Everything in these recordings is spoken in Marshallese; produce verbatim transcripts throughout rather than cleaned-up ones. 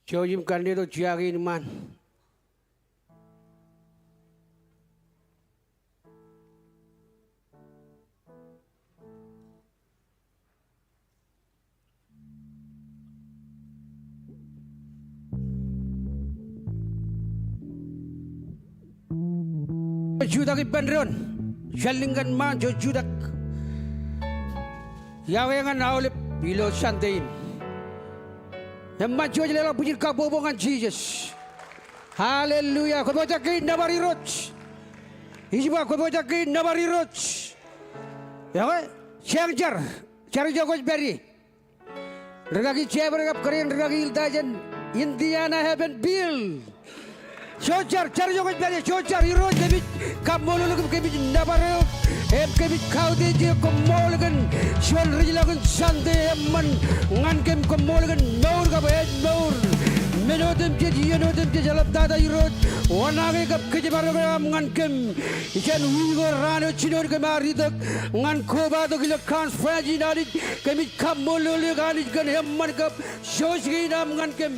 Jouj im kannitok jea kein iṃaan. Jutak ippān doon. Jān liñkan ṃaan, jouj jutak. Iọkwe ñan aolep ilo Sunday in. Eṃṃan, jouj leḷọk bwijin kabbokbok ñan Jisōs. Hallelujah. Kwōpojak kein nōbar Irooj. Ij ba kwōpojak kein nōbar Irooj. Iọkwe, jeañ jar. Jar ijo kwōj pād ie. Rūkaki Jebber kab kōrā in rūkaki Ilda jān Indiana Heaven Bill. Jouj jar, jar ijo kwōj pād ie, jouj jar. Irooj, kōmij kaṃṃoolol eok im kōmij nōbar eok im kōmij kautiej eok. Koṃṃool kōn juon rijḷọkin Sunday eṃṃan ñan kōm. Koṃṃool kōn mour kab ājmour, men otemjej, iien otemjej, eḷaptata Irooj, wōnake kab kōjparok eo aṃ ñan kōm. Jān wiik eo raan eo jinoin kōm ar itok ñan kobatok ilo conference in Anij, kōmij kaṃṃoolol eok Anij kōn eṃṃan kab jouj kein aṃ ñan kōm.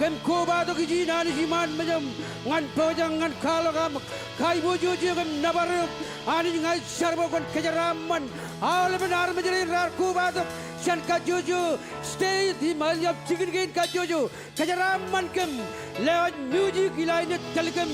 Kōm kobatok ijin Anij iṃaan mejaṃ ñan pojak ñan kwaḷọk aṃ kaiboojoj eok im nōbar eok Anij. Ña ij jar bwe kwōn kōjeraaṃṃan aolepen armej rein raar kobatok jān kajjojo state im ālikin jikin kein kajjojo. Kōjeraaṃṃan kōm, lewōj music ilo aer tōl kōm,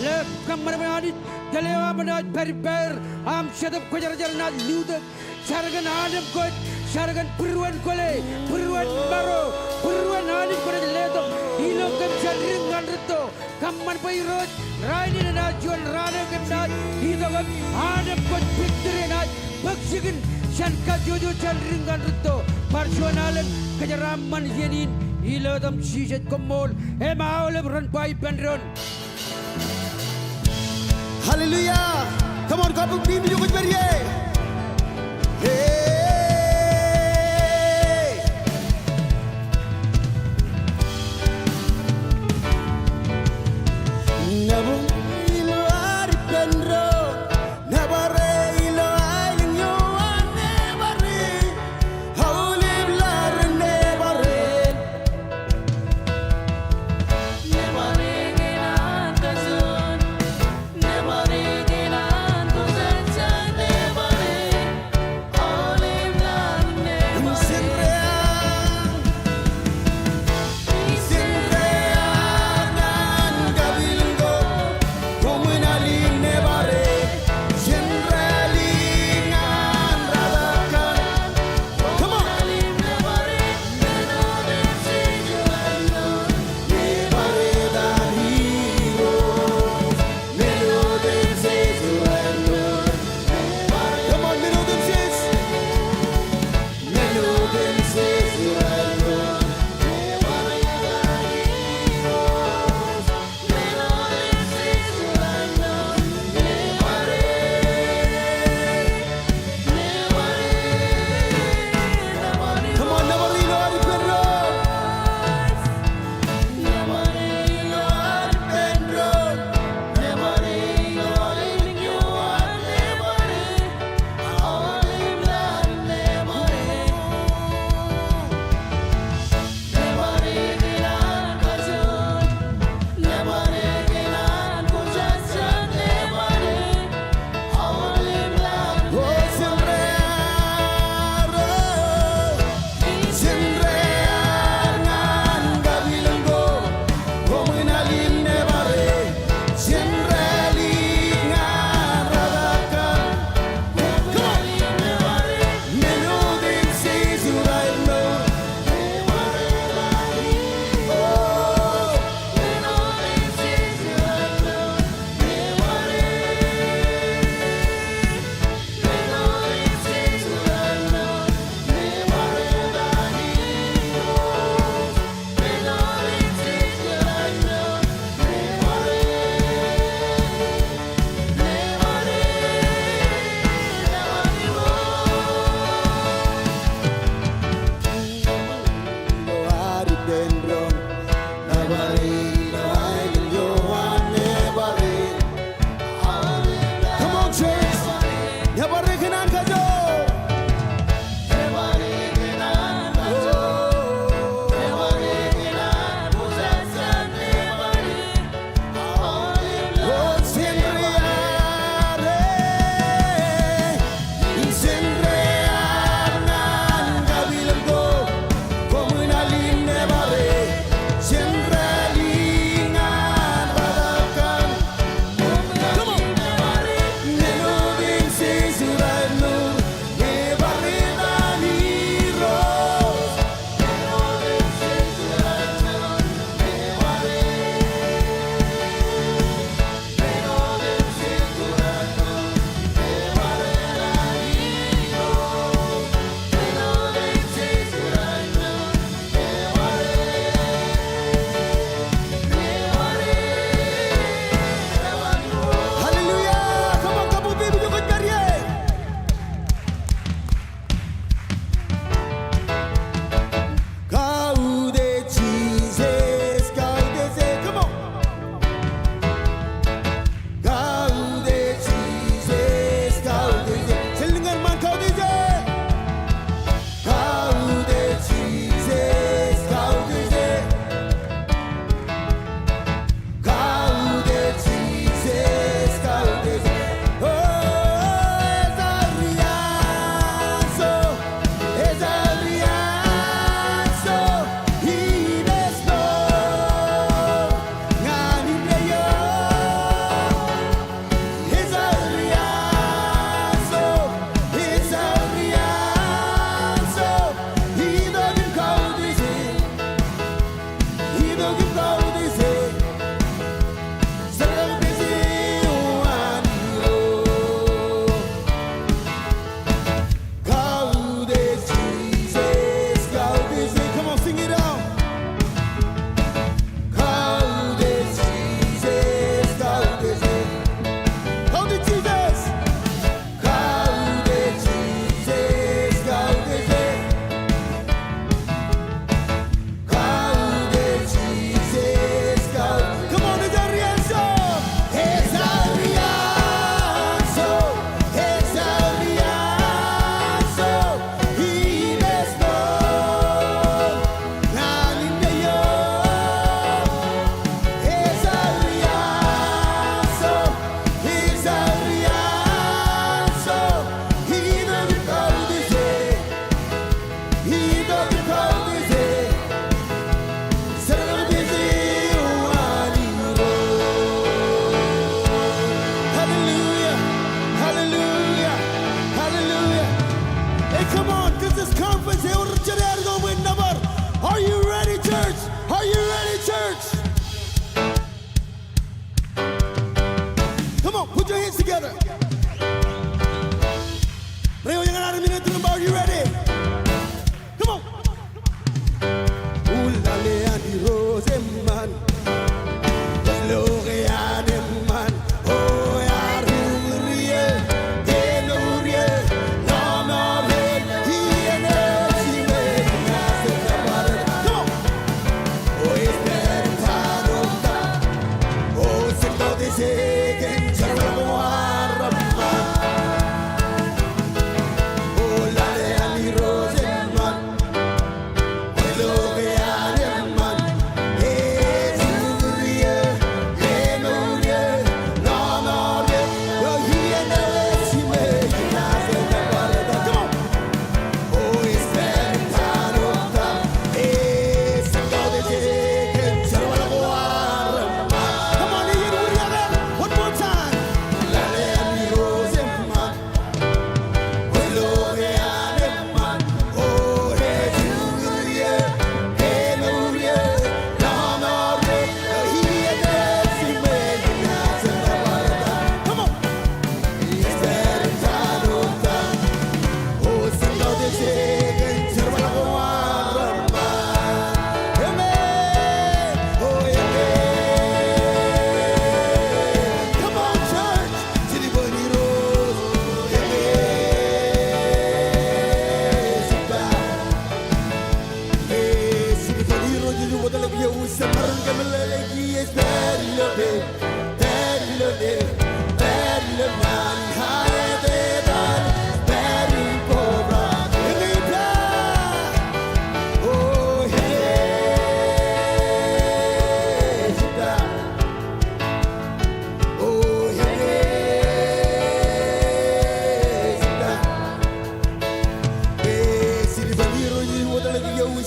lewōj kōṃṃan bwe Anij tōl eo aṃ enaaj pād ippāer, aṃ Jetōb Kwōjarjar enaaj lutōk. Jar kōn anemkwōj, jar kōn būruon kwōle, būruon maro, būruon Anij kwōnaaj letok ilo kōm jān dik ñan rūtto. Kōṃṃan bwe Irooj, rainin enaaj juon raan eo kōm naaj itok im anemkwōj victory enaaj bōk jikin jān kajjojo jān dik ñan rūtto. Bar juon alen kōjeraaṃṃan iien in ilo etaṃ Jisōs. Koṃṃool im aolep ren ba ippān doon. Hallelujah. Come on, kabbokbok ijo kwōj pād ie. Hey. Come on, church. Nōbar e kōn an kajoor. Oh.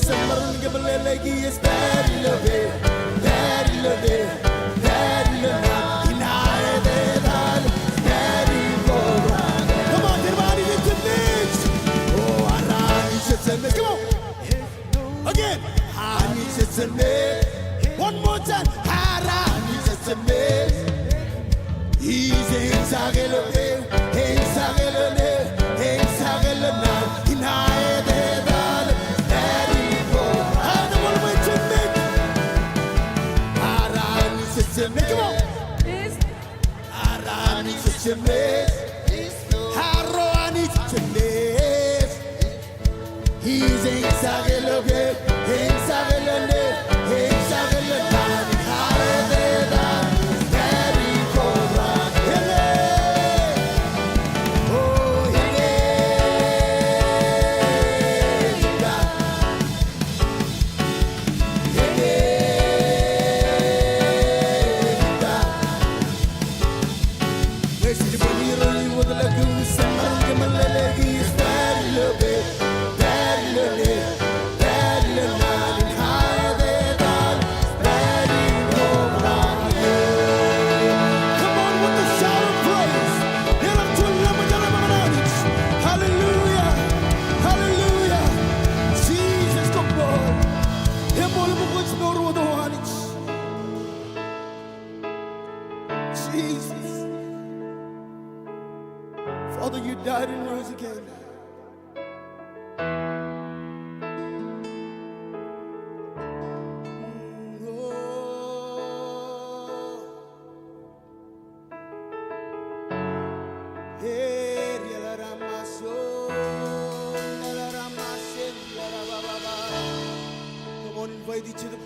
Come on, everybody, lift your legs. Oh, Anij ej jemed. Come on. Again. Anij ej jemed. One more time. Anij ej jemed. Ij eñjake ilo eō, eñjake ilo eō, eñjake ilo eō. Come on. Anij ej jemed. Arro Anij ej jemed. Come on with the shout of praise. Hallelujah. Hallelujah. Jesus, come on. Jesus. Father, you died and rose again. Come on, invite each other.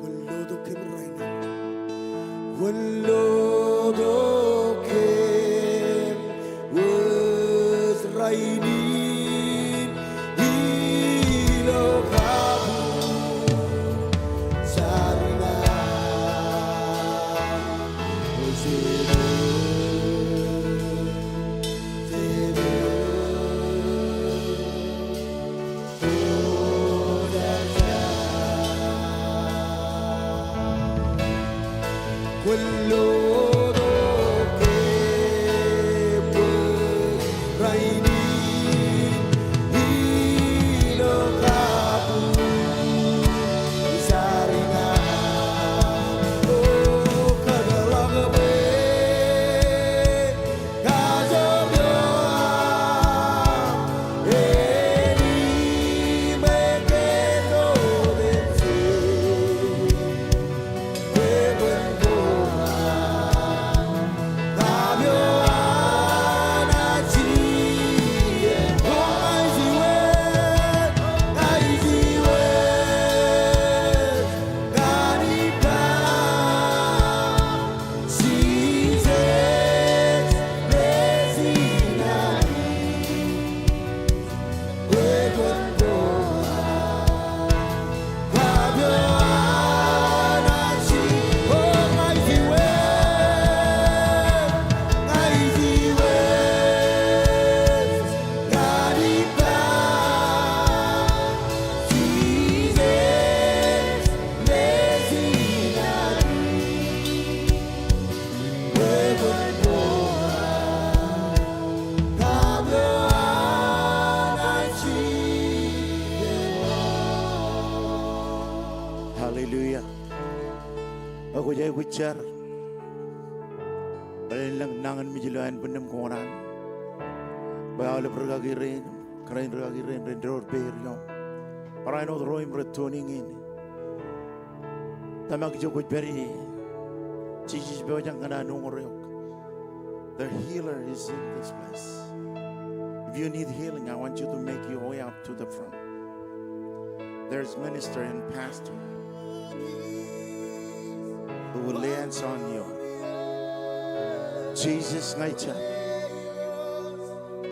Kwōn lotok kōm rainin. Kwōn lotok kōm wōt rainin ilo kabuñ jar in aṃ. Hallelujah. Ak kwōj aikuj jar. Bōlen elōñ nañinmej ilo ānbwinnūṃ kōṇaan bwe aolep rūkaki rein, kōrā in rūkaki rein ren door peier ioṃ. Barāinwōt ro im rej tuning in. Tōmak ijo kwōj pād ie. Jisōs ej pojak ñan an uñūr eok. The healer is in this place. If you need healing, I want you to make your way up to the front. There's minister and pastor who will lay hands on you. Jisōs, ña ij jar.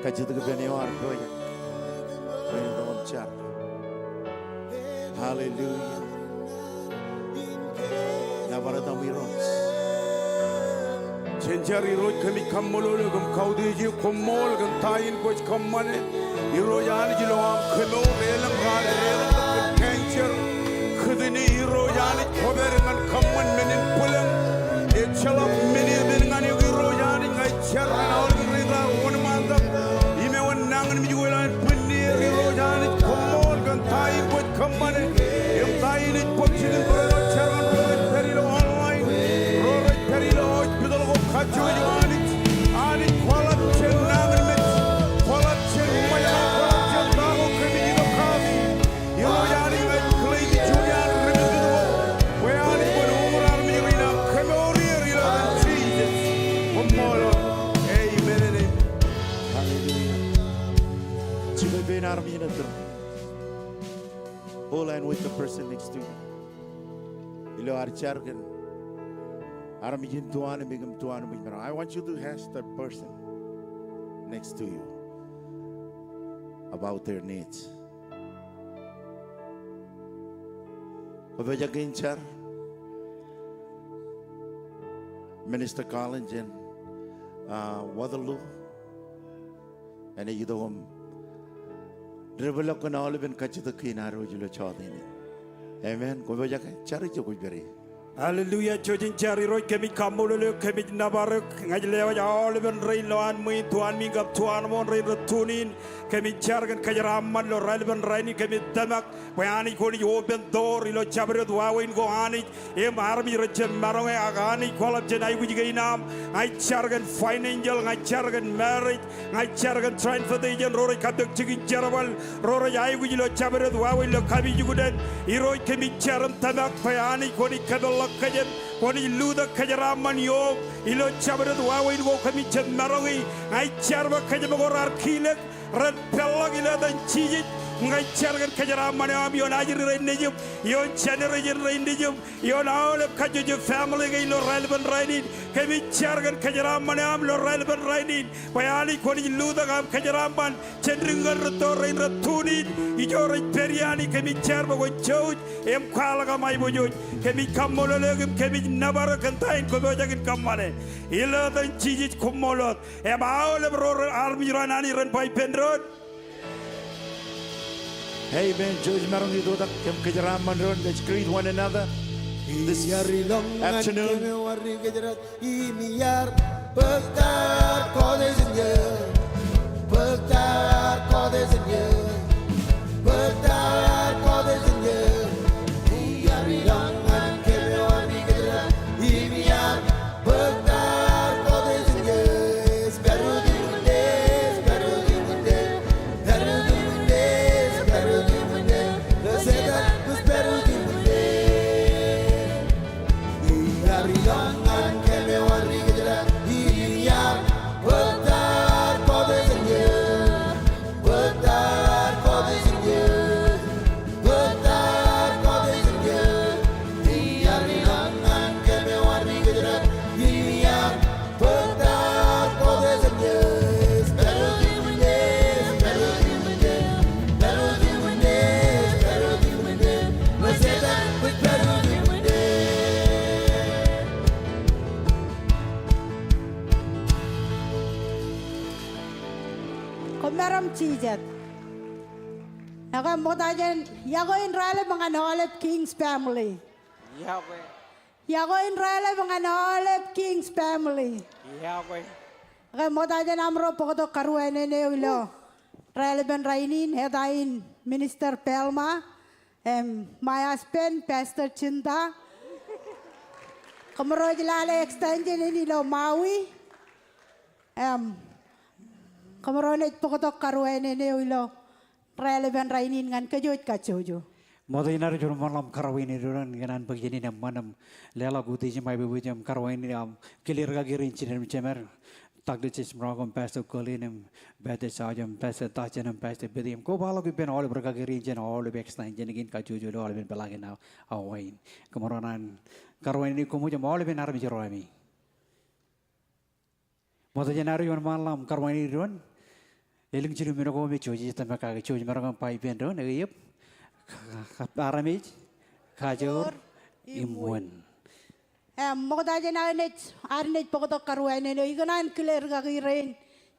Kajjitōk ippān eo ear pojak. Bwe en jar. Hallelujah. Nōbar etaṃ Irooj. Jen jar. Irooj, kōmij kaṃṃoolol eok im kautiej eok, koṃṃool kōn ta in kwōj kōṃṃane. Irooj Anij, ilo aṃ kemour elōñ raar eḷḷọk kōn cancer. Kūtini Irooj Anij, kwōpād ñan kōṃṃan men in bwilōñ. Ejjeḷọk men epen ñan eok Irooj Anij, ña ij jar ñan aolep ro raar wōnṃaantak im ewōr nañinmej ko ilowaan bwinnier. Irooj Anij, koṃṃool kōn ta in kwōj kōṃṃane. Im ta in ej bōk jikin bōro ro jar ñan ro rej pād ilo online, ro rej pād ilo hospital ko kajjojo Anij. Anij kwaḷọk jān nañinmej, kwaḷọk jān ṃōjṇọ, kwaḷọk jān ta ko kōmij itok kaki. Irooj Anij, ña ij claim juon iaan ri-pād ko bwe Anij kwōn uñūr armej rein aṃ kemour er ilo etan Jisōs. Koṃṃool. Amen and amen. Hallelujah. Jibwe pein armej ṇe tōre. Hold hand with the person next to you. Ilo ad jar kōn armej in tuanbwiin im tuanbwiin maroñ, I want you to ask that person next to you about their needs. Kwō pojak in jar, Minister Collins in, uh, Waterloo. Enaaj itok im develop kōn aolepen kajjitōk kein ad wōj ilo jota in. Amen. Kwō pojak, jar ijo kwōj pād ie. Hallelujah. Jouj im jar. Irooj, kōmij kaṃṃoolol eok, kōmij nōbar eok. Ña ij lewōj aolepen rein ilowaan ṃwiin, tuanbwiin kab tuanmooṇ rein rej tune in. Kōmij jar kōn kōjeraaṃṃan ilo raelepen rainin. Kōmij tōmak bwe Anij kwōnaaj open door ilo jabdewōt wāween ko Anij. Im armej rej jab maroñe, ak Anij kwaḷọk jān aikuj kein aṃ. Ña ij jar kōn financial, ña ij jar kōn marriage, ña ij jar kōn transportation, ro rej kappok jikin jerbal, ro rej aikuj ilo jabdewōt wāween ilo kapijuknen in. Irooj, kōmij jar im tōmak bwe Anij kwōnaaj kōpeḷḷọk kōjām, kwōnaaj lutōk kōjeraaṃṃan ioom ilo jabdewōt wāween ko kōmij jab maroñi. Ña ij jar bwe kōjām ko raar kilōk, ren peḷḷọk ilo etan Jisōs. Ña ij jar kōn kōjeraaṃṃan eo aṃ ioon ajri rein nejūṃ, ioon generation rein nejūṃ, ioon aolep kajjojo family kein ilo raelepen rainin. Kōmij jar kōn kōjeraaṃṃan eo aṃ ilo raelepen rainin bwe Anij kwōnaaj lutōk aṃ kōjeraaṃṃan jān dik ñan rūtto rein rej tune in. Ijo rej pād ie Anij, kōmij jar bwe kwōn jouj im kwaḷọk aṃ aiboojoj. Kōmij kaṃṃoolol eok im kōmij nōbar eok kōn ta in kwō pojak in kōṃṃane. Ilo etan Jisōs, koṃṃool wōt. Im aolep ro rej armej ro an Anij ren ba ippān doon. Amen. Jouj maroñ itok im kōjeraaṃṃan doon. Let's greet one another this afternoon. Koṃ maroñ jijet. Ekwe ṃokta jān, iọkwe in raelep ñan aolep King's family. Iọkwe. Iọkwe in raelep ñan aolep King's family. Iọkwe. Ekwe ṃokta jān aṃro bōktok karuwainene eo ilo raelepen rainin, eta in Minister Pelma, im my husband, Pastor Jinta. Kōmro ej lale extension in ilo Maui. Im kōmro naaj bōktok karuwainene eo ilo raelepen rainin ñan kōj kajjojo. Ṃokta jān ad wōnṃaanḷọk im karuwainene doon kōn an bōk jān in eṃṃan im leḷọk utiej im aiboojoj im karuwainene im kile rūkaki rein jinen im jemed, Doctor Jes Mrako im Pastor Colin im Pastor Sajo im Pastor Tajen im Pastor Betty im kobaḷọk ippān aolep rūkaki rein jān aolep extension kein kajjojo ilo aolepen peḷaakin Hawaii in. Kōmro naan karuwainene koṃij im aolepen armej ro ami. Ṃokta jān ad wōnṃaanḷọk im karuwainene doon. Elōñ jilu men ko me jouj ej tōmak kake, jouj maroñ ba ippān doon, ekwe ej. Ka-, ka-, armej, kajoor im wōn. Im ṃokta jān ad naaj, ad naaj bōktok karuwainene eo, ikōṇaan kile rūkaki rein,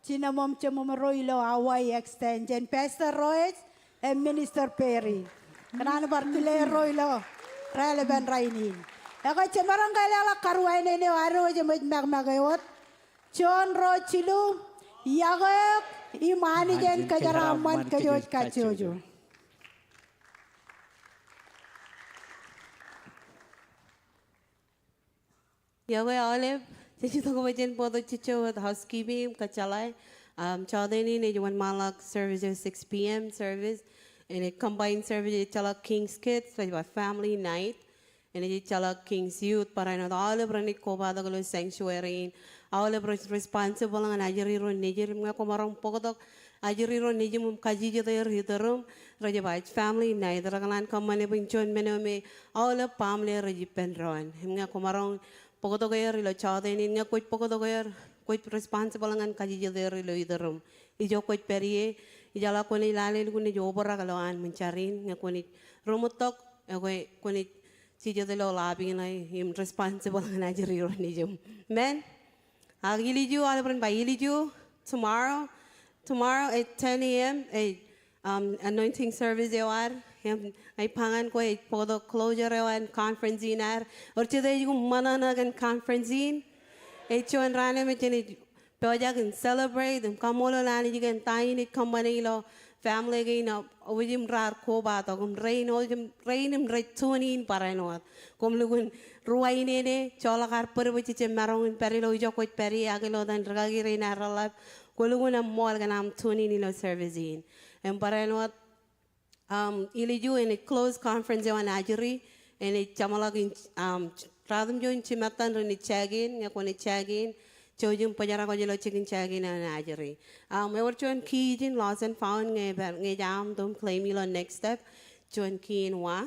jinoṃṃōṃ jeṃōṃro ilo Hawaii Extension, Pastor Roes im Minister Perry. Kōṇaan bar kile erro ilo raelepen rainin. Ekwe jemaroñ ke leḷọk karuwainene eo ad wōj im ej makmake wōt. Juon, ruo, jilu, iọkwe eok im Anij en kōjeraaṃṃan kōj wōj kajjojo. Iọkwe aolep, jej itok bwe jen bōktok jejjo wōt housekeeping im kōjjeḷā. Um, jọteen in ej wōnṃaanḷọk service eo six p.m. service. Enaaj combine service ejjeḷọk King's Kids, rej ba family night. Enaaj ejjeḷọk King's Youth, barāinwōt aolep renaaj kobatok ilo sanctuary in. Aolep rej responsible ñan ajri ro nejid, im ñe kwōmaroñ bōktok ajri ro nejūṃ im kajijet er iturūṃ, rej ba ej family night, rekōṇaan kōṃṃane bwe in juon men eo me aolep baaṃle rej ippān doon. Im ñe kwōmaroñ bōktok er ilo jọteen in, ñe kwōj bōktok er, kwōj responsible ñan kajijet er ilo iturūṃ. Ijo kwōj pād ie, ijeḷā kwōnaaj lale lukkuun naaj obrak ilowaan ṃōn jar in, ñe kwōnaaj ruṃwittok, ekwe kwōnaaj jijet ilo lobby ṇe im responsible ñan ajri ro nejūṃ. Amen. Ak ilju, aolep ren ba ilju, tomorrow, tomorrow at ten a.m., ej, um, anointing service eo ad. Im ij ba ñan kwe ej bōktok closure eo an conference in ad. Ewōr jete ej kōṃṃan ṇe kōn conference in. Ej juon raan eo me jenaaj pojak in celebrate im kaṃṃoolol Anij kōn ta in ej kōṃṃane ilo family kein, uh, wōj im raar kobatok im rein, wōj im rein im rej tune in barāinwōt. Koṃ lukkuun ruwainene, joḷọk ad bōd bwe jej jab maroñ in pād ilo ijo kwōj pād ie ak ilo etan rūkaki rein aer reḷḷap. Kwō lukkuun eṃṃool kōn aṃ tune in ilo service in. Im barāinwōt, um, ilju enaaj close conference eo an ajri, enaaj jeṃḷọk in, um, ratimjuon jimattan renaaj check in, ñe kwōnaaj check in, jouj im bōjrak wōj ilo jikin check in eo an ajri. Um, ewōr juon key ijin, lost and found, ñe bar, ñe ej aṃ, tok im claim e ilo next step, juon key in wa,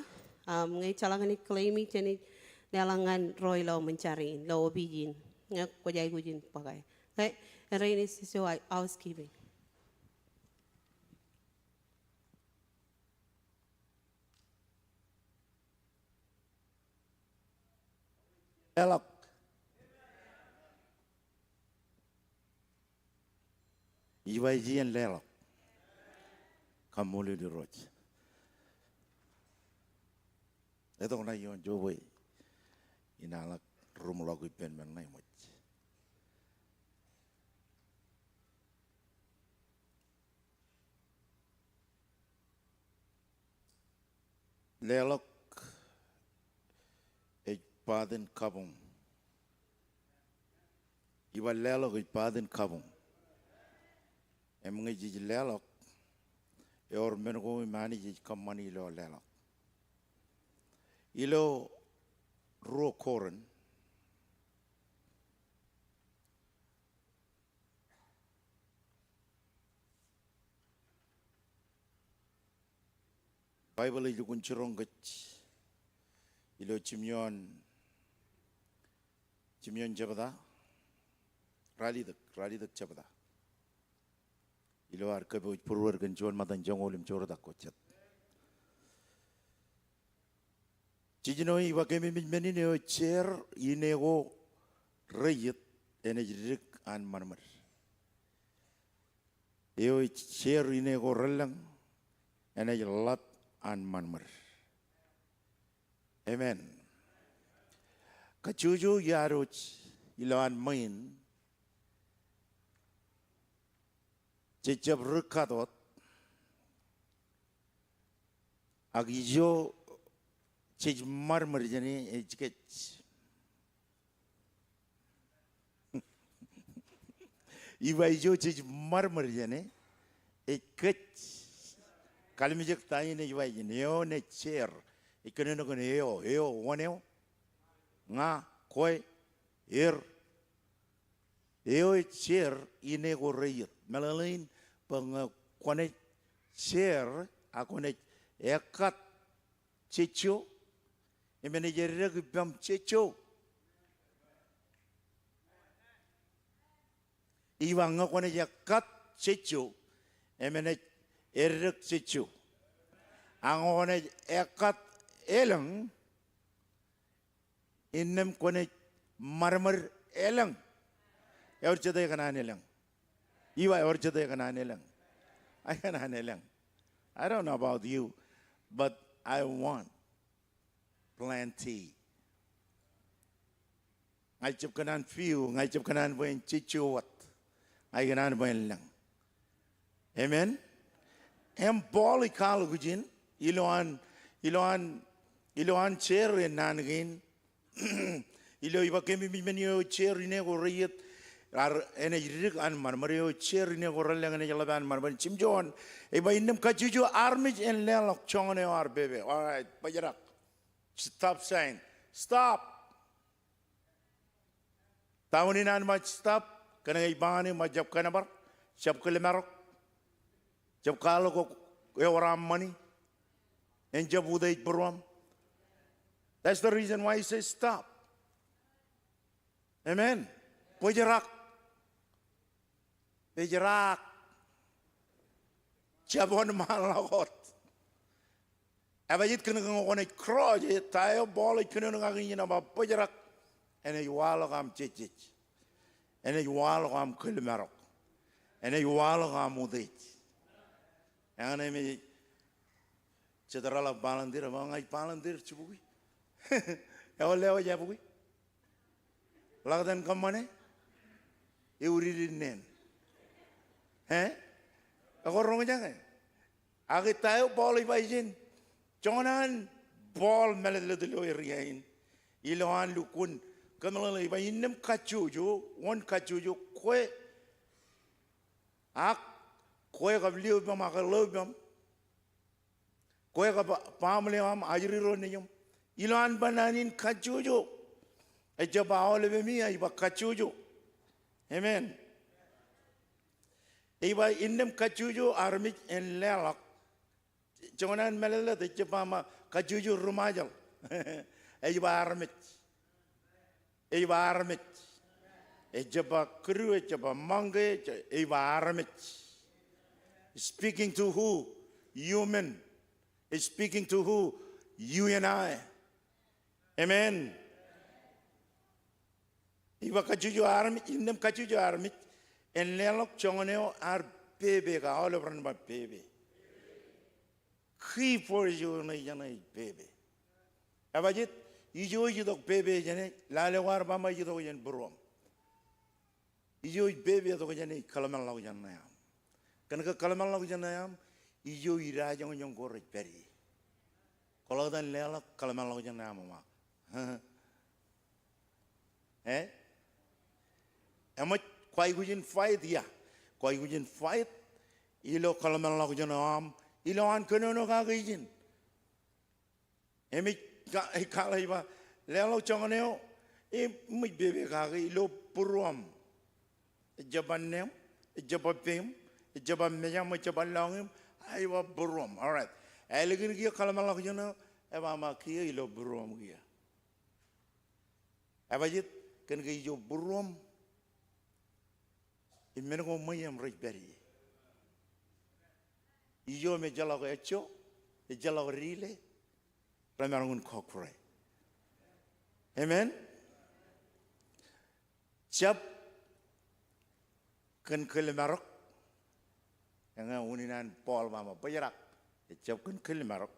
um, ñe ejjeḷọk enaaj claim e, jenaaj leḷọk ñan ro ilo ṃōn jar in, ilo opiij in, ñe kwōj aikuj in bōke. Okay, eñin ej jijet housekeeping. Leḷọk. Ij ba ij iien leḷọk. Kaṃṃoolol Irooj. Etok ṇa ioon jobwe in aḷak ruṃḷọk ippān men ṇe eṃōj. Leḷọk ej part in kabuñ. Ij ba leḷọk ej part in kabuñ. Im ñe jej leḷọk, ewōr men ko im Anij ej kōṃṃani ilo leḷọk. Ilo ruo Korint, Baibōḷ ej lukkuun jiroñ kōj ilo jimjuon, jimjuon jebta, ralitōk, ralitōk jebta. Ilo ad kōpooj būruod kōn juon ṃōttan joñoul im joortak ko jet. Jiljino ij ba kōmemej men in, eo ej jeer ine ko reiiet enaaj dik an ṃadṃōd. Eo ej jeer ine ko relōñ enaaj ḷap an ṃadṃōd. Amen. Kajjojo iar wōj ilowaan ṃwiin jej jab dik kat wōt. Ak ijo jej ṃadṃōd jāne ej kōj. Ij ba ijo jej ṃadṃōd jāne ej kōj. Kallimjek ta in ej ba ijin, eo ej jeer. Ej kōnono kōn eo, eo, wōn eo? Ña, kwe, er. Eo ej jeer ine ko reiiet. Meḷeḷein bwe ñe kwōnaaj jeer ak kwōnaaj ekkat jejjo, im enaaj eddek ippaṃ jejjo. Ij ba ñe kwōnaaj ekkat jejjo, im enaaj eddek jejjo. Ak ñe kwōnaaj ekkat elōñ, innām kwōnaaj ṃadṃōd elōñ. Ewōr jete kōṇaan elōñ? Ij ba ewōr jete kōṇaan elōñ? Ij kōṇaan elōñ. I don't know about you, but I want plenty. Ña ij jab kōṇaan few, ña ij jab kōṇaan bwe en jejjo wōt. Ña ij kōṇaan bwe en lōñ. Amen. Im Paul ej kwaḷọk ijin, ilowaan, ilowaan, ilowaan jeer in naan kein. Ilo ij ba kōmij men eo jeer ine ko reiiet, raar enaaj dik an ṃadṃōd eo jeer ine ko relōñ enaaj ḷap an ṃadṃōd. Jimjuon, ej ba innām kajjojo armej en leḷọk joñan eo ear pepe. All right, bōjrak. Stop sign. Stop. Ta unin an ba stop? Kōnke ej ba ñan eō, ṃōj jab kōnōbar, jab kōlmarok, jab kwaḷọk ewōr aṃ ṃani, en jab utiej būruōṃ. That's the reason why he says stop. Amen. Bōjrak. Bōjrak. Jab wōnṃaanḷọk wōt. Ebajeet kōn ke ñe kwōnaaj cross e, ta eo Paul ej kōnono kaki ijin, ej ba bōjrak. Enaaj waḷọk aṃ jejjej. Enaaj waḷọk aṃ kōlmarok. Enaaj waḷọk aṃ utiej. Eñṇe me jet reḷap volunteer, ej ba ña ij volunteer jibukwi. Ewōr lewōj ebukwi. Ḷak ten kōṃṃane. Eutiej neen. E? Ekwe roñjake. Ak ta eo Paul ej ba ijin? Joñan an Paul mālōtlōt ilo area in, ilowaan lukkuun kōmeḷeḷe, ej ba innām kajjojo, wōn kajjojo, kwe ak kwe kab lio ippaṃ ak eḷo ippaṃ, kwe kab baaṃle eo aṃ, ajri ro nejiṃ. Ilowaan ba naan in kajjojo. Ejjab ba aolepemi, ej ba kajjojo. Amen. Ej ba innām kajjojo armej en leḷọk. Joñan an mālōtlōt, ejjab ba ṃōk kajjojo ri Ṃajeḷ. Ej ba armej. Ej ba armej. Ejjab ba kūdu, ejjab ba ṃōñke, ej ba armej. Speaking to who? Human. Speaking to who? You and I. Amen. Ej ba kajjojo armej, innām kajjojo armej en leḷọk joñan eo ear pepe, ke aolep ren ba pepe. Key verse eo ṇe ijeṇe ej pepe. Ebajeet? Ijo ej itok pepe jāne, lale kwaar ba ṃōk ej itok jān būruōṃ. Ijo ej pepe tok jāne ej kōḷmānḷọkjeṇ ṇe aṃ. Kōn ke kōḷmānḷọkjeṇ ṇe aṃ, ijo idajoñjoñ ko rej pād ie. Kwōḷak iten leḷọk kōḷmānḷọkjeṇ ṇe aṃ ṃōk. E? Eṃōj, kwaikuj in fight, ia. Kwaikuj in fight ilo kōḷmānḷọkjeṇ eo aṃ, ilowaan kōnono kake ijin. Im ej ka-, ej kwaḷọk ej ba, leḷọk joñan eo, im ej pepe kake ilo būruōṃ. Ejjab ba neeṃ, ejjab ba peiṃ, ejjab ba mejaṃ, ejjab ba lọñiṃ, a ej ba būruōṃ. All right. Ālikin kiiō kōḷmānḷọkjeṇ eo, eba ṃōk kiiō ilo būruōṃ kiiō. Ebajeet? Kōn ke ijo būruōṃ im men ko ṃweiōṃ rej pād ie. Ijo im ejjeḷọk ejjo, ejjeḷọk dile, remaroñ in kọkkure. Amen? Jab kōn kōlmarok. Eñe unin an Paul ba ṃōk bōjrak. Ejjab kōn kōlmarok.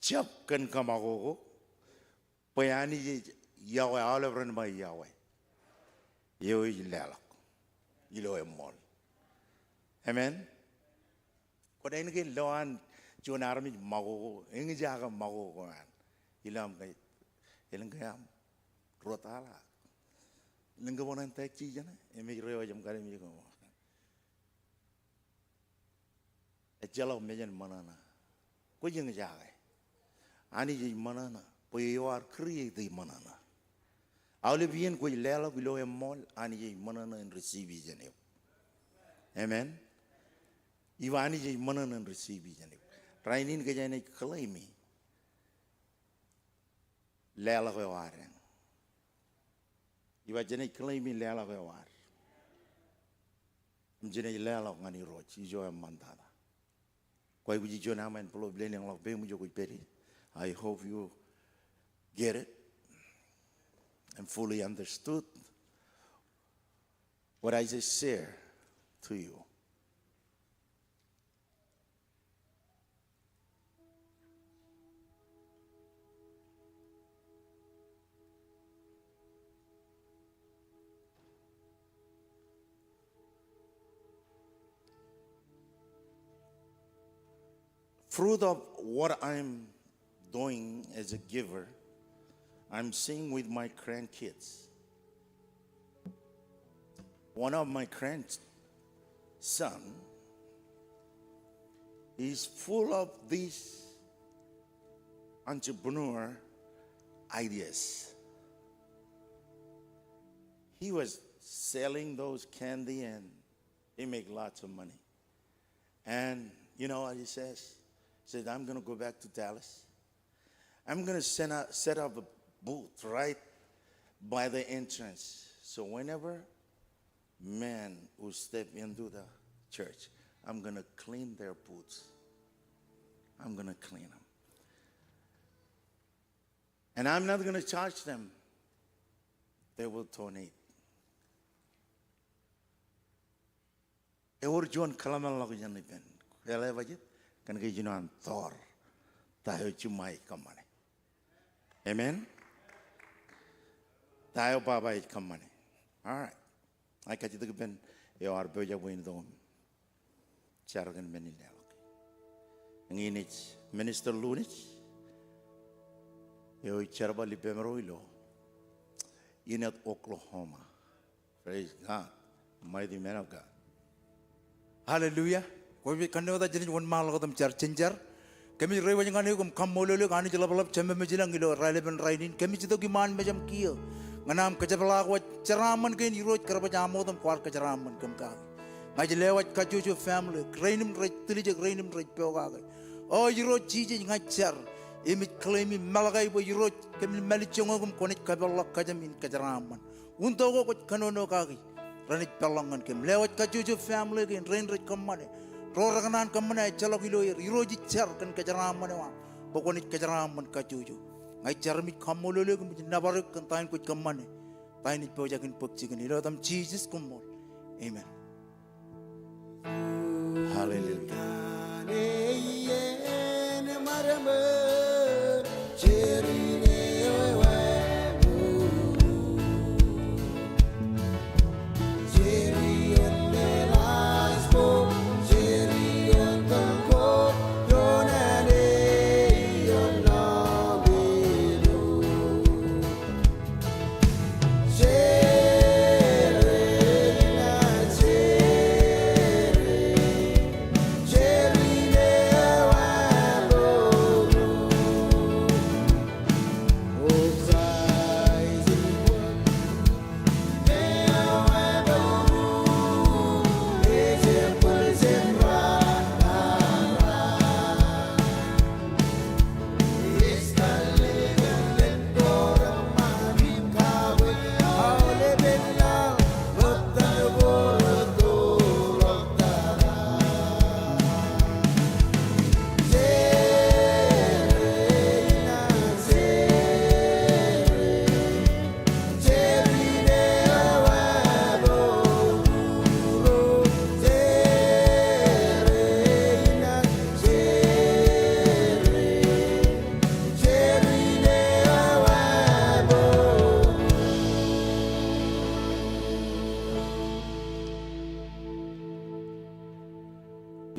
Jab kōn kōmakoko. Bwe Anij ej yokwe, aolep ren ba yokwe. Eo ej leḷọk ilo eṃṃool. Amen. Kwōnaaj ke lo an juon armej makoko, eñjake makoko an. Ilo aṃ ke, elōñ ke aṃ ruo tala. Elōñ ke bōk naan tax ijeṇe, im ej ro eo ej im kallimjeke. Ejjeḷọk mejān ṃōṇōṇō. Kwōj eñjake. Anij ej ṃōṇōṇō. Bwe eo ear create e ṃōṇōṇō. Aolep iien kwōj leḷọk ilo eṃṃool, Anij ej ṃōṇōṇō in receive jān eok. Amen. Ij ba Anij ej ṃōṇōṇō in receive jān eok. Rainin kōjeañ naaj claim e leḷọk eo ad eñ. Ij ba jenaaj claim e leḷọk eo ad. Im jenaaj leḷọk ñan Irooj ijo eṃṃantata. Bwe ij juon aṃ en bōlen eñḷọk peiṃ ijo kwōj pād ie. I hope you get it and fully understood what I just shared to you. Fruit of what I'm doing as a giver, I'm seeing with my grandkids. One of my grandson is full of these entrepreneur ideas. He was selling those candy and he make lots of money. And you know what he says? He said, "I'm gonna go back to Dallas. I'm gonna send a, set up a booth right by the entrance. So whenever men who step into the church, I'm gonna clean their booths. I'm gonna clean them. And I'm not gonna charge them. They will donate." Ewōr juon kōḷmānḷọkjeṇ ippān. Kwōjeḷā bajjek, kōn ke ijin an tọọr ta eo jiṃṃa ej kōṃṃane. Amen. Ta eo baba ej kōṃṃane. All right. Ij kajjitōk ippān eo ear pojak bwe en itok im jar kōn men in leḷọk. Eñin ej Minister Lunij, eo ej jerbal ippāmro ilo Enid, Oklahoma. Praise God. Mighty man of God. Hallelujah. Kōmij kōnono ta jenaaj wōnṃaanḷọk im jar, jen jar. Kōmij reiwōj ñan eok im kaṃṃoolol eok Anij ḷapḷap Jemem ej ilañ ilo raelepen rainin. Kōmij itok iṃaan mejaṃ kiiō ñan aṃ kōjepḷaak wōj jeraaṃṃan kein Irooj kar baj aṃ otem kwaar kōjeraaṃṃan kōm kaki. Ña ij lewōj kajjojo family, rein im rej tiljek, rein im rej pokake. O Irooj Jisōs, ña ij jar im ij claim im meḷeḷe bwe Irooj kōmin mālejjoñe eok im kwōnaaj kapeḷḷọk kōjām in kōjeraaṃṃan. Unin ko kwōj kōnono kaki renaaj peḷḷọk ñan kōm. Lewōj kajjojo family kein, rein rej kōṃṃane, ro rekōṇaan kōṃṃane ejjeḷọk ilo er. Irooj ij jar kōn kōjeraaṃṃan eo aṃ bwe kwōnaaj kōjeraaṃṃan kajjojo. Ña ij jar im ij kaṃṃoolol eok im ij nōbar eok kōn ta in kwōj kōṃṃane, ta in ej pojak in bōk jikin. Ilo etaṃ Jisōs koṃṃool. Amen. Hallelujah.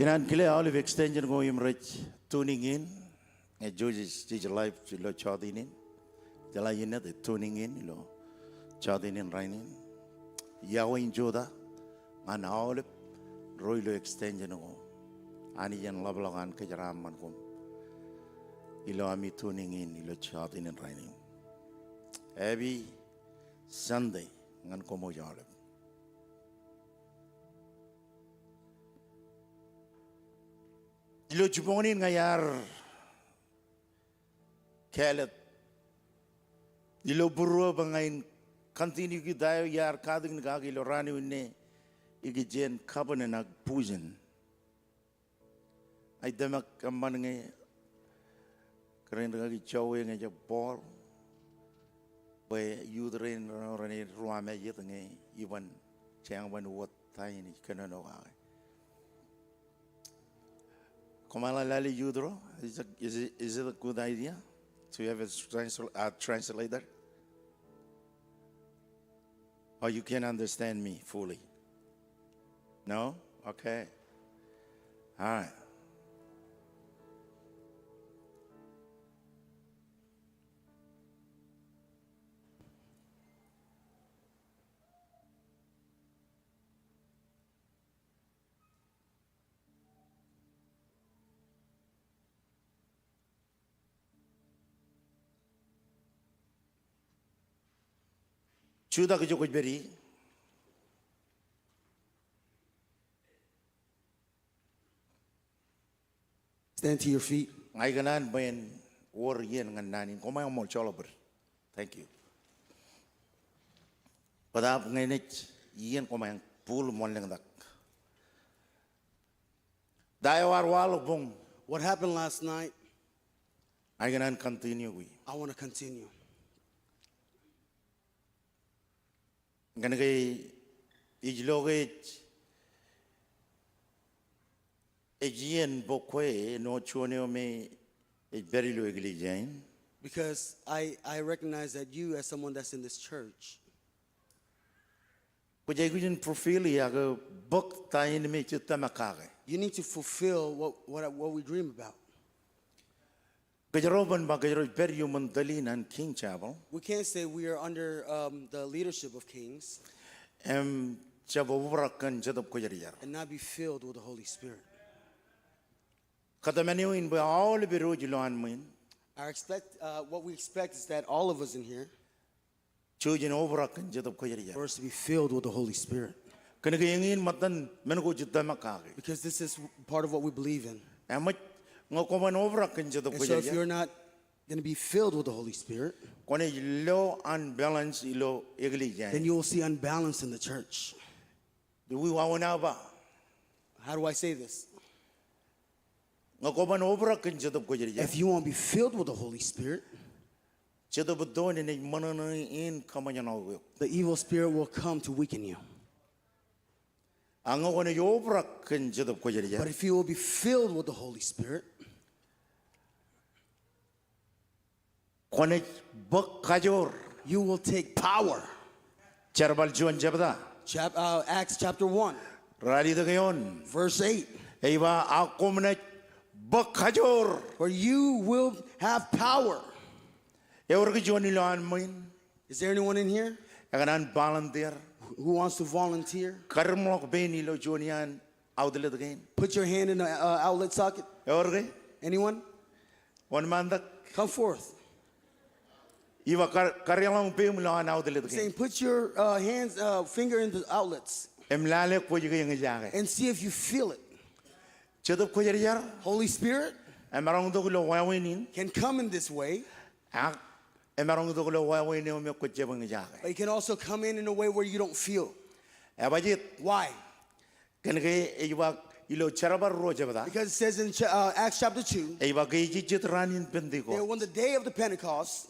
Ikōṇaan kile aolep extension ko im rej tuning in. Ñe jej, jej live ilo jọteen in, jeḷā iien eo ej tuning in ilo jọteen in rainin. Iọkwe in jota ñan aolep ro ilo extension ko. Anij en ḷapḷọk an kōjeraaṃṃan koṃ ilo ami tuning in ilo jọteen in rainin. Happy Sunday ñan koṃ aolep. Ilo jibboñ in ña iar kāālōt ilo būruō bwe ña in continue kōn ta eo iar katakin kaki ilo raan eo inne ikijjien covenant ak būjen. Ij tōmak eṃṃan ñe kōrā in rikaki jowe ñe jab Paul bwe youth rein ren, ren ruwamāejet ñe iban jeañ ban wōt ta in ij kōnono kake. Koṃ eḷap lale youth ro, is it, is it, is it a good idea to have a transl-, a translator? Or you can understand me fully? No? Okay. All right. Jutak ijo kwōj pād ie. Stand to your feet. Ña ikōṇaan bwe en wōr iien ñan naan in. Koṃ ṃōl joḷọk bōd. Thank you. Bōtaab ñe enaaj iien koṃ bul ṃool lōñtak. Ta eo ear waḷọk boñ? What happened last night? Ña ikōṇaan continue kwe. I want to continue. Kōnke ij lo ke ej, ej iien bōk kwe āinwōt juon eo me ej pād ilo eklejia in. Because I, I recognize that you, as someone that's in this church, kwōj aikuj in fulfill e ak bōk ta in me jej tōmak kake. You need to fulfill what, what, what we dream about. Kōjro pen ba kōjro ej pād iuṃwin tōl in an King Chapel. We can't say we are under, um, the leadership of Kings Im jab obrak kōn Jetōb Kwōjarjar. And not be filled with the Holy Spirit. Kōtmān eo in bwe aolep irooj ilowaan ṃwiin. Our expect, uh, what we expect is that all of us in here Jouj im obrak kōn Jetōb Kwōjarjar. First, to be filled with the Holy Spirit. Kōnke eñin ṃōttan men ko jej tōmak kake. Because this is part of what we believe in. Eṃōj, ñe kwōban obrak kōn Jetōb Kwōjarjar, and so if you're not gonna be filled with the Holy Spirit, kwōnaaj lo unbalance ilo eklejia in. Then you will see unbalance in the church. Iwōj wāween aō ba? How do I say this? Ñe kwōban obrak kōn Jetōb Kwōjarjar, if you won't be filled with the Holy Spirit, Jetōb ettoon enaaj ṃōṇōṇō in kōṃōjṇọ eok. The evil spirit will come to weaken you. Ak ñe kwōnaaj obrak kōn Jetōb Kwōjarjar, but if you will be filled with the Holy Spirit, kwōnaaj bōk kajoor. You will take power. Jerbal juon jebta. Chap-, uh, Acts chapter one. Ralitōk eoon. Verse eight. Ej ba, ak koṃ naaj bōk kajoor. For you will have power. Eor ke juon ilowaan ṃwiin? Is there anyone in here? Ekōṇaan volunteer. Who wants to volunteer? Karimḷọk pein ilo juon iaan outlet kein. Put your hand in the, uh, outlet socket. Eor ke? Anyone? Wōnṃaantak. Come forth. Ij ba kar-, karḷọk peim ilowaan outlet kein. Saying, put your, uh, hands, uh, finger in the outlets. Im lale kwōj ke eñjake. And see if you feel it. Jetōb Kwōjarjar. Holy Spirit. Emaroñ itok ilo wāween in. Can come in this way. Ak emaroñ itok ilo wāween eo me kwōj jab eñjake. But it can also come in in a way where you don't feel. Ebajeet? Why? Kōnke ej ba ilo Jerbal ruo jebta. Because it says in ch-, uh, Acts chapter two, ej ba ke ej jet raan in Pentekost, that when the day of the Pentecost,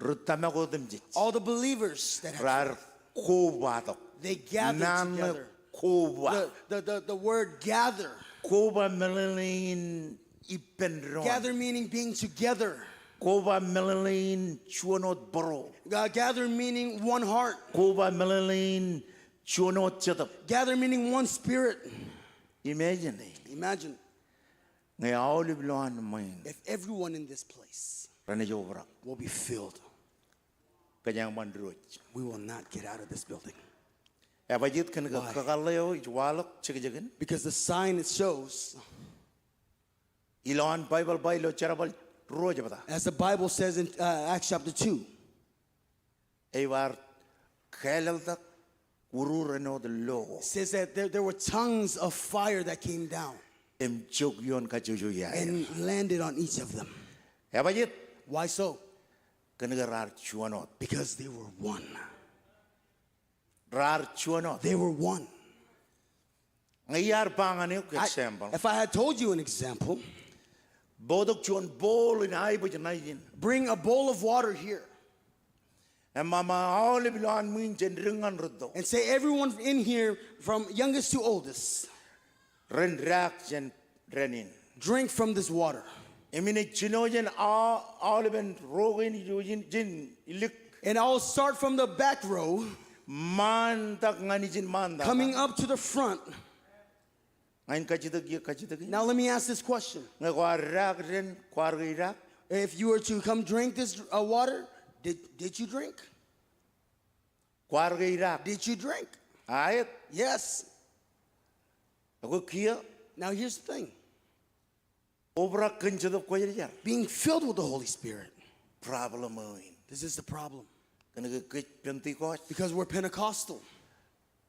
ri tōmak otemjej, all the believers that had, raar kobatok. They gathered together. Naan ṇe koba. The, the, the, the word gather. Koba meḷeḷe in ippān doon. Gather meaning being together. Koba meḷeḷe in juon wōt bōro. Uh, gather meaning one heart. Koba meḷeḷe in juon wōt jetōb. Gather meaning one spirit. Imagine. Imagine. Ñe aolep ilowaan ṃwiin, if everyone in this place, renaaj obrak, will be filled, kōjeañ ṃan diwōj. We will not get out of this building. Ebajeet? Kōnke, why? Kakōḷḷe eo ej waḷọk jekjekin. Because the sign it shows, ilowaan Baibōḷ ba ilo Jerbal ruo jebta, as the Bible says in, uh, Acts chapter two, ej bar kālōḷtak urur āinwōt lo ko. Says that there, there were tongues of fire that came down. Im jok ioon kajjojo iaer. And landed on each of them. Ebajeet? Why so? Kōnke raar juon wōt. Because they were one. Raar juon wōt. They were one. Ñe iar ba ñan eok example, if I had told you an example, bōktok juon bowl in aebōj ṇa ijin. Bring a bowl of water here. Im ba aolep ilowaan ṃwiin jān dik ñan rūtto, and say, "Everyone in here, from youngest to oldest, ren daak jān dān in." Drink from this water. Im inaaj jino jān a-, aolepen ro kein ijo ijin, ijin ilik. And I'll start from the back row, ṃaantak ñan ijin ṃaantak, coming up to the front. Ña in kajjitōk eok kajjitōk in. Now let me ask this question. Ñe kwaar daak dān, kwaar ke idaak? If you were to come drink this, uh, water, did, did you drink? Kwaar ke idaak? Did you drink? Aet. Yes. Ekwe kiiō. Now here's the thing. Obrak kōn Jetōb Kwōjarjar. Being filled with the Holy Spirit. Problem eo in. This is the problem. Kōnke kōj Pentecost. Because we're Pentecostal.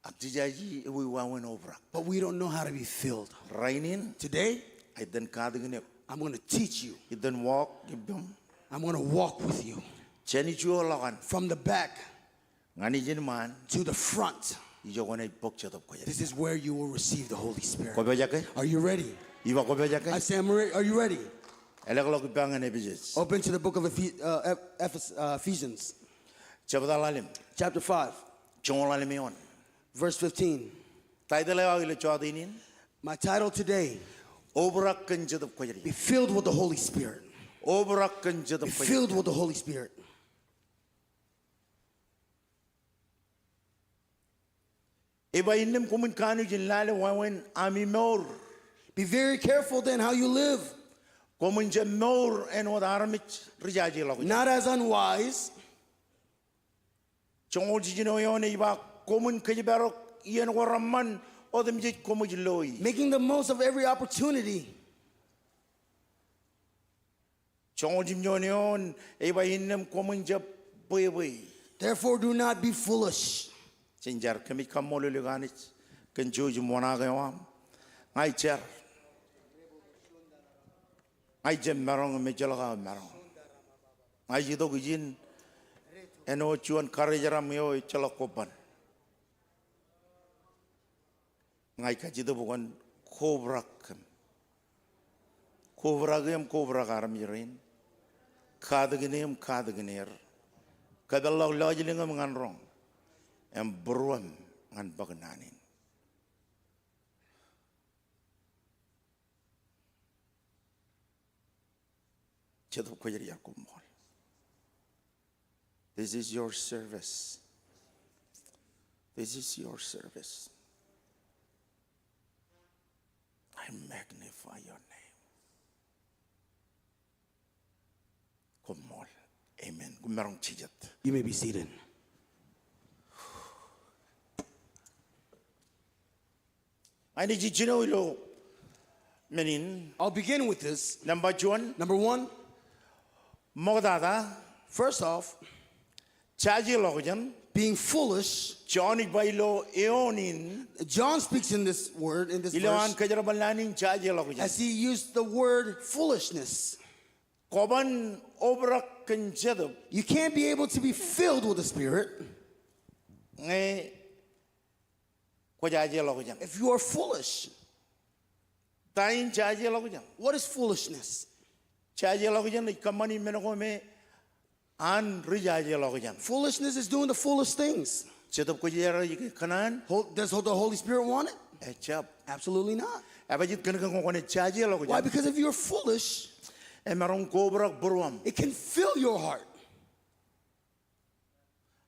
Ak jejaje ewi wāween obrak. But we don't know how to be filled. Rainin. Today, ij itōn katakin eok. I'm gonna teach you. Ij itōn walk ippaṃ. I'm gonna walk with you. Jān ijo ḷọk an. From the back. Ñan ijin ṃaan. To the front. Ijo kwōnaaj bōk Jetōb Kwōjarjar. This is where you will receive the Holy Spirit. Kwōpojak ke? Are you ready? Ij ba kwōpojak ke? I say, "I'm ready." Are you ready? Ālọk ḷọk ippa ñan Ephesus. Open to the book of Ephe-, uh, Eph-, Ephes-, uh, Ephesians. Jebta ḷalem. Chapter five. Joñoul ḷalem eoon. Verse fifteen. Title eo aō ilo jota in. My title today, Obrak kōn Jetōb Kwōjarjar. Be filled with the Holy Spirit. Obrak kōn Jetōb Kwōjarjar. Be filled with the Holy Spirit. Ej ba innām koṃwin kanooj in lale wāween ami mour. Be very careful then how you live. Koṃwin jab mour āinwōt armej ri jaje ḷọkjeṇ. Not as unwise. Joñoul jiljino eoon ej ba koṃwin kōjparok iien ko reṃṃan otemjej koṃij loi. Making the most of every opportunity. Joñoul jimjuon eoon ej ba innām koṃwin jab bwebwe. Therefore do not be foolish. Jen jar. Kōmij kaṃṃoolol eok Anij kōn jouj im wōṇaak eo aṃ. Ña ij jar. Ña ij jab maroñ im ejjeḷọk aō maroñ. Ña ij itok ijin āinwōt juon karijeram eo ejjeḷọk kobban. Ña ij kajjitōk bwe kwōn kobrak kōm. Kobrak eō im kobrak armej rein. Katakin eō im katakin er. Kōpeḷḷọk lọjilñōm ñan roñ im būruōm ñan bōk naan in. Jetōb Kwōjarjar, koṃṃool. This is your service. This is your service. I magnify your name. Koṃṃool. Amen. Kwōmaroñ jijet. You may be seated. Ña inaaj jino ilo men in. I'll begin with this. Nōṃba juon. Number one. Ṃoktata. First off, jajeḷọkjeṇ. Being foolish. Jon ej ba ilo eoon in. John speaks in this word, in this verse. Ilo an kōjerbal naan in jajeḷọkjeṇ. As he used the word foolishness. Kwōban obrak kōn Jetōb. You can't be able to be filled with the Spirit. Ñe kwōjajeḷọkjeṇ. If you are foolish. Ta in jajeḷọkjeṇ? What is foolishness? Jajeḷọkjeṇ ej kōṃṃani men ko me an rijajeḷọkjeṇ. Foolishness is doing the foolish things. Jetōb Kwōjarjar ej kōṇaan? Hol-, does the Holy Spirit want it? Ejjab. Absolutely not. Ebajeet kōnke ñe kwōnaaj jajeḷọkjeṇ. Why? Because if you're foolish, emaroñ kobrak būruōm. It can fill your heart.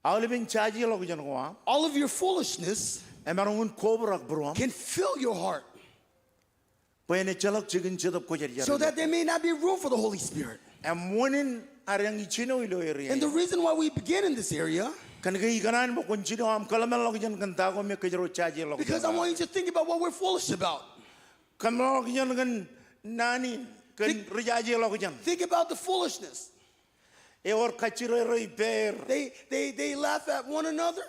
Aolepen jajeḷọkjeṇ ko aṃ. All of your foolishness emaroñ in kobrak būruōm. Can fill your heart. Bwe en ejjeḷọk jikin Jetōb Kwōjarjar. So that there may not be room for the Holy Spirit. Im wūnin ad eñin jino ilo area in. And the reason why we begin in this area, kōnke ikōṇaan bwe kwōn jino aṃ kōḷmānḷọkjeṇ kōn ta ko me kōjro jajeḷọkjeṇ. Because I want you to think about what we're foolish about. Kōḷmānḷọkjeṇ kōn naan in, kōn rijajeḷọkjeṇ. Think about the foolishness. Ewōr kajjirere ippāer. They, they, they laugh at one another.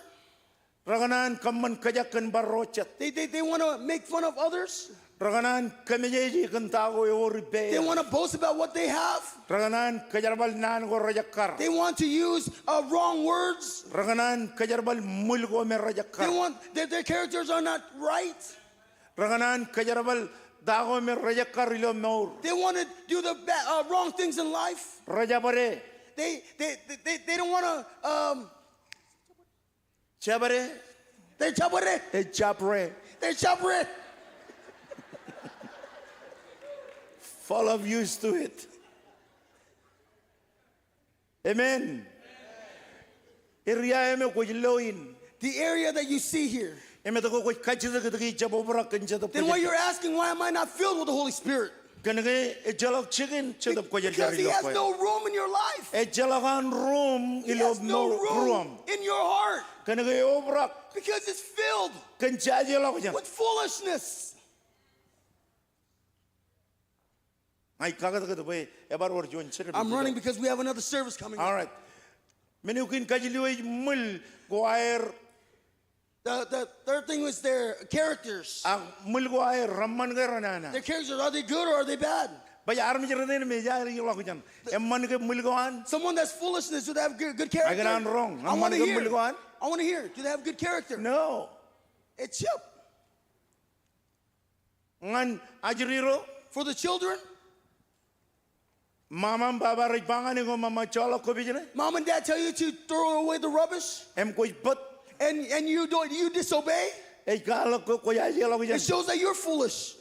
Rekōṇaan kōṃṃan kōjak kōn bar ro jet. They, they, they wanna make fun of others. Rekōṇaan kōmejeje kōn ta ko ewōr ippāer. They wanna boast about what they have. Rekōṇaan kōjerbal naan ko rejekkar. They want to use, uh, wrong words. Rekōṇaan kōjerbal ṃwil ko me rejekkar. They want, their, their characters are not right. Rekōṇaan kōjerbal ta ko me rejekkar ilo mour. They want to do the ba- uh, wrong things in life. Rejabdewōt. They, they, they, they, they don't want to. Um, Jabdewōt. They're jabdewōt. They're jabdewōt. They're jabdewōt. Fall of used to it. Amen. Area eo me kwōj lo in. The area that you see here. Im etke kwōj kajjitōk etke ij jab obrak kōn Jetōb Kwōjarjar? Then why you're asking, "Why am I not filled with the Holy Spirit?" Kōnke ejjeḷọk jikin Jetōb Kwōjarjar ilo kwe. Because he has no room in your life. Ejjeḷọk an room ilo mour. He has no room in your heart. Kōnke eobrak. Because it's filled. Kōn jajeḷọkjeṇ. With foolishness. Ña ij kakōtkōt bwe ebar wōr juon service. I'm running because we have another service coming up. All right. Men eo kein kajilu ej ṃwil ko aer. The, the third thing is their characters. Ak ṃwil ko aer, reṃṃan ke renana? Their characters, are they good or are they bad? Baj armej rot in me ej aer ḷọkjeṇ. Eṃṃan ke ṃwil ko an? Someone that's foolishness should have good, good character. Ikōṇaan roñ. I wanna hear. Eṃṃan ke ṃwil ko an? I wanna hear. Do they have good character? No. Ejjab. Ñan ajri ro. For the children. Mama im baba rej ba ñan eok ṃōṃa joḷọk kobijene. Mom and dad tell you to throw away the rubbish. Im kwōj bōt. And, and you don't, you disobey. Ej kwaḷọk ke kwōj ajeḷọkjeṇ. It shows that you're foolish.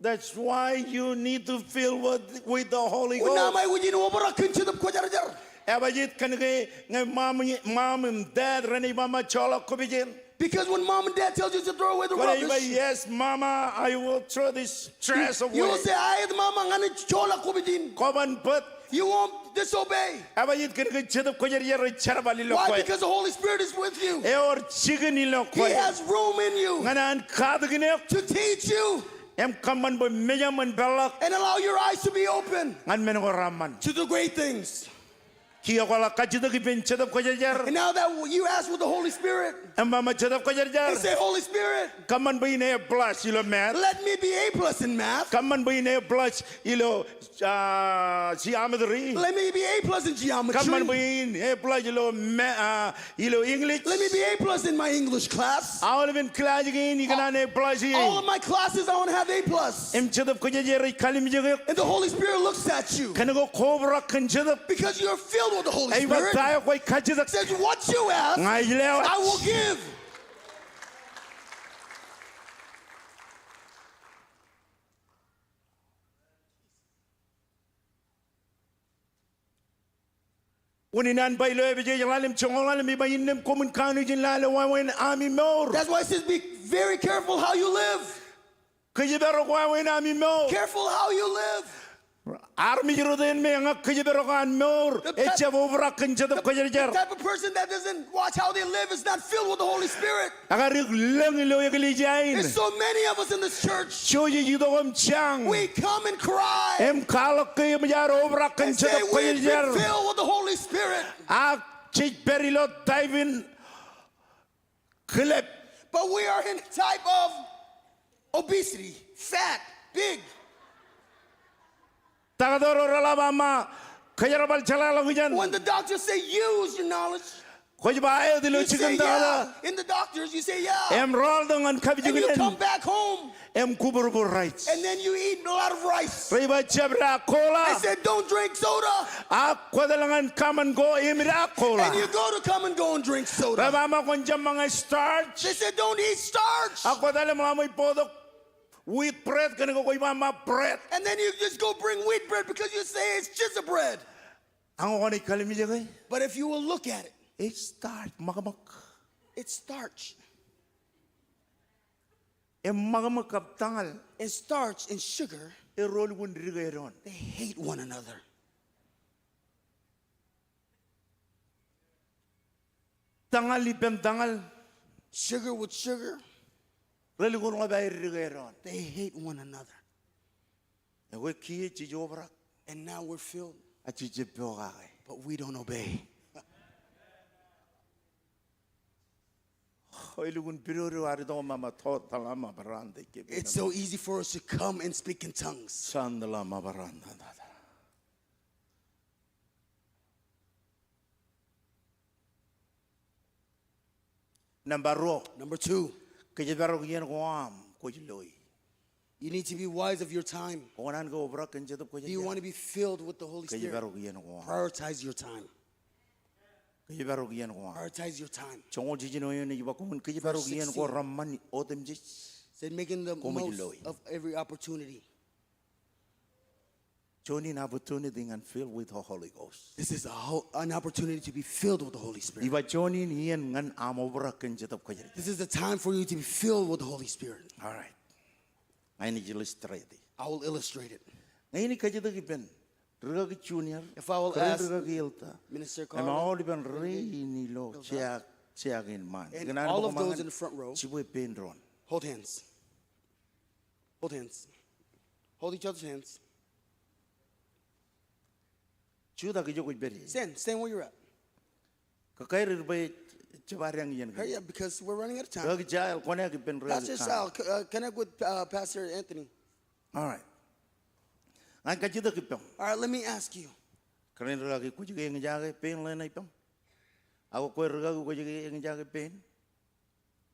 That's why you need to fill with, with the Holy Ghost. Kōn ṇe ṃae kwōj in obrak kōn Jetōb Kwōjarjar. Ebajeet kōnke ñe mom, mom im dad renaaj ba ṃōṃa joḷọk kobijen. Because when mom and dad tells you to throw away the rubbish, kwōnaaj ba, "Yes, mama, I will throw this trash away." You will say, "Aet, mama, ña in joḷọk kobijin." Kwōban bōt. You won't disobey. Ebajeet kōnke Jetōb Kwōjarjar ej jerbal ilo kwe. Why? Because the Holy Spirit is with you. Ewōr jikin ilo kwe. He has room in you. Ñan an katakin eok. To teach you. Im kōṃṃan bwe mejaṃ en peḷḷọk. And allow your eyes to be open. Ñan men ko reṃṃan. To the great things. Kiiō kwaḷọk kajjitōk ippān Jetōb Kwōjarjar. And now that you ask with the Holy Spirit, im ba ṃōṃa Jetōb Kwōjarjar. And say, "Holy Spirit, kōṃṃan bwe in A plus ilo math. Let me be A plus in math. Kōṃṃan bwe in A plus ilo, ah, geometry. Let me be A plus in geometry. Kōṃṃan bwe in A plus ilo ma-, ah, ilo English. Let me be A plus in my English class." Aolepen kilaaj kein ikōṇaan A plus in. All of my classes, I wanna have A plus. Im Jetōb Kwōjarjar ej kalimjek eok. And the Holy Spirit looks at you. Kōnke kwō obrak kōn Jetōb. Because you're filled with the Holy Spirit. Ej ba, "Ta eo kwōj kajjitōk?" Says, "What you ask, ña ij lewōj. I will give." Unin an ba ilo Epesōs ḷalem joñoul ḷalem ej ba, innām koṃwin kanooj in lale wāween ami mour. That's why it says, "Be very careful how you live." Kōjparok wāween ami mour. Careful how you live. Armej rot in me ñe kōjparok an mour, ejjab obrak kōn Jetōb Kwōjarjar. The type of person that doesn't watch how they live is not filled with the Holy Spirit. Ekar dik lōñ ilo eklejia in. There's so many of us in this church. Jouj ej itok im jañ. We come and cry. Im kwaḷọk ke eṃōj ad obrak kōn Jetōb Kwōjarjar. And say, "We've been filled with the Holy Spirit." Ak jej pād ilo type in kilep. But we are in a type of obesity, fat, big. Taktō ro reḷap aṃ ba, kōjerbal jeḷāḷọkjeṇ. When the doctors say, "Use your knowledge," kwōj ba aet ilo jikin taktō. You say, "Yeah." In the doctors, you say, "Yeah." Im rọọltok ñan kapijuknen. And you come back home. Im kubūrbūr rice. And then you eat a lot of rice. Rej ba jab da cola. They said, "Don't drink soda." Ak kwō etal ñan Come and Go im da cola. And you go to Come and Go and drink soda. Rej ba ṃōṃa kwōn jab ṃōñā starch. They said, "Don't eat starch." Ak kwō etal im ḷak ṃōk bōktok wheat bread, kōnke kwōj ba ṃōṃa bread. And then you just go bring wheat bread because you say it's just a bread. Ak ñe kwōnaaj kalimjeke. But if you will look at it, it's starch, ṃakṃōk. It's starch. Im ṃakṃōk kab tōñal. And starch and sugar, erro lukkuun dike doon. They hate one another. Tōñal ippān tōñal. Sugar with sugar. Relukkuun ḷap aer dike doon. They hate one another. Ekwe kiiō jej obrak. And now we're filled. Ak jej jab pokake. But we don't obey. Eo lukkuun pidodo ad itok ṃōṃa tōt tōḷa ṃōṃa barāinwōt ke. It's so easy for us to come and speak in tongues. San tōḷa ṃōṃa barāinwōt. Nōṃba ruo. Number two. Kōjparok iien ko aṃ kwōj loi. You need to be wise of your time. Kwō kōṇaan ke obrak kōn Jetōb Kwōjarjar? Do you want to be filled with the Holy Spirit? Kōjparok iien ko aṃ. Prioritize your time. Kōjparok iien ko aṃ. Prioritize your time. Joñoul jiljino eoon ej ba koṃwin kōjparok iien ko reṃṃan otemjej. Said making the most of every opportunity. Juon in opportunity ñan filled with the Holy Ghost. This is a ho-, an opportunity to be filled with the Holy Spirit. Ij ba juon in iien ñan aṃ obrak kōn Jetōb Kwōjarjar. This is the time for you to be filled with the Holy Spirit. All right. Ña in illustrate. I will illustrate it. Ña in kajjitōk ippān Rikaki Junior, if I will ask Rikaki Elder, Minister Carl, im aolepān rein ilo jeak, jeak in ṃaan. And all of those in the front row, jibwe pein doon. Hold hands. Hold hands. Hold each other's hands. Jutak ijo kwōj pād ie. Stand, stand where you're at. Kōkāer bwe ejjab adeañ iien. Hurry up, because we're running out of time. Rikaki Jael, connect ippān Rikaki Jael. Pastor Sal, c-, uh, connect with, uh, Pastor Anthony. All right. Ña in kajjitōk ippaṃ. All right, let me ask you. Kōrā in rikaki, kwōj ke eñjake pein ḷein ippaṃ? Ak kwe rikaki, kwōj ke eñjake pein?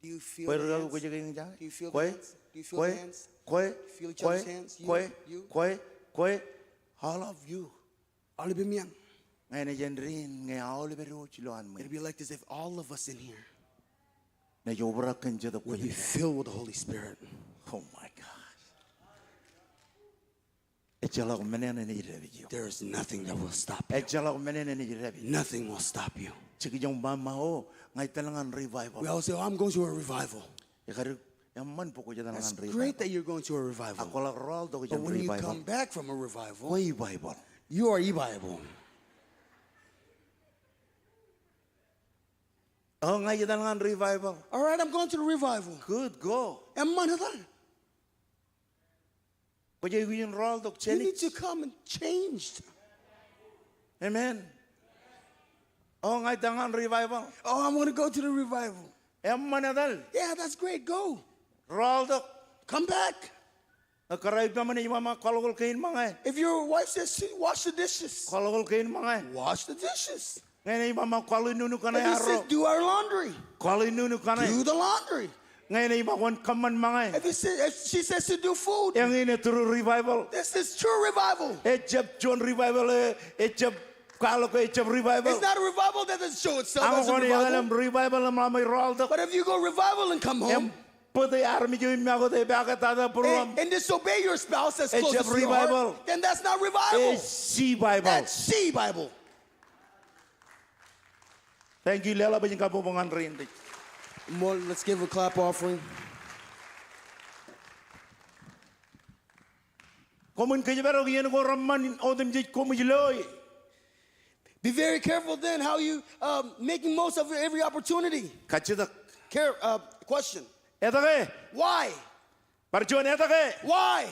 Do you feel the hands? Kwe rikaki, kwōj ke eñjake? Do you feel the hands? Do you feel the hands? Kwe, kwe, feel each other's hands? You, you. Kwe, kwe, kwe, all of you. Aolepān ippān. Ña in jen ri in ñe aolepād wōj ilowaan ṃwiin. It'd be like this if all of us in here, ñe jej obrak kōn Jetōb Kwōjarjar, would be filled with the Holy Spirit. Oh my God. Ejjeḷọk men eṇ enaaj dāpij eok. There is nothing that will stop you. Ejjeḷọk men eṇ enaaj dāpij eok. Nothing will stop you. Jekjek ṃaṃa, o, ña ij etal ñan revival. We always say, "Oh, I'm going to a revival." Ekar eṃṃan bwe kwōj etal ñan revival. That's great that you're going to a revival. Ak kwōḷak rọọltok jān revival. But when you come back from a revival, kwe revival. You are revival. O, ña ij etal ñan revival. All right, I'm going to the revival. Good, go. Eṃṃan etal. Kwōj aikuj in rọọltok, change. You need to come and changed. Amen. O, ña ij etal ñan revival. Oh, I'm gonna go to the revival. Eṃṃan etal. Yeah, that's great. Go. Rọọltok. Come back. Ñe kōrā ippaṃ eṇ ej ba ṃōk kwaḷọk kein ṃōñā. If your wife says, "Wash the dishes." Kwaḷọk kein ṃōñā. Wash the dishes. Ñe eṇ ej ba ṃōk kwaḷọk nuknuk kaṇe arro. If he says, "Do our laundry." Kwaḷọk nuknuk kaṇe. Do the laundry. Ñe eṇ ej ba kwōn kōṃṃan ṃōñā. If he says, if she says to do food. Eñin ej true revival. This is true revival. Ejjab juon revival e, ejjab kwaḷọk ke ejjab revival. It's not a revival that doesn't show itself as a revival. Ak kwōn etal im revival im ḷak ṃōj rọọltok. But if you go revival and come home, im bōte armej eo im ṃakūt e epaakōttata būruōṃ. And, and disobey your spouse that's closest to your heart, ejjab revival. Then that's not revival. Ej sea Bible. That's sea Bible. Thank you. Leḷọk bwe jen kabbokbok ñan rein rej. Ṃool, let's give a clap offering. Koṃwin kōjparok iien ko reṃṃan otemjej koṃij loi. Be very careful then how you, um, making most of every opportunity. Kajjitōk. Care, uh, question. Etke? Why? Bar juon etke? Why?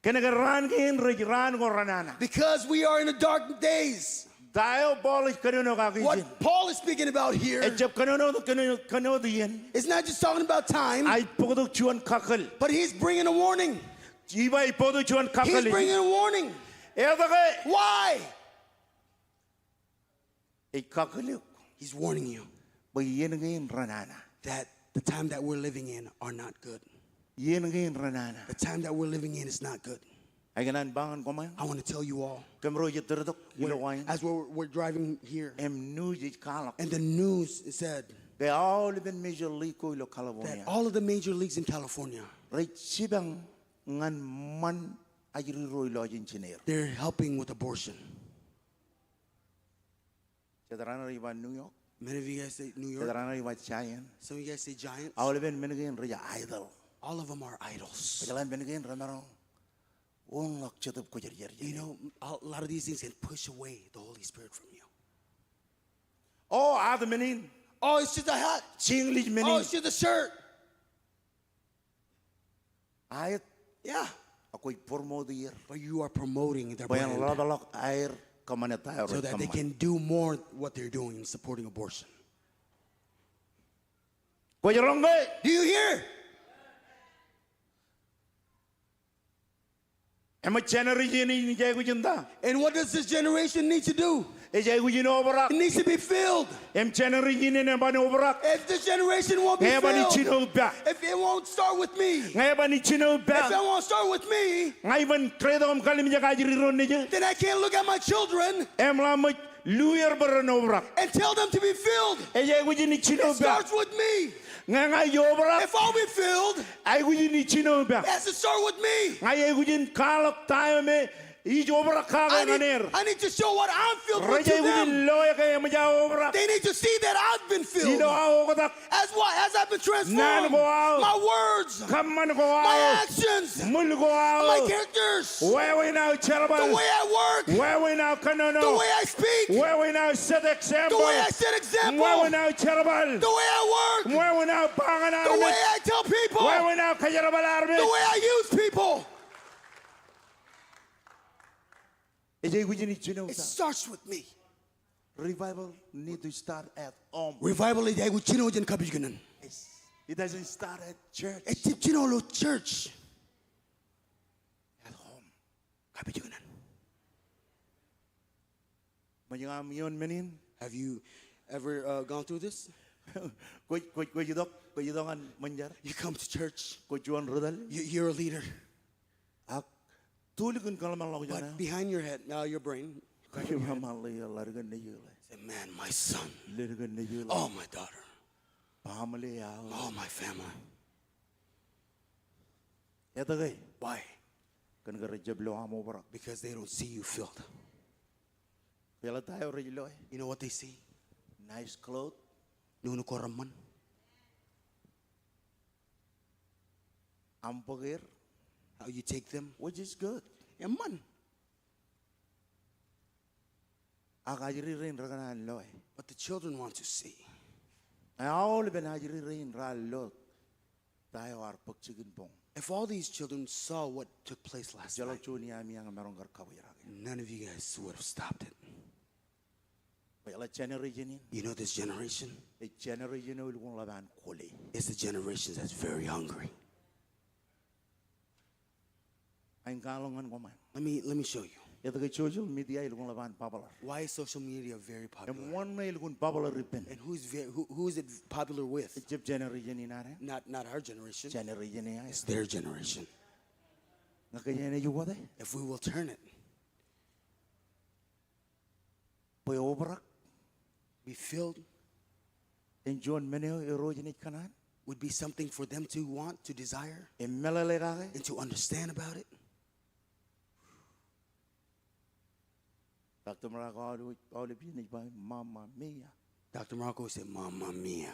Kōnke raan kein rej raan ko renana. Because we are in the dark days. Ta eo Paul ej kōnono kaki ijin. What Paul is speaking about here, ejjab kōnono, kōnono, kōnono iien. Is not just talking about time, a ej bōktok juon kakkōl. But he's bringing a warning. Ij ba ej bōktok juon kakkōl. He's bringing a warning. Etke? Why? Ej kakkōl eok. He's warning you. Bwe iien kein renana. That the time that we're living in are not good. Iien kein renana. The time that we're living in is not good. Ikōṇaan ba ñan koṃ, I want to tell you all, kōm ro ej tōrtok ilo wain, as we're, we're driving here, im news ej kwaḷọk, and the news said, ke aolepān major league ko ilo California, that all of the major leagues in California, rej jipañ ñan ṃan ajri ro ilọjin jineer. They're helping with abortion. Jet raṇe rej ba New York. Many of you guys say New York. Jet raṇe rej ba Giants. Some of you guys say Giants. Aolepān men kein rej idol. All of them are idols. Kwōjeḷā men kein remaroñ uñḷọk Jetōb Kwōjarjar. You know, a lot of these things can push away the Holy Spirit from you. O, hat men in. Oh, it's just a hat. Ej English men in. Oh, it's just a shirt. Aet. Yeah. Ak kwōj promote er. But you are promoting their brand. Bwe en ḷapḷọk aer kōṃṃane ta eo rej kōṃṃane. So that they can do more what they're doing in supporting abortion. Kwōj roñ ke? Do you hear? Im ej generation in ej aikuj in ta? And what does this generation need to do? Ej aikuj in obrak. It needs to be filled. Im generation in eban obrak. If this generation won't be filled, ñe eban ijin eok ippa, if it won't start with me, ñe eban ijin eok ippa, if it won't start with me, ña iban deḷọñ im kalimjek ajri ro nejū, then I can't look at my children, im ḷak ṃōj luier bwe ren obrak, and tell them to be filled. Ej aikuj in ijin eok ippa. It starts with me. Ñe ña ij obrak, if I'll be filled, aikuj in ijin eok ippa. It has to start with me. Ña ij aikuj in kwaḷọk ta eo me ij obrak kake ñan er. I need to show what I'm filled with to them. Rej aikuj in loe ke eṃōj aō obrak. They need to see that I've been filled. Ilo aō oktak. As what? As I've been transformed. Naan ko aō. My words. Kōṃṃan ko aō. My actions. Ṃwil ko aō. My characters. Wāween aō jerbal. The way I work. Wāween aō kōnono. The way I speak. Wāween aō set example. The way I set example. Wāween aō jerbal. The way I work. Wāween aō ba ñan armej. The way I tell people. Wāween aō kōjerbal armej. The way I use people. Ej aikuj in ijin eok ippa. It starts with me. Revival need to start at home. Revival ej aikuj jino jān kapijuknen. Yes. It doesn't start at church. Ejjab jino ilo church. At home. Kapijuknen. Ṃōj ña aṃ iioon men in? Have you ever, uh, gone through this? Kwōj, kwōj, kwōj itok, kwōj itok ñan ṃōn jar. You come to church. Kwōj juon ri tōl. You, you're a leader. Ak tūlikūn kōḷmānḷọkjeṇ eo. But behind your head, uh, your brain, kwōj ṃaanḷọk ḷadik in nejū ḷe. Say, "Man, my son." Ḷadik in nejū ḷe. Oh, my daughter. Family eo aō. Oh, my family. Etke? Why? Kōn ke rejjab lo aṃ obrak. Because they don't see you filled. Kwōjeḷā ta eo rej loe? You know what they see? Nice clothes. Nuknuk ko reṃṃan. Aṃ bōk er. How you take them. Which is good. Eṃṃan. Ak ajri rein rekōṇaan loe. But the children want to see. Ñe aolepen ajri rein raar lo ta eo ear bōk jikin boñ. If all these children saw what took place last night, ejjeḷọk juon iaami eo ñe maroñ kar kabwijrake. None of you guys would have stopped it. Kwōjeḷā generation in? You know this generation? Ej generation eo elukkuun ḷap an kwōle. It's the generation that's very hungry. Ij kwaḷọk ñan koṃ. Let me, let me show you. Etke social media elukkuun ḷap an popular? Why is social media very popular? Im wōn ṇe elukkuun popular ippān? And who's ve-, who, who is it popular with? Ejjab generation in ad. Not, not our generation. Generation eo ad. It's their generation. Ñe kōj enaaj ukōte. If we will turn it. Bwe obrak. Be filled. En juon men eo Irooj enaaj kōṇaan. Would be something for them to want, to desire, im meḷeḷe kake. And to understand about it. Doctor Morocco aolep, aolep iien ej ba, "Mamma mia." Doctor Morocco said, "Mamma mia."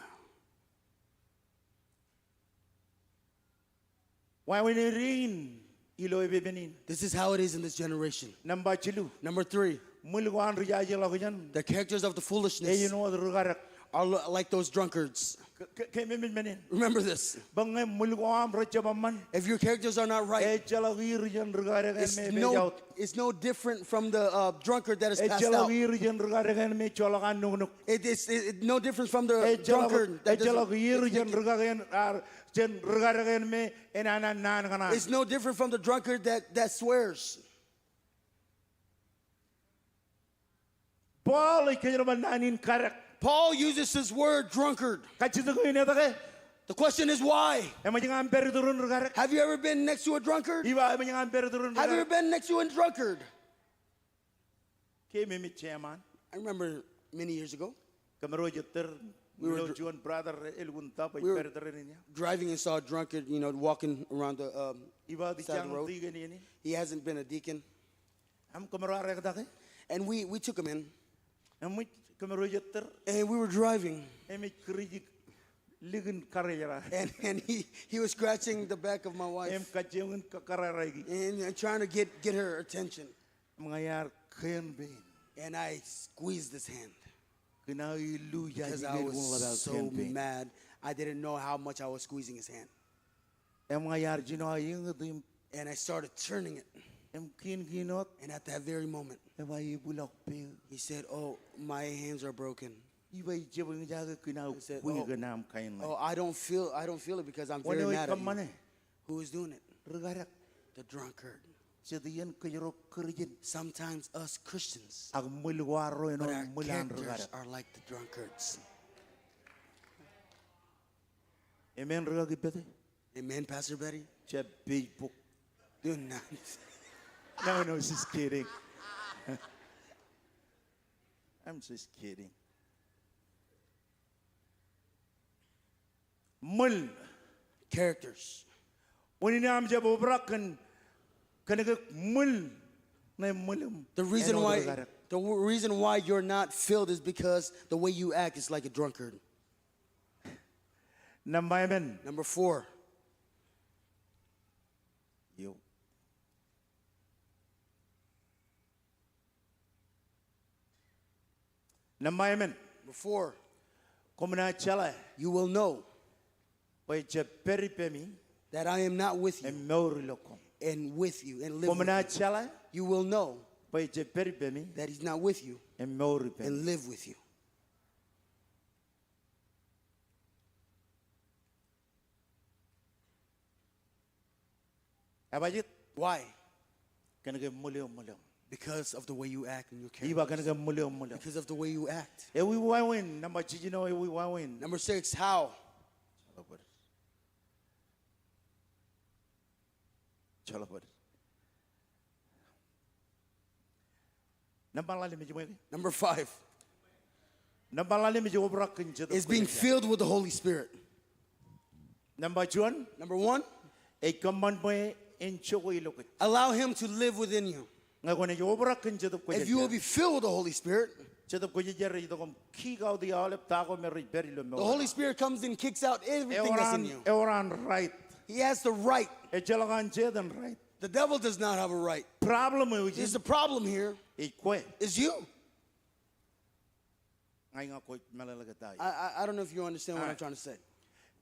Wāween eo in ilo epepen in. This is how it is in this generation. Nōṃba jilu. Number three. Ṃwil ko an ri jajeḷọkjeṇ. The characters of the foolishness. Ej āinwōt ri kadek. Are li-, like those drunkards. Ke, ke, keememej men in. Remember this. Bwe ñe ṃwil ko aṃ rejjab eṃṃan. If your characters are not right, ejjeḷọk iirijin ri kadek eo me ej no, page out. It's no different from the, uh, drunkard that is passed out. Ejjeḷọk iirijin ri kadek eo me ejjeḷọk an nuknuk. It is, it, it, no different from the drunkard that doesn't. Ejjeḷọk, ejjeḷọk iirijin ri kadek eo, ah, jān ri kadek eo me enana naan kōṇaan. It's no different from the drunkard that, that swears. Paul ej kōjerbal naan in kadek. Paul uses this word drunkard. Kajjitōk eo in etke? The question is why? Eṃōj ña aṃ pād iturin ri kadek? Have you ever been next to a drunkard? Iba, eṃōj ña aṃ pād iturin ri kadek? Have you ever been next to a drunkard? Keememej jeṃaan. I remember many years ago. Kōmro ej ettōr, we were ilo dr-, juon brother elukkuun tōp, we were pād iturin in ia. Driving and saw a drunkard, you know, walking around the, um, side of the road. Iba, ij jañin deacon in. He hasn't been a deacon. Im kōmro ar ektake. And we, we took him in. Im ij, kōmro ej ettōr. And we were driving. Im ej kūrijik likin karijer eo. And, and he, he was scratching the back of my wife. Im kajjioñ in ka-, kōrā-kōrā-kōrāik. And, and trying to get, get her attention. Im ña iar kien pein. And I squeezed his hand. Kōn aō illu ij jaje ke elukkuun ḷap aō kien pein. Because I was so mad, I didn't know how much I was squeezing his hand. Im ña iar jino aō eñūt im. And I started turning it. Im kiin kiin wōt. And at that very moment, eba ebwilọk peiū. He said, "Oh, my hands are broken." Iba ij jab eñjake kōn aō kwe kōn aṃ kain ḷe. "Oh, I don't feel, I don't feel it because I'm very mad at you." Wōn eo ej kōṃṃane? Who is doing it? Ri kadek. The drunkard. Jet iien kōjro Kūrjin. Sometimes us Christians, ak ṃwil ko arro āinwōt ṃwil an ri-kadek. But our characters are like the drunkards. Amen, rikaki Pete? Amen, Pastor Betty? Jab Facebook. Do not. No, no, just kidding. I'm just kidding. Ṃwil. Characters. Unin aṃ jab obrak kōn, kōn ke ṃwil ṇe ṃwilōṃ. The reason why, the w-, reason why you're not filled is because the way you act is like a drunkard. Nōṃba emān. Number four. Eo. Nōṃba emān. Number four. Koṃ naaj jeḷā. You will know. Bwe ejjab pād ippemi. That I am not with you. Im mour ilo koṃ. And with you, and live with you. Koṃ naaj jeḷā. You will know. Bwe ejjab pād ippemi. That he's not with you. Im mour ippemi. And live with you. Ebajeet? Why? Kōn ke ṃwil eo ṃwilōṃ. Because of the way you act and your character. Ij ba kōn ke ṃwil eo ṃwilōṃ. Because of the way you act. Ewi wāween, nōṃba jiljino, ewi wāween. Number six, how? Jeḷā bōd. Jeḷā bōd. Nōṃba ḷalem ej ṃōj ke? Number five. Nōṃba ḷalem ej obrak kōn Jetōb Kwōjarjar. Is being filled with the Holy Spirit. Nōṃba juon. Number one. Ej kōṃṃan bwe en jokwe ilo kōj. Allow him to live within you. Ñe kwōnaaj obrak kōn Jetōb Kwōjarjar. If you will be filled with the Holy Spirit, Jetōb Kwōjarjar ej itok im kick out e aolep ta ko me rej pād ilo mour. The Holy Spirit comes and kicks out everything that's in you. Ewōr an, ewōr an right. He has the right. Ejjeḷọk an Setan right. The devil does not have a right. Problem eo ej. Is the problem here. Ej kwe. Is you. Ña iñak kwōj meḷeḷe ke ta eo. I, I, I don't know if you understand what I'm trying to say.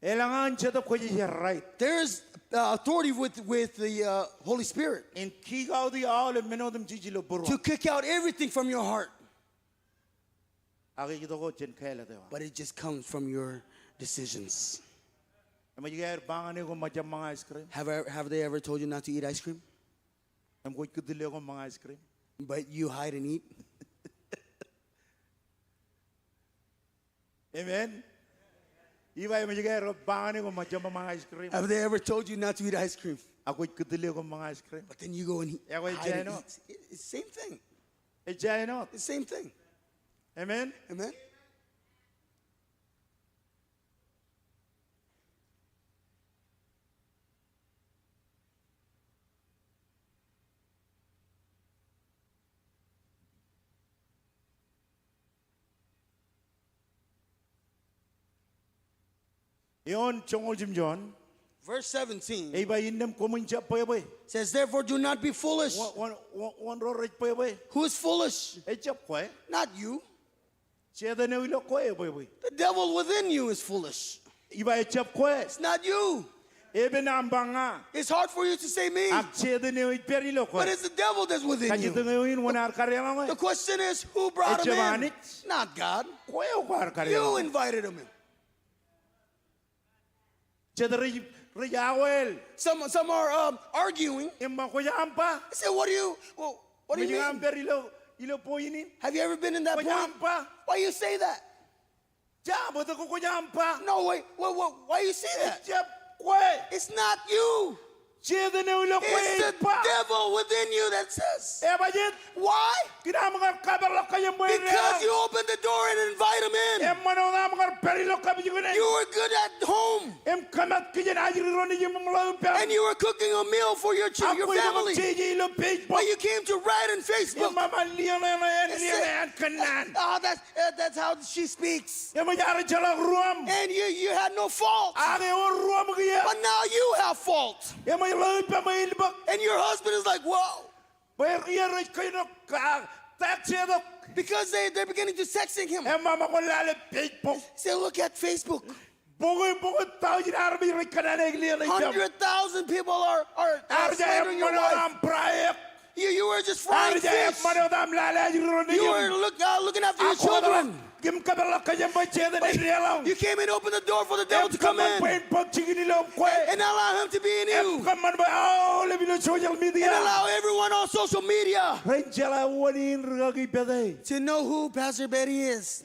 Elōñ an Jetōb Kwōjarjar right. There is, uh, authority with, with the, uh, Holy Spirit. En kick out e aolep men otemjej ilo būruō. To kick out everything from your heart. Ak ej itok wōt jān kāālōt eo aṃ. But it just comes from your decisions. Eṃōj ke aer ba ñan eok ṃōk jab ṃōñā ice cream? Have I, have they ever told you not to eat ice cream? Im kwōj kūtile eok ṃōñā ice cream? But you hide and eat. Amen. Ij ba eṃōj ke aer ba ñan eok ṃōk jab ṃōñā ice cream? Have they ever told you not to eat ice cream? Ak kwōj kūtile eok ṃōñā ice cream? But then you go and eat. Eo ej hide and eat. It's the same thing. Ej āinwōt. The same thing. Amen. Amen. Eoon joñoul jimjuon. Verse seventeen. Ej ba innām koṃwin jab bwebwe. Says, "Therefore do not be foolish." Wōn, wōn, wōn, wōn ro rej bwebwe? Who is foolish? Ejjab kwe. Not you. Setan eo ilo kwe ebwebwe. The devil within you is foolish. Ij ba ejjab kwe. It's not you. Epen aṃ ba ña. It's hard for you to say me. Ak Setan eo ej pād ilo kwe. But it's the devil that's within you. Kajjitōñ eo in wōn ear kadeḷọñe? The question is, who brought him in? Ejjab Anij. Not God. Kwe eo kwaar kadeḷọñe. You invited him in. Jet rej, rej aweel. Some, some are, um, arguing. Im ba, kwōj aṃ ba? I say, "What do you, wha-, what do you mean?" Eṃōj ke aṃ pād ilo, ilo point in? Have you ever been in that point? Kwōj aṃ ba? Why you say that? Jab, bōtab ke kwōj aṃ ba. No, wait, wait, wait, why you say that? Ejjab kwe. It's not you. Setan eo ilo kwe ej ba. It's the devil within you that says. Ebajeet? Why? Kōn aṃ kar kapeḷḷọk kōj im bwe en deḷọñ. Because you opened the door and invite him in. Eṃṃan wōt aṃ kar pād ilo kapijuknen. You were good at home. Im kōmat kijen ajri ro nejiṃ im ḷeo im pād. And you were cooking a meal for your chil-, your family. Ak kwōj jeje ilo Facebook. But you came to write in Facebook. Im eṃṃan liōñḷọk, liōñḷọk kōnnaan. Oh, that's, uh, that's how she speaks. Eṃōj aer jeḷọk ruōṃ. And you, you had no fault. Ak ewōr ruōṃ kiiō. But now you have fault. Eṃōj ḷeo ippaṃ ej bōk. And your husband is like, "Whoa." Bwe ri-, rej kōjenolọk, ah, text tok. Because they, they're beginning to texting him. Eṃṃan ṃōk lale Facebook. Say, "Look at Facebook." Bok, bok taujin armej rej kōṇaan eok liōñḷọk ippaṃ. Hundred thousand people are, are, are slandering your wife. Ear jab eṃṃan wōt aṃ priority. You, you were just frying fish. Ear jab eṃṃan wōt aṃ lale ajri ro nejiṃ. You were look, uh, looking after your children. Ak kwōj Im kōpeḷḷọk kōjām bwe Setan en deḷọñ. You came and opened the door for the devil to come in. Im kōṃṃan bwe en bōk jikin ilo kwe. And allow him to be in you. Im kōṃṃan bwe aolep ilo social media. And allow everyone on social media. Ren jeḷā wōn in rikaki Pete. To know who Pastor Betty is.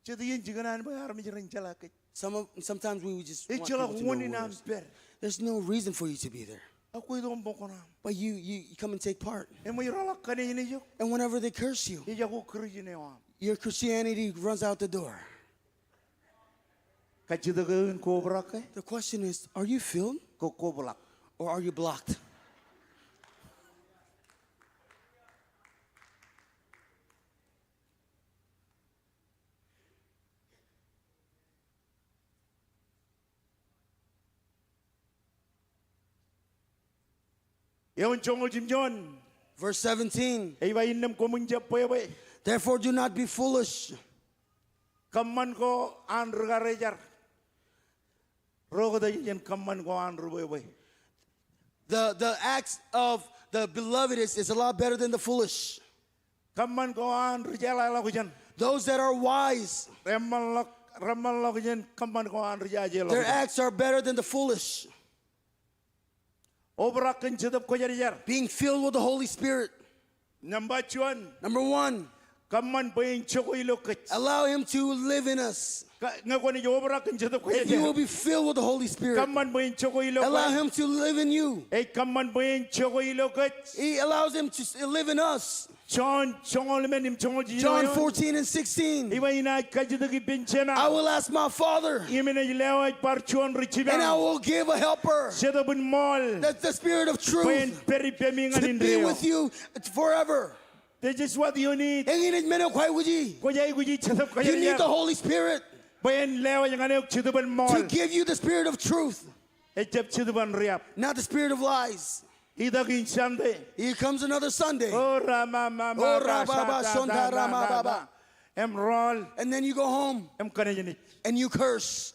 Jet iien jikin an bwe armej ren jeḷā kōj. Some of, sometimes we would just want people to know who it is. Ejjeḷọk wōn in aṃ pād. There's no reason for you to be there. Ak kwe itok im bōk kuṇaaṃ. But you, you, you come and take part. Eṃōj ro ḷọk kōnejnej eok. And whenever they curse you, ejako Christian eo aṃ. Your Christianity runs out the door. Kajjitōk eō in kwō obrak ke? The question is, are you filled? Ke kwō block? Or are you blocked? Eoon joñoul jimjuon. Verse seventeen. Ej ba innām koṃwin jab bwebwe. Therefore do not be foolish. Kōṃṃan ko an ri-karijer ro kōtō jān kōṃṃan ko an ri-bwebwe. The, the acts of the beloved is, is a lot better than the foolish. Kōṃṃan ko an ri-jeḷāḷọkjeṇ. Those that are wise. Reṃṃanḷọk, reṃṃanḷọkjeṇ kōṃṃan ko an ri-jajeḷọkjeṇ. Their acts are better than the foolish. Obrak kōn Jetōb Kwōjarjar. Being filled with the Holy Spirit. Nōṃba juon. Number one. Kōṃṃan bwe en jokwe ilo kōj. Allow him to live in us. Ka-, ñe kwōnaaj obrak kōn Jetōb Kwōjarjar. If you will be filled with the Holy Spirit, kōṃṃan bwe en jokwe ilo kwe. Allow him to live in you. Ej kōṃṃan bwe en jokwe ilo kōj. He allows him to s-, live in us. John joñoul emān im joñoul jiljino eoon. John fourteen and sixteen. Ej ba inaaj kajjitōk ippān Jema. I will ask my Father. Im enaaj lewōj bar juon ri-jipañ. And I will give a helper. Jetōb in ṃool. That's the Spirit of truth. Bwe en pād ippemi ñan indeeo. To be with you forever. This is what you need. Eñin ej men eo kwaikuji. Kwōj aikuji Jetōb Kwōjarjar. You need the Holy Spirit. Bwe en lewōj ñan eok Jetōb in ṃool. To give you the Spirit of truth. Ejjab Jetōb in riab. Not the spirit of lies. Itok in Sunday. He comes another Sunday. O ra ma ma ma. O ra ba ba shonda ra ma ba ba. Im rọọl. And then you go home. Im kōnejnej. And you curse.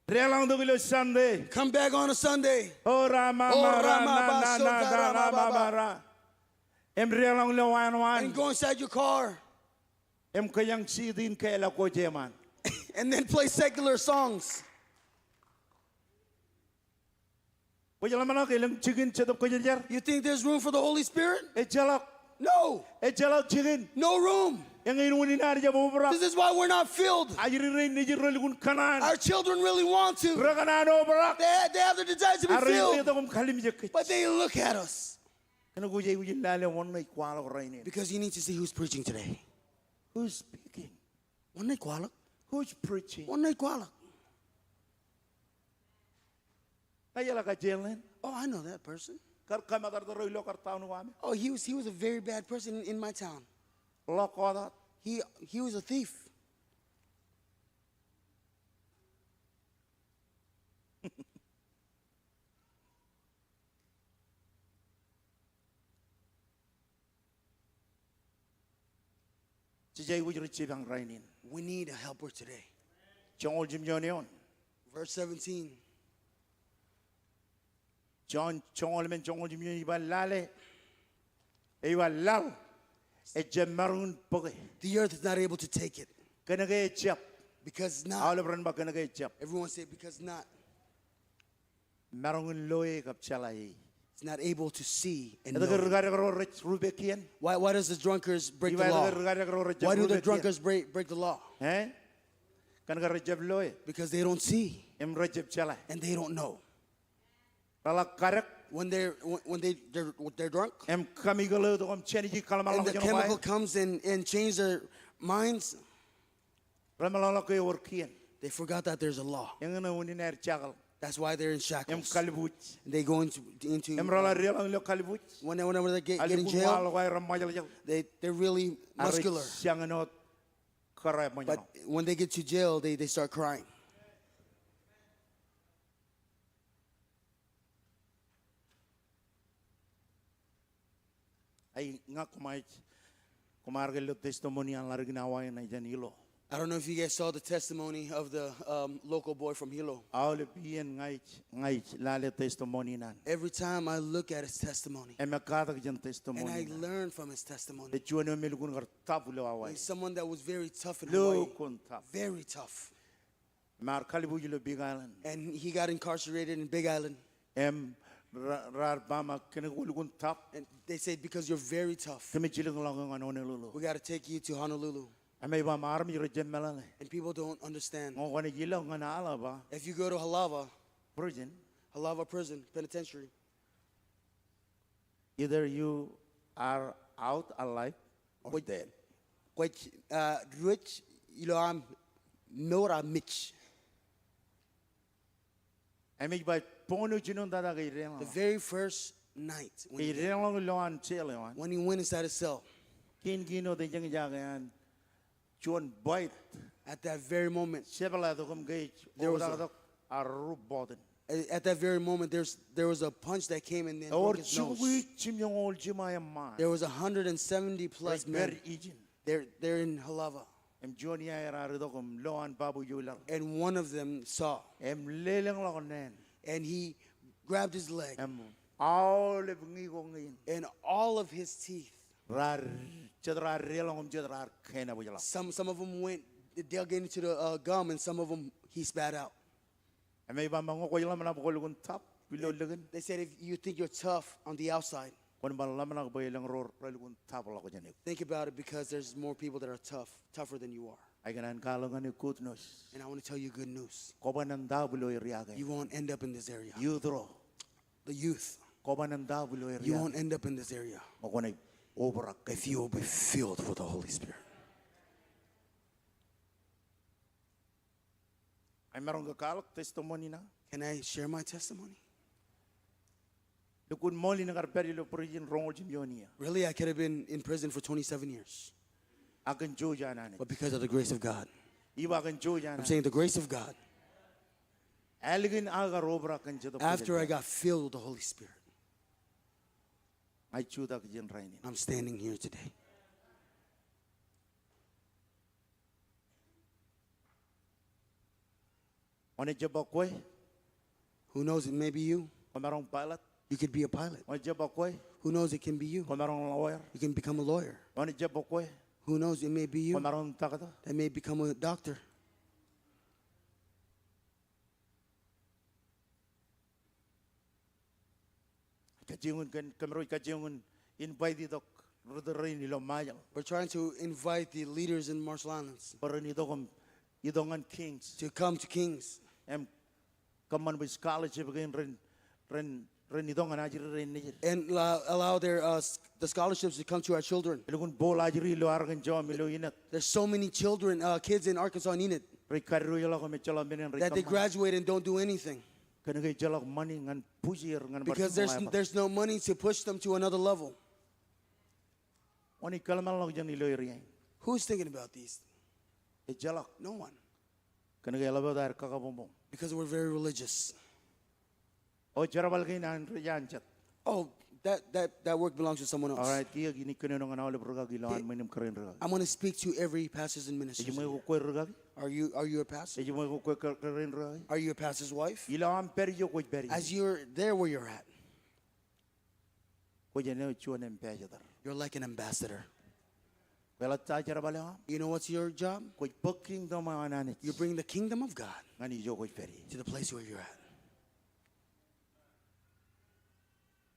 Deḷọñtok ilo Sunday. Come back on a Sunday. O ra ma ma ra ma ma ma ra. Im deḷọñ ilo wānwaan. And go inside your car. Im kōjañ siit in keḷọk ko jeṃaan. And then play secular songs. Kwōj ḷōmṇak elōñ jikin Jetōb Kwōjarjar? You think there's room for the Holy Spirit? Ejjeḷọk. No. Ejjeḷọk jikin. No room. Eñin unin ad jab obrak. This is why we're not filled. Ajri rein nejid relukkuun kōṇaan. Our children really want to. Rekōṇaan obrak. They, they have the desire to be filled. Ak rej itok im kalimjek kōj. But they look at us. Kōn kwōj aikuj in lale wōn ej kwaḷọk rainin. Because you need to see who's preaching today. Who's speaking? Wōn ej kwaḷọk? Who's preaching? Wōn ej kwaḷọk? Ña ijeḷā kajjien ḷein. Oh, I know that person. Kar kōmatōrtōr eo ilo kar town ko ami. Oh, he was, he was a very bad person in, in my town. Ḷọk kọọt. He, he was a thief. Jej aikuj ri-jipañ rainin. We need a helper today. Joñoul jimjuon eoon. Verse seventeen. John joñoul emān joñoul jimjuon ej ba lale. Ej ba laḷ ejjab maroñ in bōke. The earth is not able to take it. Kōnke ejjab. Because not. Aolep ren ba kōnke ejjab. Everyone say, "Because not." Maroñ in loe kab jeḷā e. It's not able to see and know. Etke ri-kadek ro rej rupe kien? Why, why does the drunkards break the law? Ij ba etke ri-kadek ro rej rupe kien? Why do the drunkards break, break the law? Eh? Kōnke rejjab loe. Because they don't see. Im rejjab jeḷā. And they don't know. Reḷak kadek. When they're, when, when they, they're, they're drunk. Im chemical eo tok im change kōḷmānḷọkjeṇ ko aer. And the chemical comes and, and change their minds. Remeḷọkḷọk ke ewōr kien. They forgot that there's a law. Eñin unin aer jackal. That's why they're in shackles. Im kalbuuj. They go into, into, um, im reḷak deḷọñ ilo kalbuuj. When, whenever they get, get in jail, alikkar waḷọk aer reṃōjḷọk. They, they're really muscular. Ak rej jañin wōt kōrā ṃōjṇọ. But when they get to jail, they, they start crying. Ak ña koṃij, koṃij ar ke lo testimony an ḷadik in Hawaii ṇe jān ilo. I don't know if you guys saw the testimony of the um, local boy from Hilo. Aolep iien ña ij, ña ij lale testimony in an, every time I look at his testimony, im ekkatak jān testimony in an, and I learn from his testimony. Ej juon eo me lukkuun kar tough ilo Hawaii. He's someone that was very tough in Hawaii. Lukkuun tough. Very tough. Im ear kalbuuj ilo Big Island. And he got incarcerated in Big Island. Im ra-, raar ba im kōnke kwō lukkuun tough, and they said, "Because you're very tough, kōmij jilkinḷọk eok ñan Honolulu. We gotta take you to Honolulu." Im ej ba im armej rej jab meḷeḷe. And people don't understand. Ñe kwōnaaj ilọk ñan Halawa, if you go to Halawa, prison, Halawa Prison, Penitentiary, either you are out alive or dead. Kwōj, uh, diwōj ilo aṃ mour ak mej. Im ej ba boñ eo jinoin tata ke ij deḷọñ, the very first night when he, ke ij deḷọñ ilowaan cell eo an, when he went inside his cell, kein kein wōt ej eñjake an juon bite. At that very moment, jepḷaak tok im ke ej, there was a, oktaktok arru button. At that very moment, there's, there was a punch that came and then broke his nose. Ewōr jibukwi jimjuonñoul jiṃa eṃṃaan. There was a hundred and seventy plus men. Rej pād ijin. They're, they're in Halawa. Im juon iaer ear itok im lo an babu eo i laḷ. And one of them saw. Im lelōñḷọk neen. And he grabbed his leg. Im aolep ñi ko ñi in, and all of his teeth, raar, jet raar deḷọñ im jet raar kaenbōjḷọk. Some, some of them went, they dug into the uh, gum, and some of them he spat out. Im ej ba ñe kwōj ḷōmṇak bwe kwō lukkuun tough ilo likin, they said, "If you think you're tough on the outside, kwōn bar ḷōmṇak bwe elōñ ro relukkuun tough ḷọk jān eok." Think about it, because there's more people that are tough, tougher than you are. Ikōṇaan kwaḷọk ñan eok good news. And I want to tell you good news. Kwō ban end up ilo area kein. You won't end up in this area. Youth ro. The youth. Kwō ban end up ilo area kein. You won't end up in this area. Ñe kwōnaaj obrak, if you will be filled with the Holy Spirit. Im maroñ ke kwaḷọk testimony in aō? Can I share my testimony? Lukkuun ṃool in kar pād ilo prison roñoul jimjuon iiō. Really, I could have been in prison for twenty-seven years. Ak kōn jouj an Anij. But because of the grace of God. Ij ba ak kōn jouj an Anij. I'm saying the grace of God. Ālikin aō kar obrak kōn Jetōb Kwōjarjar. After I got filled with the Holy Spirit, ña ij jutak ijin rainin. I'm standing here today. Kwōnaaj jab ba kwe. Who knows, it may be you. Kwō maroñ pilot. You could be a pilot. Kwōnaaj jab ba kwe. Who knows, it can be you. Kwō maroñ lawyer. You can become a lawyer. Kwōnaaj jab ba kwe. Who knows, it may be you. Kwō maroñ doctor. That may become a doctor. Kajjioñ in kōn, kōmro ej kajjioñ in invite itok ri tōl rein ilo Ṃajeḷ. We're trying to invite the leaders in Marshall Islands. Bwe ren itok im, itok ñan Kings. To come to Kings. Im kōṃṃan bwe scholarship kein ren, ren, ren itok ñan ajri rein nejid. And allow, allow their, uh, s-, the scholarships to come to our children. Elukkuun bōk ajri ilo Arkansas im ilo Enid. There's so many children, uh, kids in Arkansas and Enid. Rej kadiwōjḷọk im ejjeḷọk men in rej kōṃṃan. That they graduate and don't do anything. Kōnke ejjeḷọk ṃani ñan push er ñan bar jimjuon level. Because there's, there's no money to push them to another level. Kwōnaaj kōḷmānḷọkjeṇ ilo area in? Who's thinking about these? Ejjeḷọk. No one. Kōnke eḷap wōt aer kakabuñbuñ. Because we're very religious. O, jerbal kein an ri-, an jet. Oh, that, that, that work belongs to someone else. All right, kiiō, inaaj kōnono ñan aolep rikaki ilowaan ṃwiin im kōrā in rikaki. I'm gonna speak to every pastors and ministers in here. Ejiṃwe ke kwe rikaki? Are you, are you a pastor? Ejiṃwe ke kwe kō-, kōrā in rikaki? Are you a pastor's wife? Ilowaan pād ijo kwōj pād ie. As you're there where you're at. Kwōj āinwōt juon ambassador. You're like an ambassador. Kwō eḷap ta jerbal eo aṃ? You know what's your job? Kwōj bōk kingdom eo an Anij. You bring the kingdom of God ñan ijo kwōj pād ie. To the place where you're at.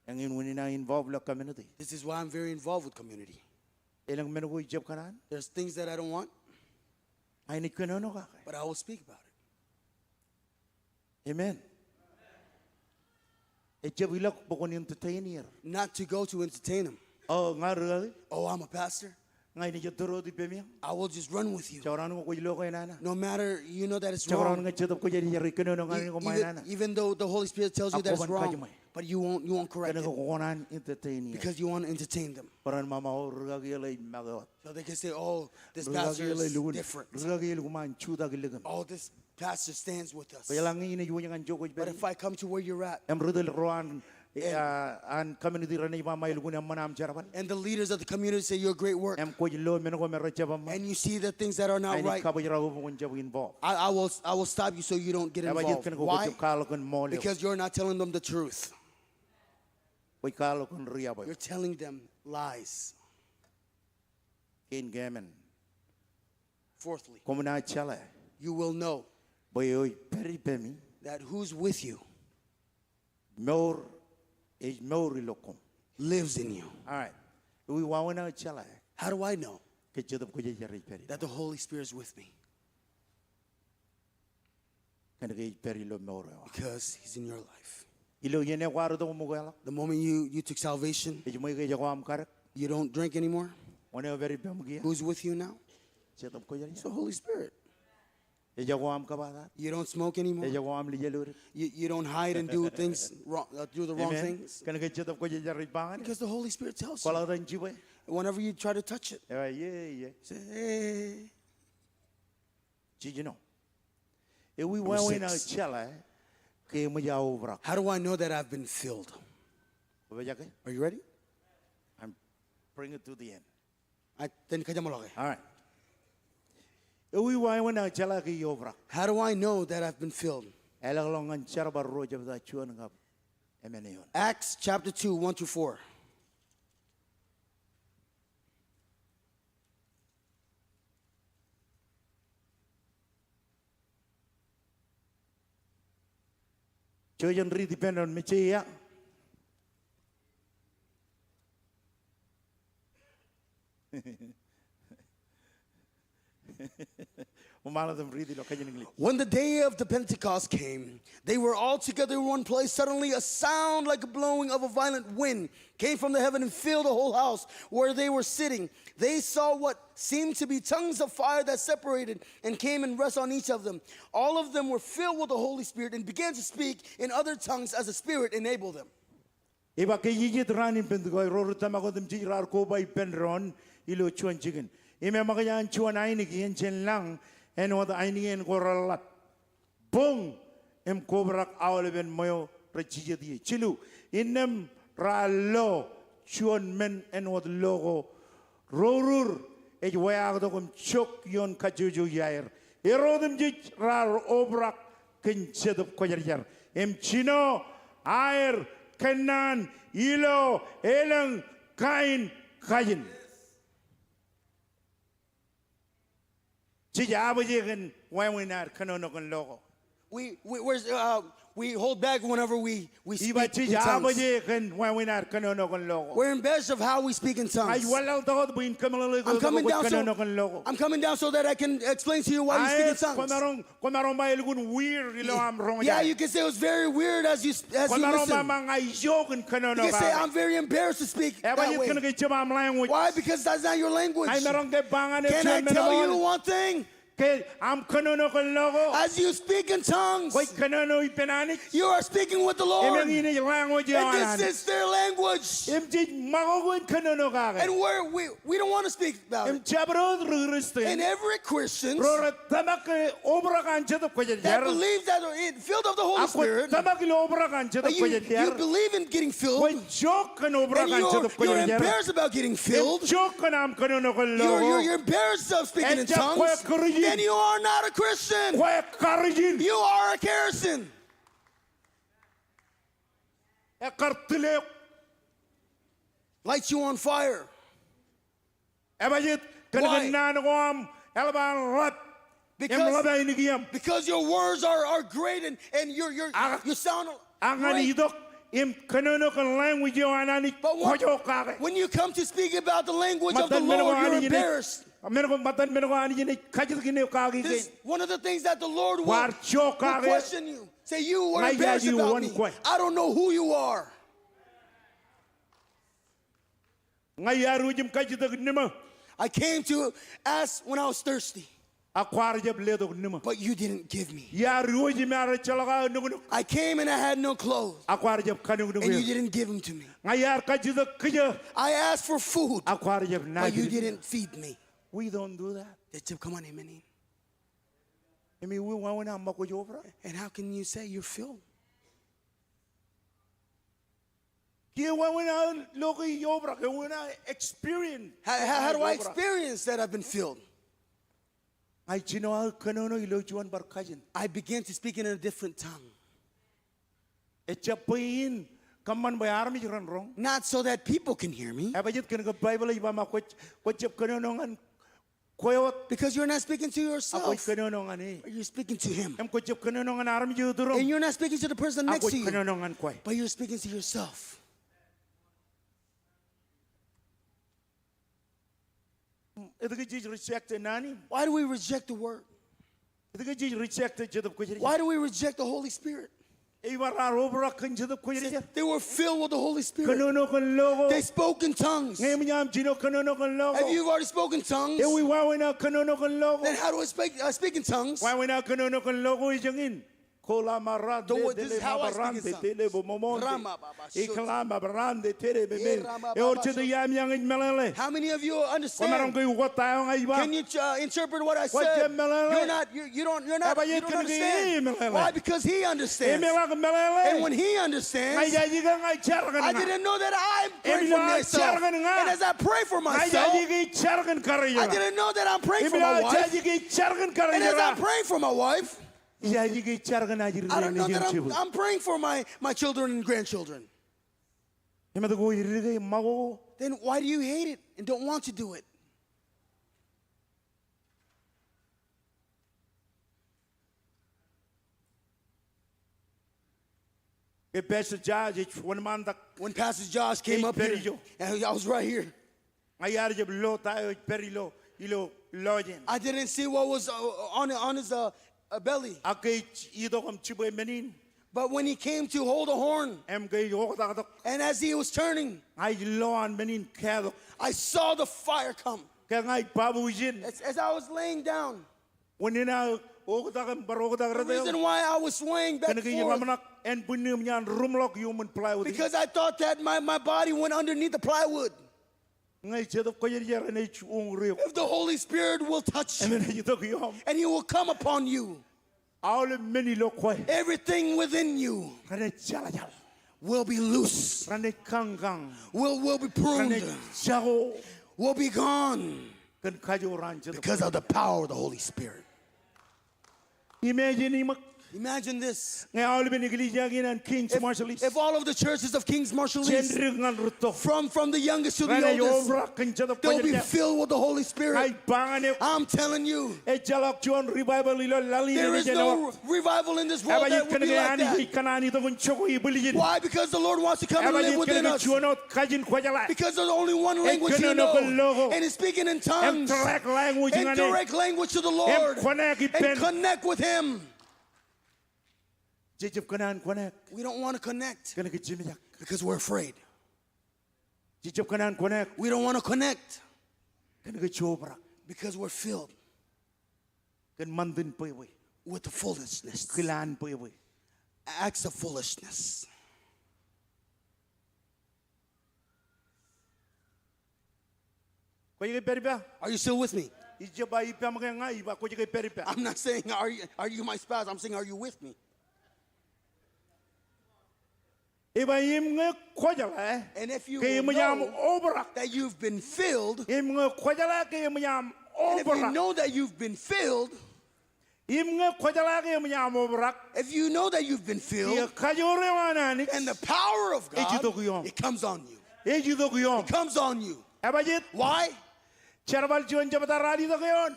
Eñin unin aō involve ilo community. This is why I'm very involved with community. Elōñ men ko ijab kōṇaan. There's things that I don't want. Inaaj kōnono kake. But I will speak about it. Amen. Ejab ilọk bwe kwōn entertain er. Not to go to entertain him. O, ña rikaki. Oh, I'm a pastor. Ña inaaj tōre wōt ippemi. I will just run with you. Jekdọọn ñe kwōj lo ke enana. No matter you know that it's wrong. Jekdọọn ñe Jetōb Kwōjarjar ej kōnono ñan eok im ṃaenana. Even though the Holy Spirit tells you that it's wrong, but you won't, you won't correct it. Ak kwō ban kajiṃwe. Kōnke kwō kōṇaan entertain er. Because you want to entertain them. Bwe ren ṃaṃa, o, rikaki eo ḷe ej make wōt. So they can say, "Oh, this pastor is different. Rikaki eo ḷe lukkuun, rikaki eo ḷe kōṃṃan jutak ilikin." Oh, this pastor stands with us. Bwe eḷaññe inaaj wōj ñan ijo kwōj pād ie. But if I come to where you're at, im ri tōl ro an An community renaaj ba ṃae lukkuun eṃṃan aṃ jerbal. And the leaders of the community say, "Your great work." Im kwōj lo men ko me rej jab eṃṃan. And you see the things that are not right. Aenōk kabōjrak ipukun jab involve. I, I will, I will stop you so you don't get involved. Why? Because you're not telling them the truth. Kwōj kwaḷọk kōn ri-abwābwe. You're telling them lies. Kein keemān. Fourthly, koṃ naaj jeḷā, you will know, bwe eo ej pād ippemi, that who's with you, mour, ej mour ilo koṃ, lives in you. All right. Ewi wāween aō jeḷā, how do I know, ke Jetōb Kwōjarjar ej pād ippān, that the Holy Spirit is with me? Kōnke ej pād ilo mour eo aṃ. Because he's in your life. Ilo iien eo kwaar itok im ukeḷọk, the moment you, you took salvation, ej ṃool ke ejako aṃ kadek, you don't drink anymore. Wōn eo pād ippām kiiō? Who's with you now? Jetōb Kwōjarjar. It's the Holy Spirit. Ejako aṃ kōbatak. You don't smoke anymore. Ejako aṃ lijeḷọk. You, you don't hide and do things wrong, uh, do the wrong things. Amen. Kōnke Jetōb Kwōjarjar ej ba ñan eok. Because the Holy Spirit tells you. Kwōḷak etan jibwe. Whenever you try to touch it, ej ba, ie, ie, say, "Hey." Jiljino. Ewi wāween aō jeḷā ke eṃōj aō obrak? How do I know that I've been filled? Kwōpojak ke? Are you ready? I'm bring it to the end. Ij jen kajeṃḷọke. All right. Ewi wāween aō jeḷā ke eobrak? How do I know that I've been filled? Ālọkḷọk ñan Jerbal ruo jebta juon kab emān eoon. Acts chapter two, one through four. Jouj jen riit ippān doon, mejje ia? When the day of the Pentecost came, they were all together in one place. Suddenly, a sound like a blowing of a violent wind came from the heaven and filled the whole house where they were sitting. They saw what seemed to be tongues of fire that separated and came and rest on each of them. All of them were filled with the Holy Spirit and began to speak in other tongues as the Spirit enabled them. Ej ba ke ijejet raan in Pentekost, ro ri tōmak otemjej raar koba ippān doon ilo juon jikin. Im eṃōkaj an juon ainikien jān lañ āinwōt ainikien ko reḷḷap. Boñ im kobrak aolepen ṃweo rej jijet ie. Jilu, innām raar lo juon men āinwōt lo ko rourur ej weaaktok im jok ioon kajjojo iaer. Er otemjej raar obrak kōn Jetōb Kwōjarjar. Im jino aer kōnnaan ilo elōñ kain kajin. Jej abwāje kōn wāween ad kōnono kōn lo ko. We, we, we're, uh, we hold back whenever we, we speak in tongues. Ij ba jej abwāje kōn wāween ad kōnono kōn lo ko. We're embarrassed of how we speak in tongues. Ij wanlaḷtak wōt bwe in kōmeḷeḷeik eok bwe kwōj kōnono kōn lo ko. I'm coming down so that I can explain to you why you speak in tongues. Aet, kwōmaroñ, kwōmaroñ ba elukkuun weird ilo aṃ roñjake. Yeah, you can say it was very weird as you, as you listen. Kwōmaroñ ba ña ijo kōn kōnono kake. You can say, "I'm very embarrassed to speak that way." Ebajeet kōnke ejjab aṃ language. Why? Because that's not your language. Ij maroñ ke ba ñan eok juon men eo. Can I tell you one thing? Ke aṃ kōnono kōn lo ko, as you speak in tongues, kwōj kōnono ippān Anij. You are speaking with the Lord. Im eñin ej language eo an Anij. And this is their language. Im jej ṃakoko in kōnono kake. And we're, we, we don't want to speak about it. Im jabdewōt ri Kristian, and every Christian, ro rej tōmak ke obrak an Jetōb Kwōjarjar, that believes that it filled of the Holy Spirit, ak kwōj tōmak ilo obrak an Jetōb Kwōjarjar, you, you believe in getting filled, kwōj jok kōn obrak an Jetōb Kwōjarjar, and you're, you're embarrassed about getting filled, im jok kōn aṃ kōnono kōn lo ko, you're, you're, you're embarrassed of speaking in tongues, ejjab kwe Kūrijin, then you are not a Christian. Kwe Karisin. You are a Karasin. Ekkar tile eok. Lights you on fire. Ebajeet kōn kōnnaan ko aṃ eḷap an ḷap im ḷap ainikien. Because your words are, are great and, and you're, you're, you sound great. Ak ñan itok im kōnono kōn language eo an Anij, kwōj jok kake. But when, when you come to speak about the language of the Lord, you're embarrassed. Ṃōttan men ko Anij enaaj kajjitōk eok kake kein. This, one of the things that the Lord will, will question you. Kwaar jok kake. Say, "You were embarrassed about me. I don't know who you are." Ña iar wōj im kajjitōk ṇiṃa. I came to ask when I was thirsty. Ak kwaar jab letok ṇiṃa. But you didn't give me. Iar wōj im iar ejjeḷọk aō nuknuk. I came and I had no clothes. Ak kwaar jab kanuknuk eō. And you didn't give them to me. Ña iar kajjitōk kijeḷ. I asked for food. Ak kwaar jab naaj. But you didn't feed me. We don't do that. Jejjab kōṃṃan eṃṃan in. Im ewi wāween aṃ ṃōk kwōj obrak? And how can you say you're filled? Kiiō wāween aō lo ke ij obrak, wāween aō experience. How, how, how do I experience that I've been filled? Ña ij jino aō kōnono ilo juon bar kajin. I began to speak in a different tongue. Ejjab bwe in kōṃṃan bwe armej ren roñ. Not so that people can hear me. Ebajeet kōn ke Baibōḷ ej ba, kwōj, kwōjjab kōnono ñan kwe wōt. Because you're not speaking to yourself. Ak kwōj kōnono ñan e. But you're speaking to him. Im kwōjjab kōnono ñan armej eo iturūṃ. And you're not speaking to the person next to you. Ak kwōj kōnono ñan kwe. But you're speaking to yourself. Etke jej reject e naan in? Why do we reject the word? Etke jej reject e Jetōb Kwōjarjar? Why do we reject the Holy Spirit? Ej ba raar obrak kōn Jetōb Kwōjarjar. They were filled with the Holy Spirit. Kōnono kōn lo ko. They spoke in tongues. Ñe eṃōj aṃ jino kōnono kōn lo ko. If you've already spoken tongues, ewi wāween aō kōnono kōn lo ko? Then how do I speak, uh, speak in tongues? Wāween aō kōnono kōn lo ko ej eñin. Kola marande. So what, this is how I speak in tongues. Tele bo momon. Rama baba. Ikla mabarande tere bebe. Ewōr jet iaam iañ ij meḷeḷe? How many of you understand? Kwōmaroñ ke ukōt ta eo ña ij ba? Can you, uh, interpret what I said? Kwōjjab meḷeḷe. You're not, you, you don't, you're not, you don't understand. Why? Because he understands. Im eḷak meḷeḷe. And when he understands, ña ijaje ke ña ij jar kōn ña. I didn't know that I pray for myself. Im ilo aō jar kōn ña, and as I pray for myself, ña ijaje ke ij jar kōn karijer. I didn't know that I'm praying for my wife. Im ilo aō ijaje ke ij jar kōn karijer. And as I'm praying for my wife, ijaje ke ij jar kōn ajri ro im jibū. I don't know that I'm, I'm praying for my, my children and grandchildren. Im etke kwōj dike im ṃakoko? Then why do you hate it and don't want to do it? Ke Pastor Josh ej wōnṃaantak. When Pastor Josh came up here, ej pād ijo, and I was right here. Ña iar jab lo ta eo ej pād ilo, ilo lọjien. I didn't see what was, uh, on, on his, uh, uh, belly. Ak ke ej itok im jibwe men in. But when he came to hold a horn, im ke ej oktaktok, and as he was turning, ña ij lo an men in kātok. I saw the fire come. Ke ña ij babu ijin. As, as I was laying down, unin aō oktak im bar oktak rot eo. The reason why I was swaying back and forth, kōnke ij ḷōmṇak en bwinnūṃ iaan ruṃḷọk iuṃwin plywood. Because I thought that my, my body went underneath the plywood. Ñe Jetōb Kwōjarjar enaaj uñūr eok. If the Holy Spirit will touch you, im enaaj itok ioṃ, and he will come upon you, aolep men ilo kwe, everything within you, renaaj jeḷājeḷ, will be loose, renaaj kañkañ, will, will be pruned, renaaj jako, will be gone, kōn kajoor an Jetōb, because of the power of the Holy Spirit. Imagine iṃōk. Imagine this. Ñe aolepen eklejia kein an King's Marshallese, if all of the churches of King's Marshallese, jān dik ñan rūtto, from, from the youngest to the oldest, renaaj obrak kōn Jetōb Kwōjarjar, they'll be filled with the Holy Spirit. Ña ij ba ñan eok. I'm telling you, ejjeḷọk juon revival ilo laḷ in enaaj enaaj. There is no revival in this world that will be like that. Ebajeet kōn ke Anij ej kōṇaan itok in jokwe ibwiljin. Why? Because the Lord wants to come and live within us. Ebajeet kōn ke juon wōt kajin kwōjeḷā. Because there's only one language you know. Ej kōnono kōn lo ko. And it's speaking in tongues. Im direct language ñan e. And direct language to the Lord. Im connect ippān. And connect with him. Jejjab kōṇaan connect. We don't want to connect. Kōn ke jemjak. Because we're afraid. Jejjab kōṇaan connect. We don't want to connect. Kōn ke jobrak. Because we're filled. Kōn ṃantin bwebwe. With the foolishness. Kilaan bwebwe. Acts of foolishness. Kwōj ke pād ippa? Are you still with me? Ij jab ba ippaṃ ke ña, ij ba kwōj ke pād ippa? I'm not saying, are you, are you my spouse? I'm saying, are you with me? Ej ba im ñe kwōjeḷā ke eṃōj aṃ obrak. And if you know that you've been filled, im ñe kwōjeḷā ke eṃōj aṃ obrak. And if you know that you've been filled, im ñe kwōjeḷā ke eṃōj aṃ obrak, if you know that you've been filled, kiiō kajoor eo an Anij, and the power of God, ej itok ioṃ. It comes on you. Ej itok ioṃ. It comes on you. Ebajeet? Why? Jerbal juon jebta ralitōk eoon.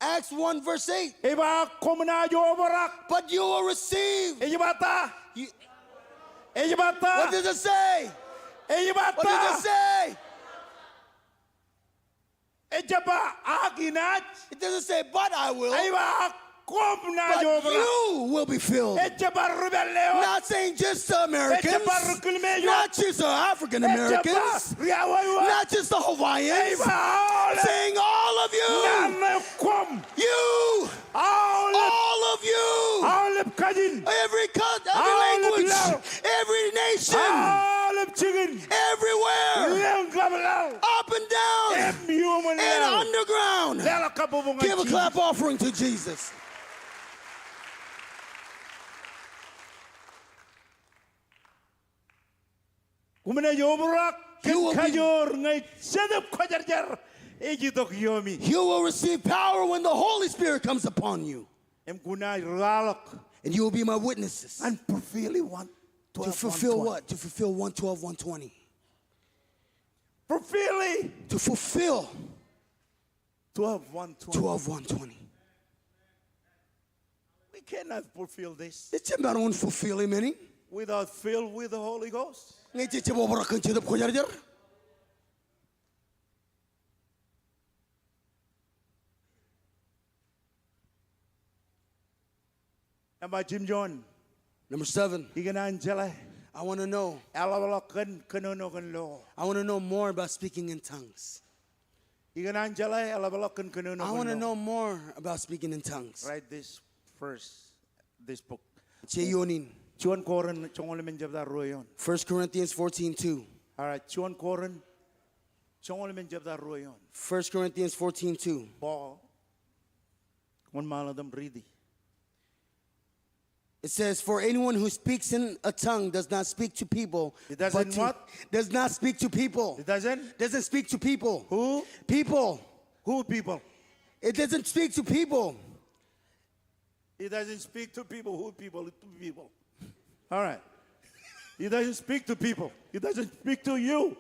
Acts one verse eight. Ej ba, ak koṃ naaj obrak. But you will receive. Ej ba ta? You... Ej ba ta? What does it say? Ej ba ta? What does it say? Ejjab ba ak inaaj. It doesn't say, "But I will." Ej ba ak koṃ naaj obrak. But you will be filled. Ejjab bar ri pālle eo. Not saying just the Americans. Ejjab bar ri kilmeej eo. Not just the African Americans. Ejjab bar ri Hawaii eo. Not just the Hawaiians. Ej ba aolep. Saying all of you. Naan ṇe koṃ. You. Aolep. All of you. Aolep kajin. Every cut, every language. Aolep laḷ. Every nation. Aolep jikin. Everywhere. Lōñ kab laḷ. Up and down. Im iuṃwin laḷ. And underground. Leḷọk kabbokbok ñan Jisōs. Give a clap offering to Jesus. Koṃ naaj obrak kōn kajoor ñe Jetōb Kwōjarjar ej itok iomi. You will receive power when the Holy Spirit comes upon you. Im kwōnaaj rūkwaḷọk. And you will be my witnesses. Ñan fulfill-i one twelve, to fulfill one twenty. What? To fulfill one twelve, one twenty. Fulfill-i. To fulfill. Twelve one twenty. Twelve one twenty. We cannot fulfill this. Ejjab maroñ in fulfill-i men in. Without filled with the Holy Ghost. Ñe jejjab obrak kōn Jetōb Kwōjarjar. Emba jimjuon. Number seven. Ikōṇaan jeḷā. I wanna know. Eḷapḷọk kōn kōnono kōn lo. I wanna know more about speaking in tongues. Ikōṇaan jeḷā eḷapḷọk kōn kōnono kōn lo. I wanna know more about speaking in tongues. Write this first, this book. Ej ioon in. Juon Korint joñoul emān jebta ruo eoon. First Corinthians fourteen two. All right, Juon Korint joñoul emān jebta ruo eoon. First Corinthians fourteen two. Paul. Wōnṃaanḷọk im riiti. It says, "For anyone who speaks in a tongue does not speak to people, but to," It doesn't what? Does not speak to people. It doesn't? Doesn't speak to people. Who? People. Who people? It doesn't speak to people. It doesn't speak to people. Who people? To people. All right. He doesn't speak to people. He doesn't speak to you.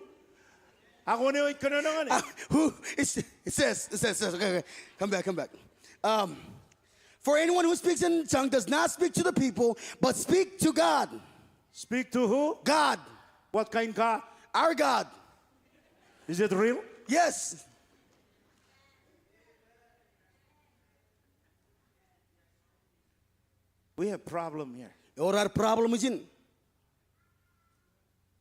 Ak wōn eo ej kōnono ñan e? Uh, who? It's, it says, it says, it says, okay, okay. Come back, come back. Um, for anyone who speaks in tongue does not speak to the people, but speak to God. Speak to who? God. What kind God? Our God. Is it real? Yes. We have problem here. Ewōr ad problem ijin.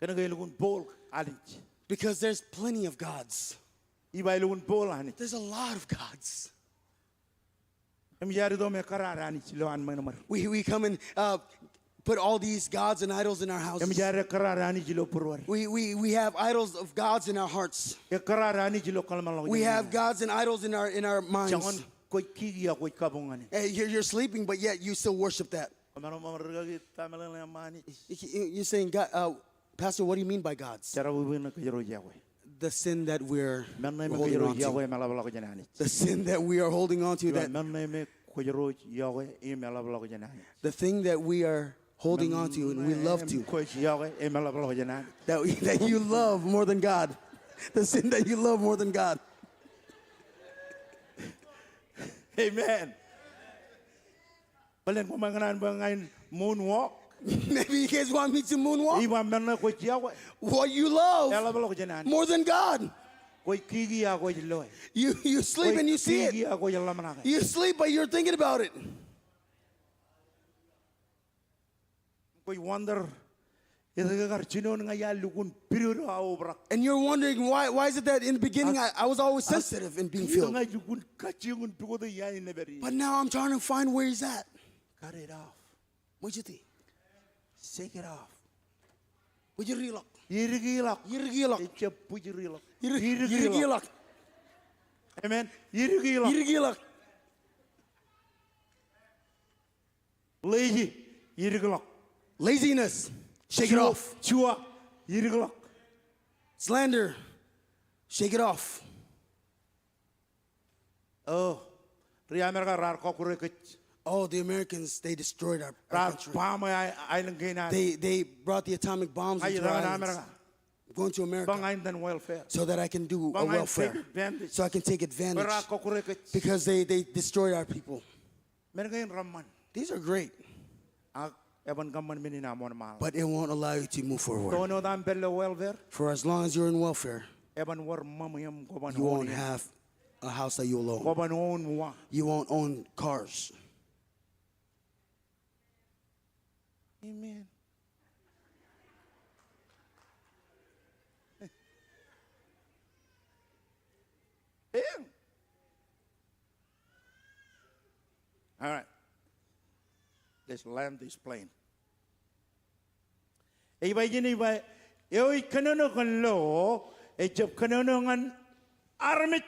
Kōnke elukkuun bool anij. Because there's plenty of gods. Ij ba elukkuun bool anij. There's a lot of gods. Im iar itok im ekkar ad anij ilo an ṃadṃōd. We, we come and, uh, put all these gods and idols in our houses. Im iar ekkar ad anij ilo būruod. We, we, we have idols of gods in our hearts. Ekkar ad anij ilo kōḷmānḷọkjeṇ. We have gods and idols in our, in our minds. Joñan kwōj kiki ak kwōj kabuñ ñan e. Hey, you're, you're sleeping, but yet you still worship that. Kwōmaroñ ṃōk rikaki ta meḷeḷe eṃṃan anij. You, you, you're saying, "God, uh, Pastor, what do you mean by gods?" Jerọwiwi ṇe kōjro ej iọkwe. The sin that we're holding on to. Meṇe me kōjro ej iọkwe im eḷapḷọk jān anij. The sin that we are holding on to, that. Meṇe me kōjro ej iọkwe im eḷapḷọk jān anij. The thing that we are holding on to and we love to. Meṇe me kwōj iọkwe im eḷapḷọk jān anij. That, that you love more than God. The sin that you love more than God. Amen. Bōlen koṃ kōṇaan bwe ña in moonwalk. Maybe you guys want me to moonwalk. Ij ba meṇe kwōj iọkwe. What you love, eḷapḷọk jān anij, more than God. Kwōj kiki ak kwōj loe. You, you sleep and you see it. Kwōj kiki ak kwōj ḷōmṇake. You sleep, but you're thinking about it. Kwōj wonder etke kar jinoin ña iar lukkuun pidodo aō obrak. And you're wondering why, why is it that in the beginning I, I was always sensitive in being filled. Ak ña ij lukkuun kajjioñ in pukot e iaan in ej pād ie. But now I'm trying to find where he's at. Cut it off. Ṃōjtōk. Shake it off. Bwijriḷọk. Irikiḷọk. Irikiḷọk. Ejjab bwijriḷọk. Iri-, irikiḷọk. Irikiḷọk. Amen. Irikiḷọk. Irikiḷọk. Lazy, irikiḷọk. Laziness, shake it off. Juwa, irikiḷọk. Slander, shake it off. Oh, ri Amerika raar kọkkure kōj. Oh, the Americans, they destroyed our, our country. Raar baaṃe ai-, aelōñ kein ad. They, they brought the atomic bombs into our islands. Ij tōmak Amerika. I'm going to America. Bwe ña in etan welfare. So that I can do a welfare. Bwe ña in take advantage. So I can take advantage. Bwe raar kọkkure kōj. Because they, they destroyed our people. Men kein reṃṃan. These are great. Ak eban kōṃṃan men in aṃ wōnṃaanḷọk. But it won't allow you to move forward. Tōn wōt aṃ pād ilo welfare. For as long as you're in welfare, eban wōr ṃōṃ im kwōban own. You won't have a house that you'll own. Kwōban own wa. You won't own cars. Amen. Amen. All right. Let's land this plane. Ej ba ijin, ej ba, eo ej kōnono kōn lo, ejjab kōnono ñan armej.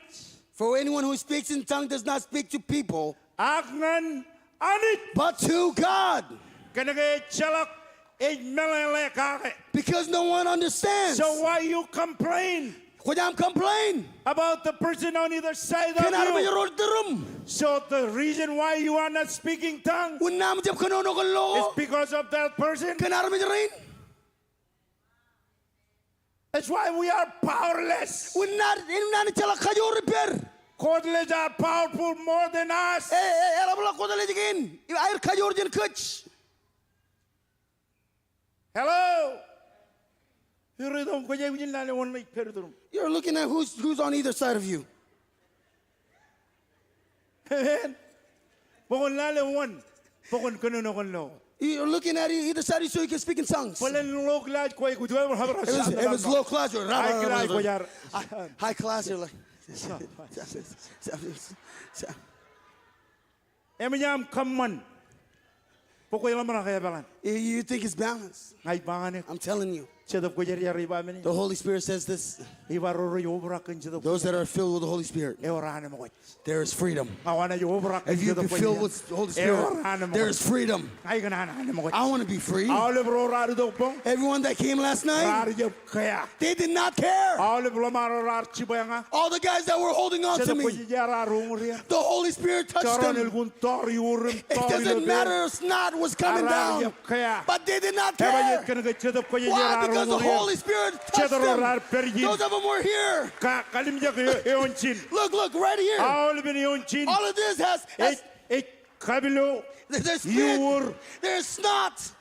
For anyone who speaks in tongue does not speak to people, ak ñan Anij. But to God. Kōnke ejjeḷọk Ej meḷeḷe kake. Because no one understands. So why you complain? Kwōj aṃ complain about the person on either side of you? Kōn armej ro tūrūṃ. So the reason why you are not speaking tongue, unin aṃ jab kōnono kōn lo ko, is because of that person. Kōn armej rein. That's why we are powerless. Unin ad, unin ad jeḷā kajoor ippād. Godless are powerful more than us. E, e, eḷapḷọk godless kein, aer kajoor jān kōj. Hello. Ri itok im kwōj aikuj in lale wōn ej pād iturūṃ. You're looking at who's, who's on either side of you. Amen. Bwe kwōn lale wōn, bwe kwōn kōnono kōn lo. You're looking at e-, either side so you can speak in tongues. Bōlen low class kwe, kwōj, if it's, if it's low class, you're high class, kwōj ar, high class, you're like, Eṃōj aṃ kōṃṃan bwe kwōj ḷōmṇak epaḷan. You, you think it's balanced. Ña ij ba ñan eok. I'm telling you. Jetōb Kwōjarjar ej ba men in. The Holy Spirit says this. Ej ba ro rej obrak kōn Jetōb Kwōjarjar. Those that are filled with the Holy Spirit, ewōr anemkwōj. There is freedom. Ak kwōnaaj obrak kōn Jetōb Kwōjarjar, ewōr anemkwōj. If you feel with the Holy Spirit, there is freedom. Ña ikōṇaan anemkwōj. I wanna be free. Aolep ro raar itok boñ. Everyone that came last night, raar jab kea. They did not care. Aolep ḷōṃaro raar jibwe ña. All the guys that were holding on to me, Jetōb Kwōjarjar ear uñūr er. The Holy Spirit touched them. Jọrọọl elukkuun tọọr iur im tọọr ilo peid. It doesn't matter if snot was coming down. Raar jab kea. But they did not care. Ebajeet kōn ke Jetōb Kwōjarjar ear uñūr er. Why? Because the Holy Spirit touched them. Jet ro raar pād ijin. Those of them were here. Ka-, kalimjek e-, eoon ijin. Look, look, right here. Aolepen eoon ijin. All of this has, has Ej, ej kapilo. There's spit. Iur. There's snot.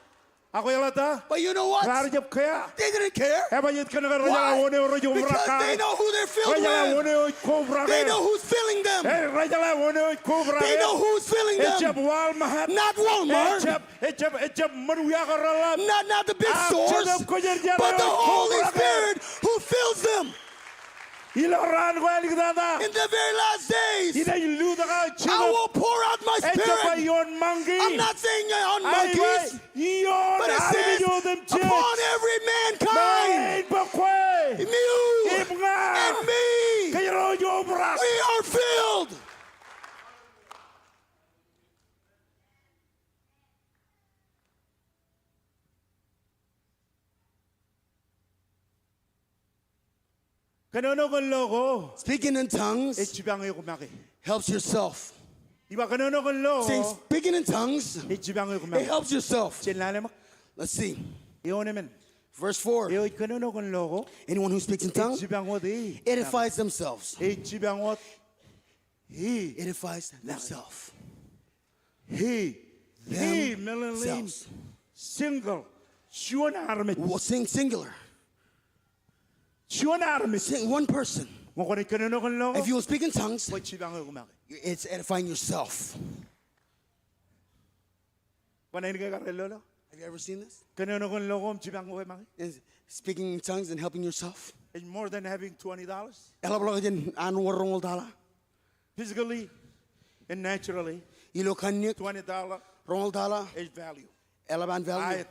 Ak eḷap ta? But you know what? Raar jab kea. They didn't care. Ebajeet kōn ke rejeḷā wōn eo rej obrak kake. Why? Because they know who they're filled with. Rejeḷā wōn eo ej kobrak er. They know who's filling them. E, rejeḷā wōn eo ej kobrak er. They know who's filling them. Ejjab Walmart. Not Walmart. Ejjab, ejjab, ejjab ṃōn wia ko reḷap. Not, not the big stores. Ak Jetōb Kwōjarjar eo ej kobrak er. But the Holy Spirit who fills them. Ilo raan ko āliktata. In the very last days, inaaj lutōk aō Jetōb. I will pour out my Spirit. Ejjab ba ioon monkey. I'm not saying on monkeys. Ak ioon armej otemjej. But it says, upon every mankind. Meñe bwe kwe. You. Im ña. And me. Kōjro ej obrak. We are filled. Kōnono kōn lo ko. Speaking in tongues. Ej jipañ eok make. Helps yourself. Ij ba kōnono kōn lo ko. Saying speaking in tongues. Ej jipañ eok make. It helps yourself. Jen lale ṃōk. Let's see. Eoon emān. Verse four. Eo ej kōnono kōn lo ko. Anyone who speaks in tongues, ej jipañ wōt e. Edifies themselves. Ej jipañ wōt e. Edifies themselves. He, he, meḷeḷein, single, juon armej. Well, sing singular. Juon armej. Sing one person. Ñe kwōnaaj kōnono kōn lo ko. If you will speak in tongues, kwōj jipañ eok make. It's edifying yourself. Kwōnaaj ke kar lo lo? Have you ever seen this? Kōnono kōn lo ko im jipañ eok make. Is speaking in tongues and helping yourself. It's more than having twenty dollars. Eḷapḷọk jān an wōr roñoul tala. Physically and naturally, ilo kanniōk, twenty dollar, roñoul tala, is value. Eḷap an value. Aet.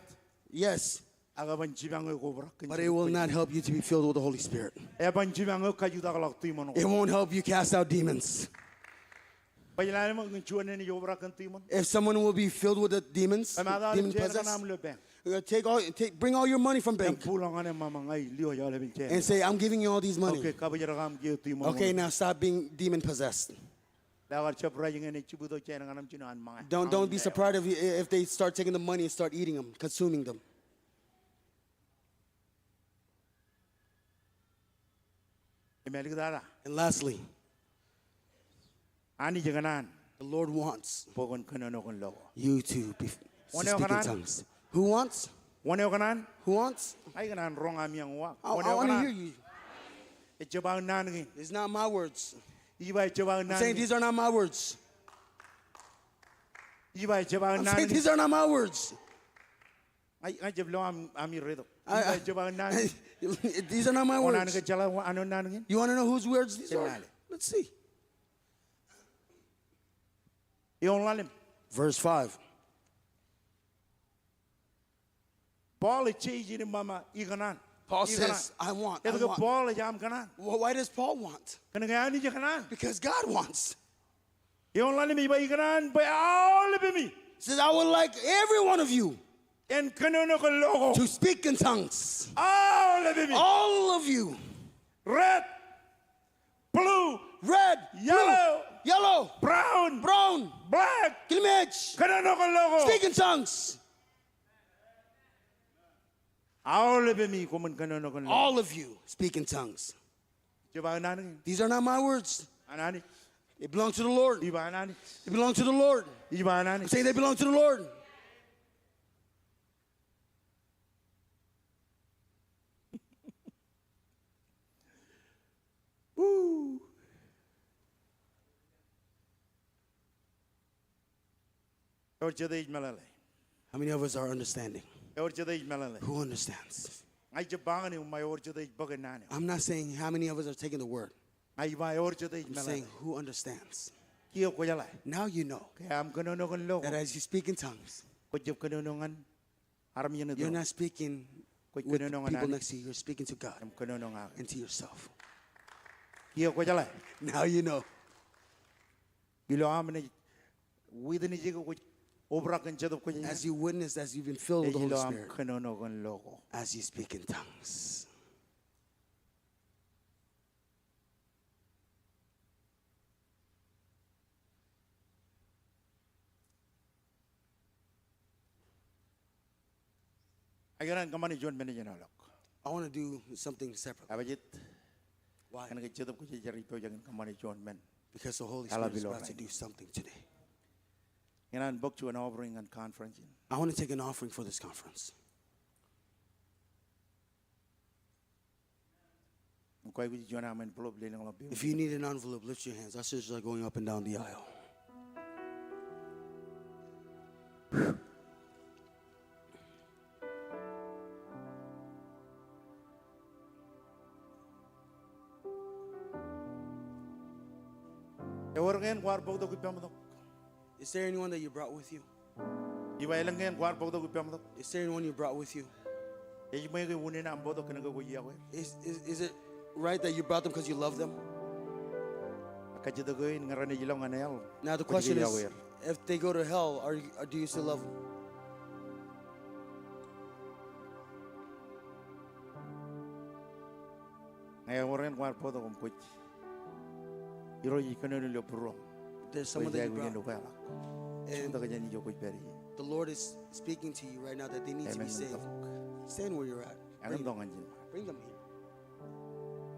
Yes. Ak eban jipañ eok kobrak kōn Jetōb Kwōjarjar. But it will not help you to be filled with the Holy Spirit. Eban jipañ eok kajutakḷọk tiṃoṇ ko. It won't help you cast out demons. Baj lale ṃōk ñe juon enaaj obrak kōn tiṃoṇ. If someone will be filled with the demons, demon possessed, ṃōttan jen kōṇaan ilo bank. Uh, take all, take, bring all your money from bank. Im buḷọk ñan eṃṃan, ña ij lio aolepen jān. And say, "I'm giving you all these money." Okay, kabōjrak aṃ kiiō tiṃoṇ. Okay, now stop being demon possessed. Ḷak kar jab raj ñe enaaj jibwito jān ñan aṃ jino an ṃōñā. Don't, don't be surprised if, if they start taking the money and start eating them, consuming them. Im āliktata. And lastly, Anij ekōṇaan, the Lord wants, bwe kwōn kōnono kōn lo ko, you to be, to speak in tongues. Wōn eo ekōṇaan? Who wants? Wōn eo ekōṇaan? Who wants? Ij kōṇaan roñ ami aṃ uwaak. I, I wanna hear you. Wōn eo ekōṇaan? Ejjab aō naan kein. It's not my words. Ij ba ejjab aō naan kein. I'm saying these are not my words. Ij ba ejjab aō naan kein. I'm saying these are not my words. Ña, ña ij jab lo ami, ami retok. I, I, ij ba ejjab aō naan kein. These are not my words. Kwōn kōṇaan ke jeḷā āinwōt naan kein? You wanna know whose words these are? Jen lale. Let's see. Eoon ḷalem. Verse five. Paul ej ijin im ba ij kōṇaan. Paul says, "I want, I want." Etke Paul ej aṃ kōṇaan? Wh-, why does Paul want? Kōnke Anij ekōṇaan. Because God wants. Eoon ḷalem ej ba ij kōṇaan bwe aolepemi. Says, "I would like every one of you." en kōnono kōn lo ko. To speak in tongues. Aolepemi. All of you. Red, blue, red, blue, yellow, yellow, brown, brown, black, kilmej, kōnono kōn lo ko. Speak in tongues. Aolepemi koṃwin kōnono kōn lo ko. All of you speak in tongues. Ijjab an Anij. These are not my words. An Anij. They belong to the Lord. Ijjab an Anij. They belong to the Lord. Ijjab an Anij. I'm saying they belong to the Lord. Woo. Ewōr jet ej meḷeḷe? How many of us are understanding? Ewōr jet ej meḷeḷe? Who understands? Ña ij jab ba ñan eok ṃae ewōr jet ej bōk naan eo. I'm not saying how many of us are taking the word. Ña ij ba ewōr jet ej meḷeḷe? I'm saying who understands. Kiiō kwō jeḷā. Now you know. Ke aṃ kōnono kōn lo ko, that as you speak in tongues, kwōj jab kōnono ñan armej ṇe itok. You're not speaking with the people next to you. Kwōj kōnono ñan Anij. You're speaking to God. Im kōnono ñan Anij. And to yourself. Kiiō kwō jeḷā. Now you know. Ilo aṃ naaj witness ke kwōj obrak kōn Jetōb Kwōjarjar. As you witness, as you've been filled with the Holy Spirit. Ej ilo aṃ kōnono kōn lo ko. As you speak in tongues. Ikōṇaan kōṃṃane juon men jān aolep. I want to do something separate. Ebajeet? Why? Kōnke Jetōb Kwōjarjar ej pojak in kōṃṃane juon men. Because the Holy Spirit is about to do something today. Eḷap ilo rainin. Ikōṇaan bōk juon offering ñan conference in. I want to take an offering for this conference. Im kwaikuj juon aṃ envelope, lelōñḷọk peiṃ. If you need an envelope, lift your hands. Ushers are going up and down the aisle. Ewōr ke en kwaar bōktok ippaṃ tok? Is there anyone that you brought with you? Ij ba elōñ ke en kwaar bōktok ippaṃ tok? Is there anyone you brought with you? Ej ṃool ke unin aṃ bōktok kōnke kwōj iọkwe er? Is, is, is it right that you brought them 'cause you love them? Ak kajjitōk eo in, ñe ren ej lọk ñan hell, kwōj ke iọkwe er? Now the question is, if they go to hell, are you, do you still love them? Ñe ewōr en kwaar bōktok im kwōj, Irooj ej kōnono ilo būruōṃ. There's someone that you brought. Kwōj aikuj in ukeḷọk. And the Lord is speaking to you right now that they need to be saved. Stand where you're at. Bring them. Bring them here.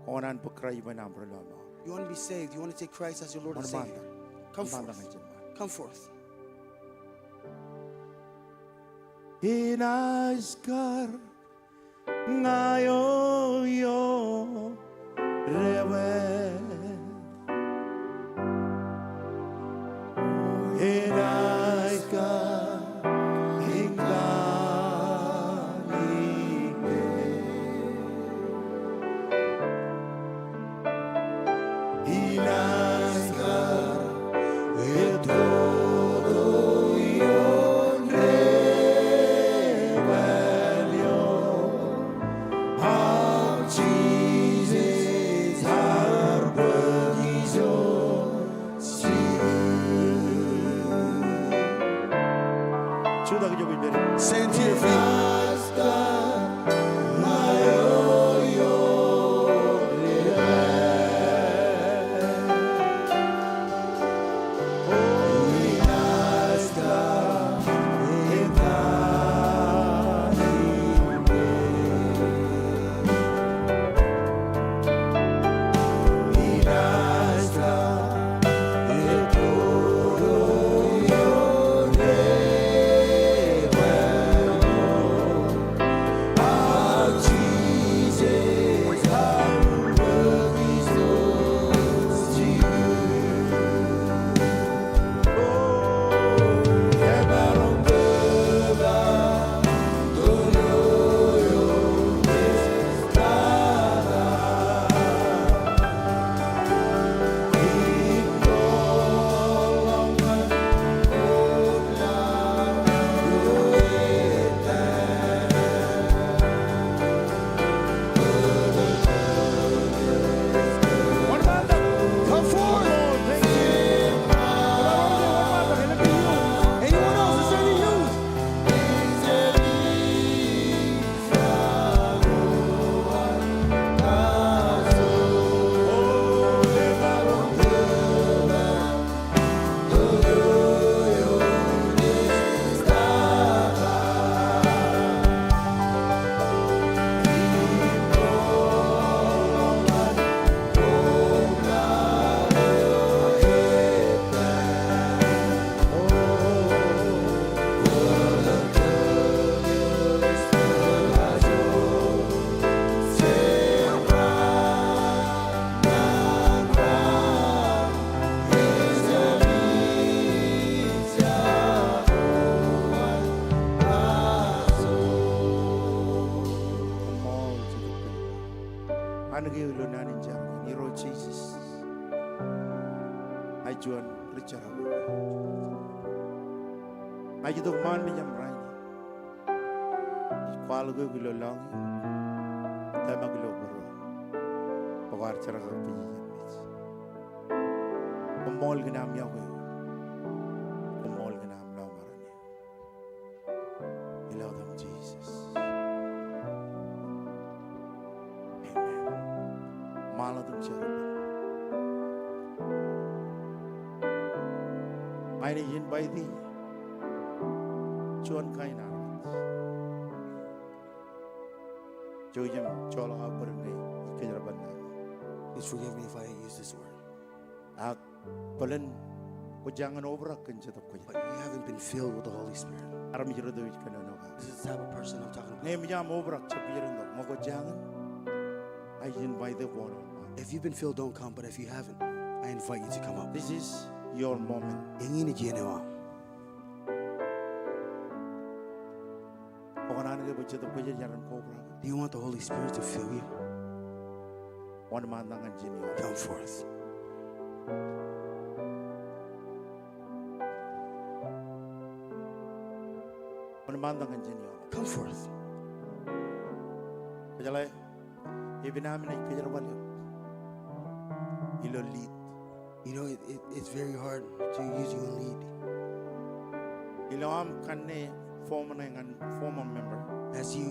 Kwō kōṇaan bōk Kraist bwe en aṃ ri lọmọọr? You want to be saved. You want to take Christ as your Lord and Savior. Come forth. Come forth. Ilo naan in jar in, Irooj Jisōs, ña ij juon ri-jerọwiwi. Ña ij itok ṃaan mejaṃ rainin im kwaḷọk eok ilo lọñiō, tōmak ilo būruō bwe kwaar jerkakpeje jān mej. Koṃṃool kōn aṃ yokwe eok. Koṃṃool kōn aṃ lọmọọren eok. Ilo etaṃ Jisōs. Amen. Ṃaḷot im jar ippān. Ña inaaj invite juon kain armej jej im joḷọk aō bōd ñe ij kōjerbal naan. Please forgive me if I use this word. Ak bōlen kwō jañin obrak kōn Jetōb Kwōjarjar. But you haven't been filled with the Holy Spirit. Armej ro eo ij kōnono kake. This is the type of person I'm talking about. Ñe eṃōj aṃ obrak, jab kijer in tok. Ñe kwō jañin, I invite you one on one. If you've been filled, don't come. But if you haven't, I invite you to come up. This is your moment. Eñin ej iien eo aṃ. Kwō kōṇaan ke bwe Jetōb Kwōjarjar en kobrak eok? Do you want the Holy Spirit to fill you? Wōnṃaantak ñan ijin ioon. Come forth. Wōnṃaantak ñan ijin ioon. Come forth. Kwōjeḷā, epen aṃ naaj kōjerbal eok ilo lead. You know, it, it, it's very hard to use you in lead. Ilo aṃ kanne form ṇe ñan former member, as you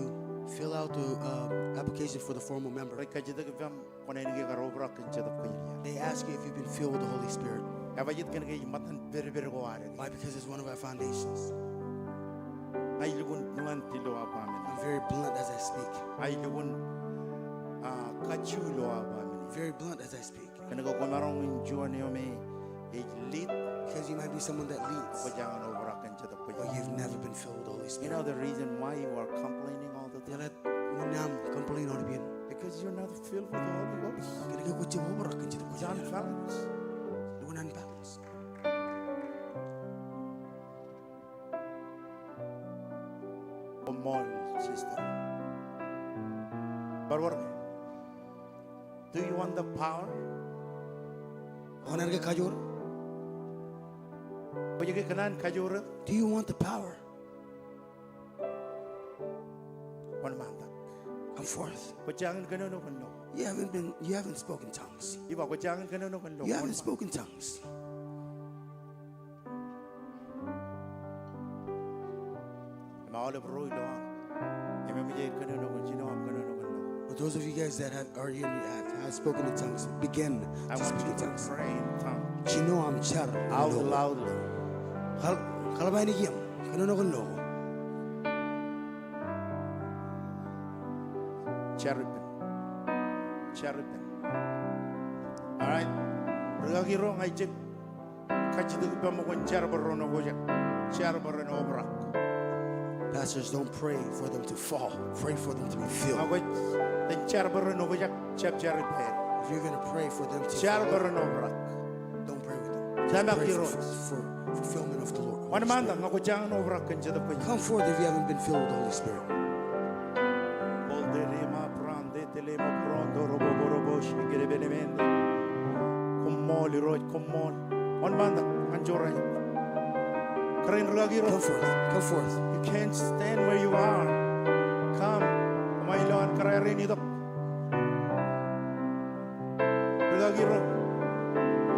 fill out the, uh, application for the former member, rej kajjitōk ippaṃ kwōnaaj kar obrak kōn Jetōb Kwōjarjar. They ask you if you've been filled with the Holy Spirit. Ebajeet kōnke ej ṃōttan pedped ko ad. Why? Because it's one of our foundations. Ña ij lukkuun blunt ilo aō ba men. I'm very blunt as I speak. Ña ij lukkuun, ah, kajju ilo aō ba men. Very blunt as I speak. Kōnke kwōmaroñ in juon eo me ej lead. Because you might be someone that leads. Kwō jañin obrak kōn Jetōb Kwōjarjar. But you've never been filled with the Holy Spirit. You know the reason why you are complaining all the time? Eḷap ñan aṃ complain aolep iien? Because you're not filled with the Holy Ghost. Kōnke kwō jab obrak kōn Jetōb Kwōjarjar. You're unbalanced. Lukkuun unbalanced. Koṃṃool, sister. Bar wōr ke? Do you want the power? Kwō kōṇaan ke kajoor? Kwōj ke kōṇaan kajoor? Do you want the power? Wōnṃaantak. Come forth. Kwō jañin kōnono kōn loe. You haven't been, you haven't spoken tongues. Ij ba kwō jañin kōnono kōn loe. You haven't spoken tongues. Im aolep ro ilo aṃ, im eṃōj aer kōnono kōn, jino aṃ kōnono kōn loe. For those of you guys that have already have, have spoken in tongues, begin to speak in tongues. I want you to pray in tongues. Jino aṃ jar out loudly. Kal-, kaḷap ainikieṃ, kōnono kōn loe. Jar ippān. Jar ippān. All right. Rikaki ro, ña ij kajjitōk ippaṃ bwe kwōn jar bwe ren okjak. Jar bwe ren obrak. Pastors, don't pray for them to fall. Pray for them to be filled. Ñe kwōj jar bwe ren okjak, jab jar ippāer. If you're gonna pray for them to fall, jar bwe ren obrak. Don't pray with them. Just pray for, for fulfillment of the Lord. Wōnṃaantak ñe kwō jañin obrak kōn Jetōb Kwōjarjar. Come forth if you haven't been filled with the Holy Spirit. Koṃṃool Irooj, koṃṃool. Wōnṃaantak ñan joor eo. Kōrā in rikaki ro. Come forth. Come forth. You can't stand where you are. Come. Koṃ ilo an kōrā rein itok. Rikaki ro.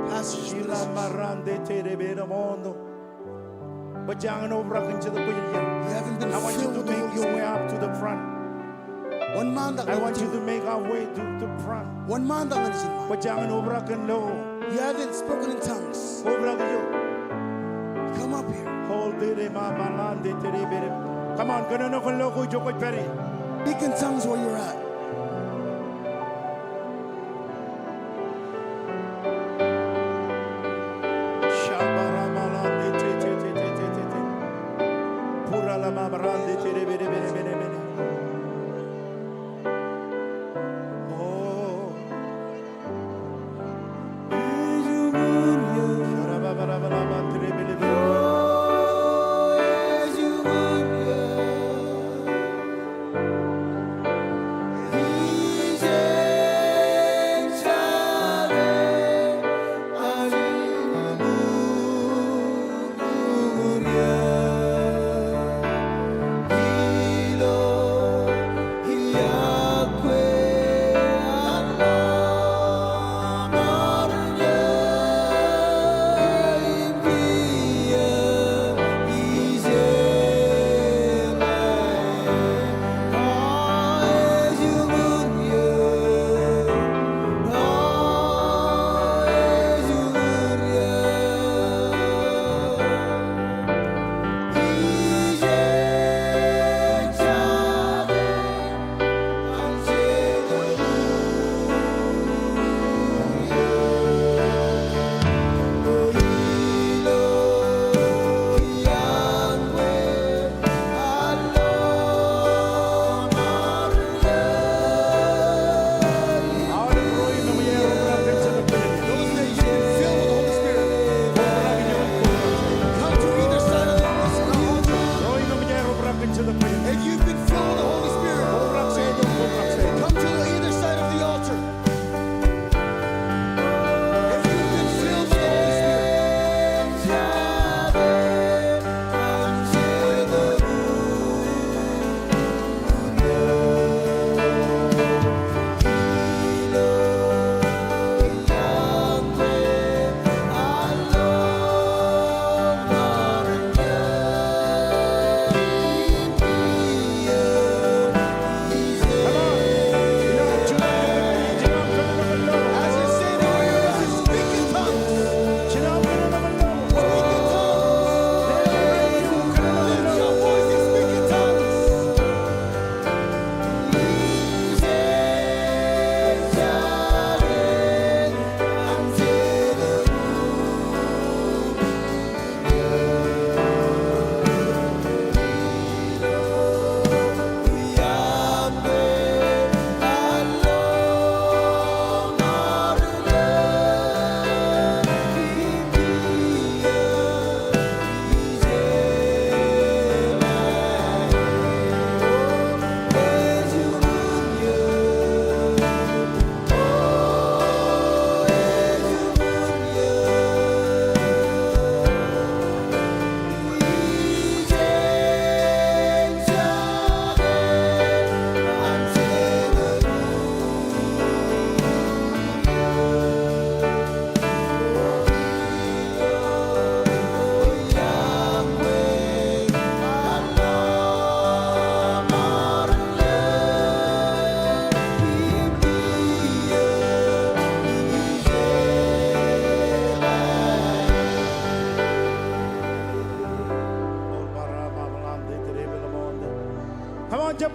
Pastor, ila marande tere bere mondo. Kwō jañin obrak kōn Jetōb Kwōjarjar. You haven't been filled with the Holy Spirit. I want you to make your way up to the front. Wōnṃaantak. I want you to make our way to the front. Wōnṃaantak ñan ijin. Kwō jañin obrak kōn loe. You haven't spoken in tongues. Obrak ijo. Come up here. Hold it, ma, ma, ma, de, de, de, de, de. Come on, kōnono kōn loe ko ijo kwōj pād ie. Speak in tongues where you're at.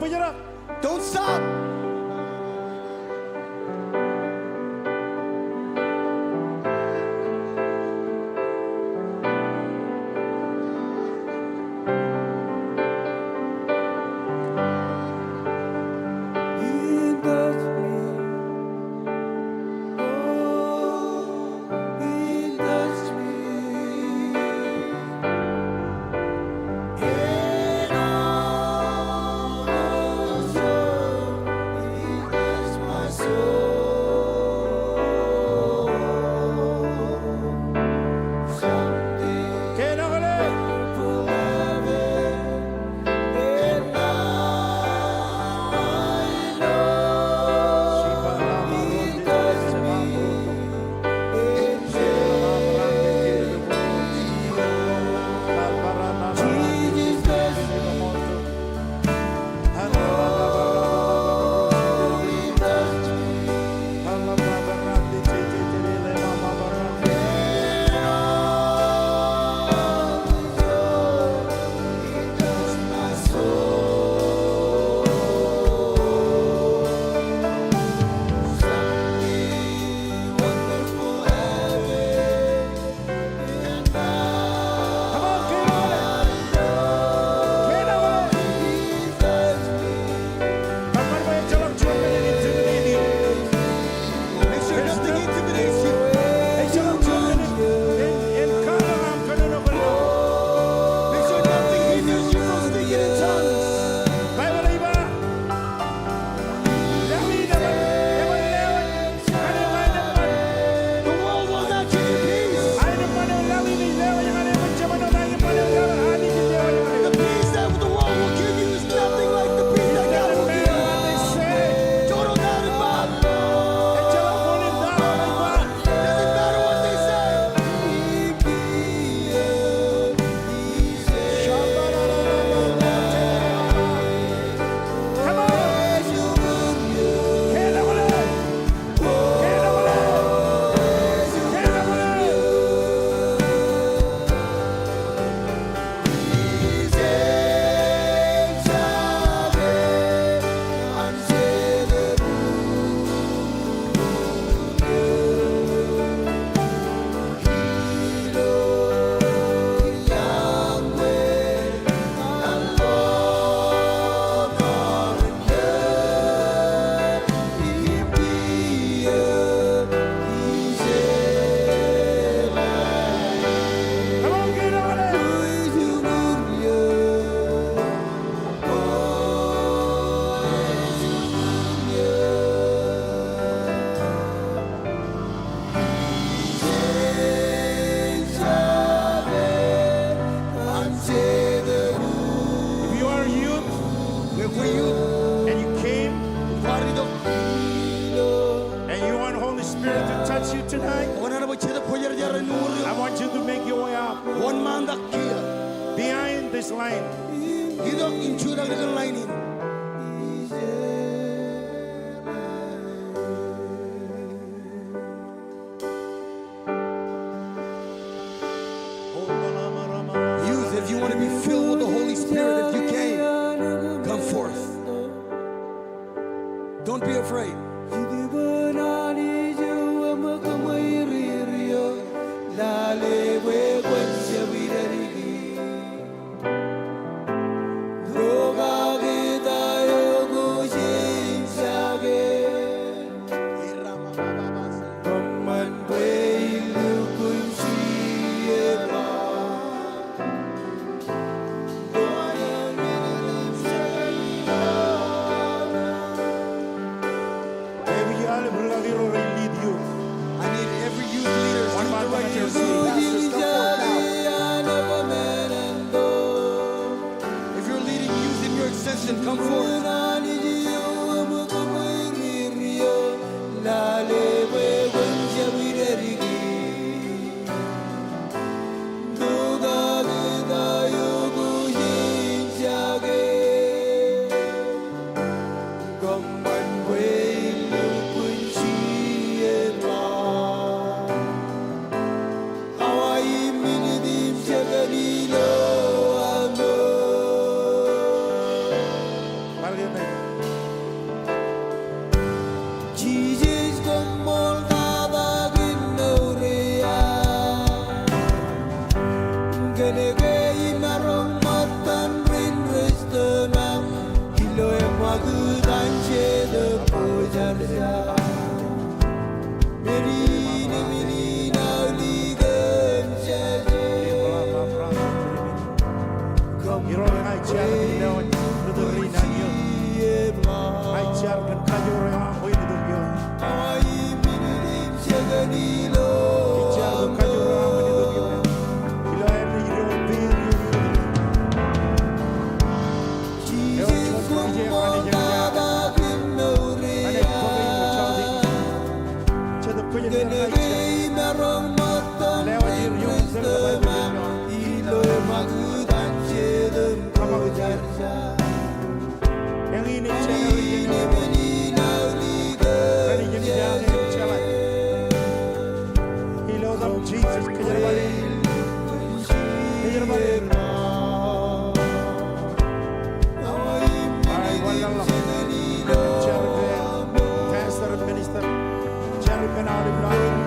Bōjrak. Don't stop. The world will not give you peace. The peace that the world will give you is nothing like the peace that God will give you. Doesn't matter what they say. If you are a youth, ñe kwe youth, and you came, kwaar itok, and you want Holy Spirit to touch you tonight, kwōnaaj bwe Jetōb Kwōjarjar en uñūri, I want you to make your way up. Wōnṃaantak kiiō. Behind this line. Itok im jutak ijin line in. Youth, if you want to be filled with the Holy Spirit, if you came, come forth. Don't be afraid. Ij jar bwe kajoor aō ṃanit ilo āindein ijo peid eo ilo eo. Ewōr juon kijeek Anij eṇ ej aō. Anij bōk er ilo jota in. Jetōb Kwōjarjar ṇa ij jar. Lewōj er iuṃwin tōl kōn Baibōḷ in. Eñin ej jeḷā eo ej jeḷā. Anij ej jeḷā eo ej jeḷā. Ilo etan Jisōs, kōjerbale. Kōjerbale. All right, wōnḷaḷḷaḷ. Jen jar ippān pastor im minister. Jar ippān aolep ilo aolep.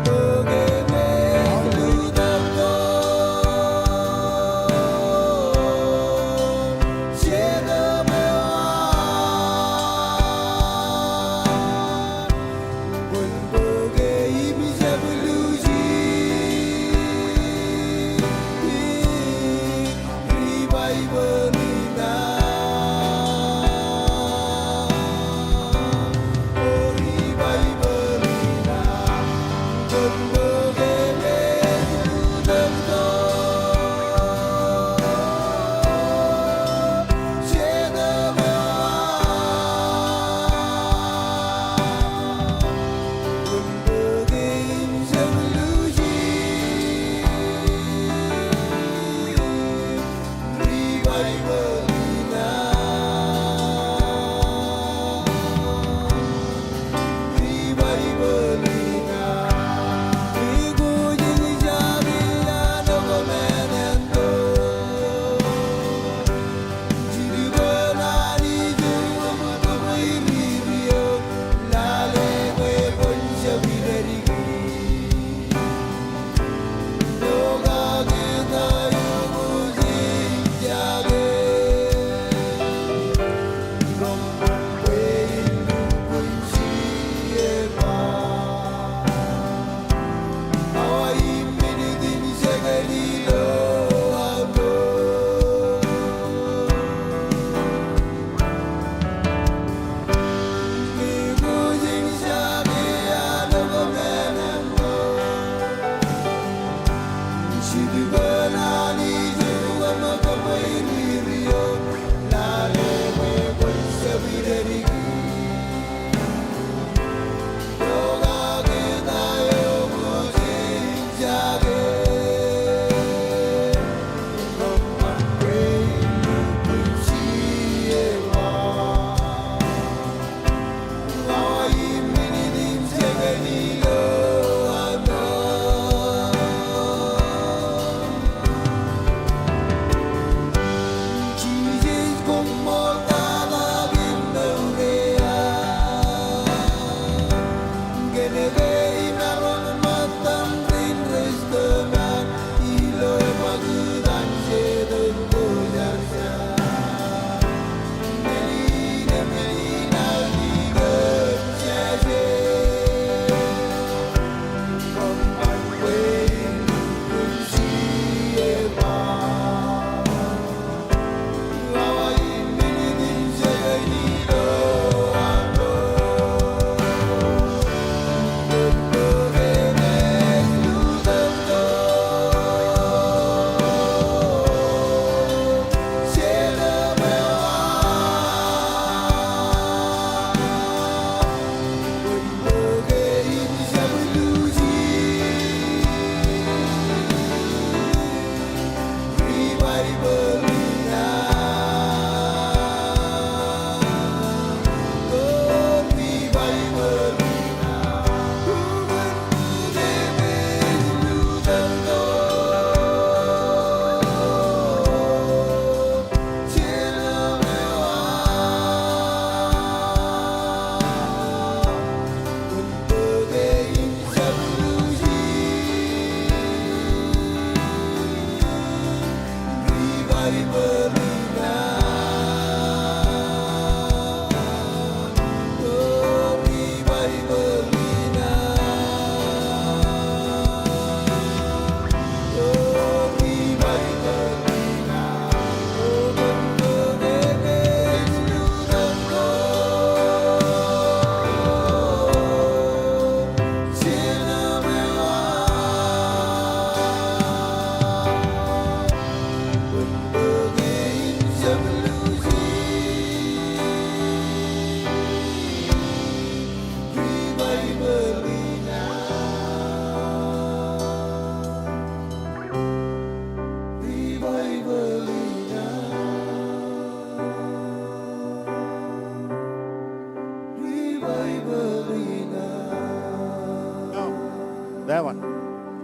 That one.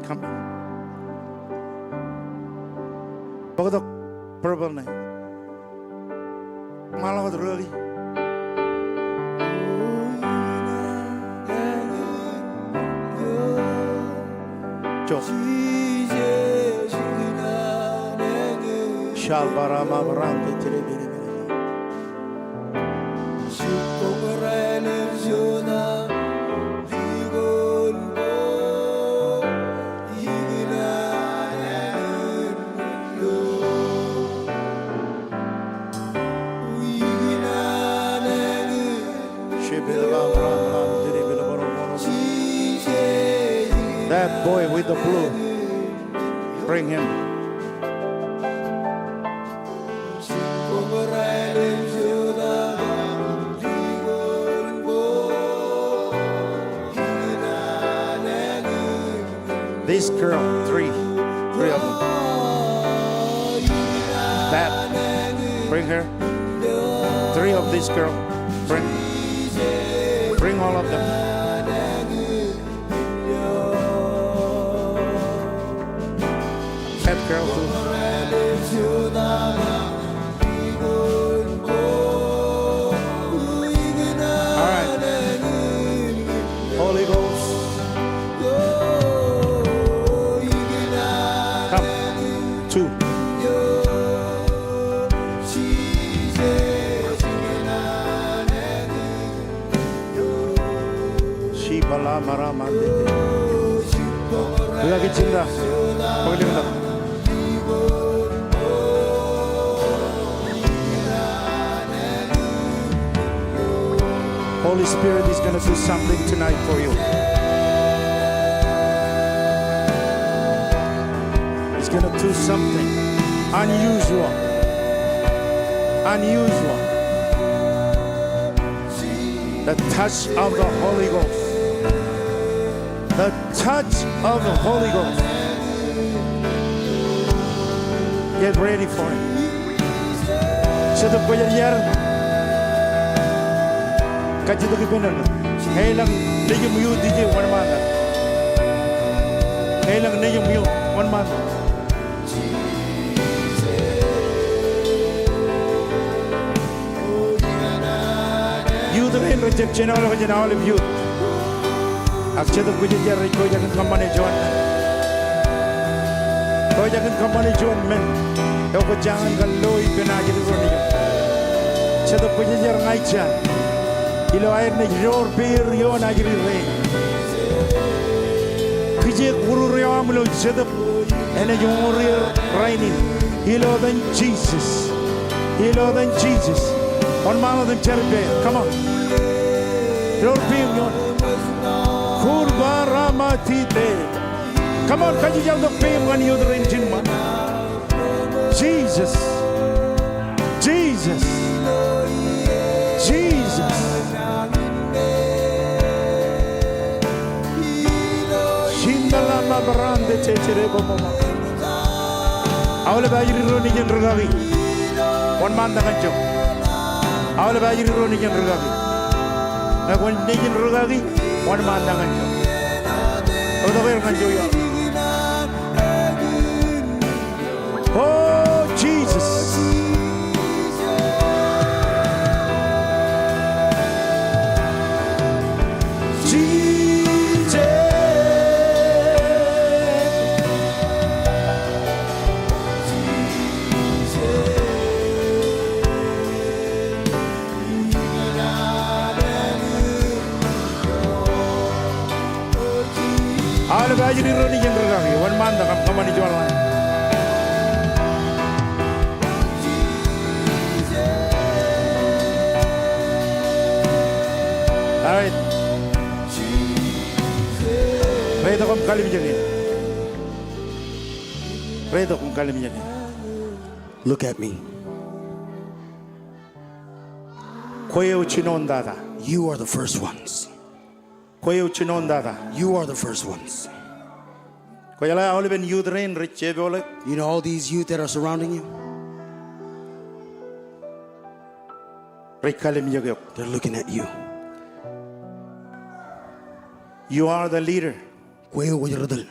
Come. Bōktok purple ṇe. Ṃaḷọk wōt rūkaki. Jok. Shalbarama barante terebere. That boy with the blue, bring him. This girl, three, three of them. That, bring her. Three of this girl, bring, bring all of them. That girl too. All right. Holy Ghost. Come. Two. Shibala mara mandete. Rūkaki jinta. Bōk lōñtak. Holy Spirit is gonna do something tonight for you. He's gonna do something unusual. Unusual. The touch of the Holy Ghost. The touch of the Holy Ghost. Get ready for it. Jetōb Kwōjarjar. Kajjitōk ippān eṇ. Elōñ nejiṃ ioon ije wōnṃaantak. Elōñ nejiṃ ioon wōnṃaantak. Youth rein rej jab jenoḷọk jān aolep youth. Ak Jetōb Kwōjarjar ej pojak in kōṃṃane juon men. Pojak in kōṃṃane juon men. Eo kwōj jañin kar lo ippān ajri ro nejiṃ. Jetōb Kwōjarjar ña ij ja. Ilo aer naaj door peer ioon ajri rein. Kijeek urur eo aṃ ilo Jetōb. Enaaj uññūr er rainin. Ilo etan Jisōs. Ilo etan Jisōs. Wōnṃaantak im jar ippāer. Come on. Door peer ioon. Kurba rama tite. Come on, kajjitōk peer ñan youth rein jilñan. Jesus. Jesus. Jesus. Aolep ajri ro nejin rūkaki, wōnṃaantak ñan jo. Aolep ajri ro nejin rūkaki. Ñe kwōn nejin rūkaki, wōnṃaantak ñan jo. Bōktok er ñan jo ioon. Oh, Jesus. Jesus. Aolep ajri ro nejin rūkaki, wōnṃaantak im kōṃṃani juon ḷain. All right. Reitok im kalimjek in. Reitok im kalimjek in. Look at me. Kwe eo jinoin tata. You are the first ones. Kwe eo jinoin tata. You are the first ones. Kwōjeḷā aolepen youth rein rej jepooḷe? You know all these youth that are surrounding you? Rej kalimjek eok. They're looking at you. You are the leader. Kwe eo kwōj ri tōl.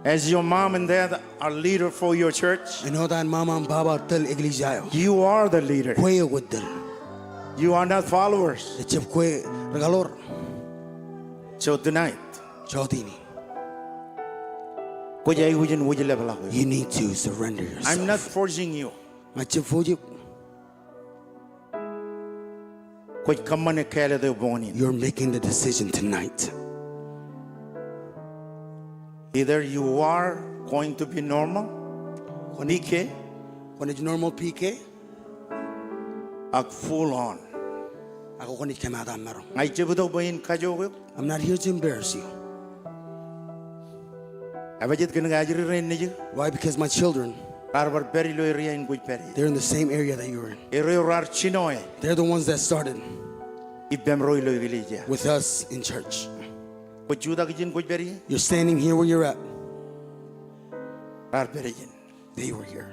As your mom and dad are leader for your church, āinwōt an ṃaṃa im baba tōl eklejia eo, you are the leader. Kwe eo kwōj tōl. You are not followers. Ejjab kwe ri kaḷoor. So tonight, jọteen in, kwōj aikuj in wōjlepḷọk eok. You need to surrender yourself. I'm not forcing you. Ña ij jab force eok. Kwōj kōṃṃane kāālōt eo boñōn in. You're making the decision tonight. Either you are going to be normal, P K, kwōnaaj normal P K, ak full on, ak kwōnaaj kōmaat aṃ maroñ. Ña ij jab itok bwe in kajook eok. I'm not here to embarrass you. Ebajeet? Kōnke ajri rein nejū, why? Because my children, raar bar pād ilo area in kwōj pād ie. They're in the same area that you're in. Erro raar jino e. They're the ones that started, ippām ro ilo eklejia, with us in church. Kwōj jutak ijin kwōj pād ie. You're standing here where you're at. Raar pād ijin. They were here.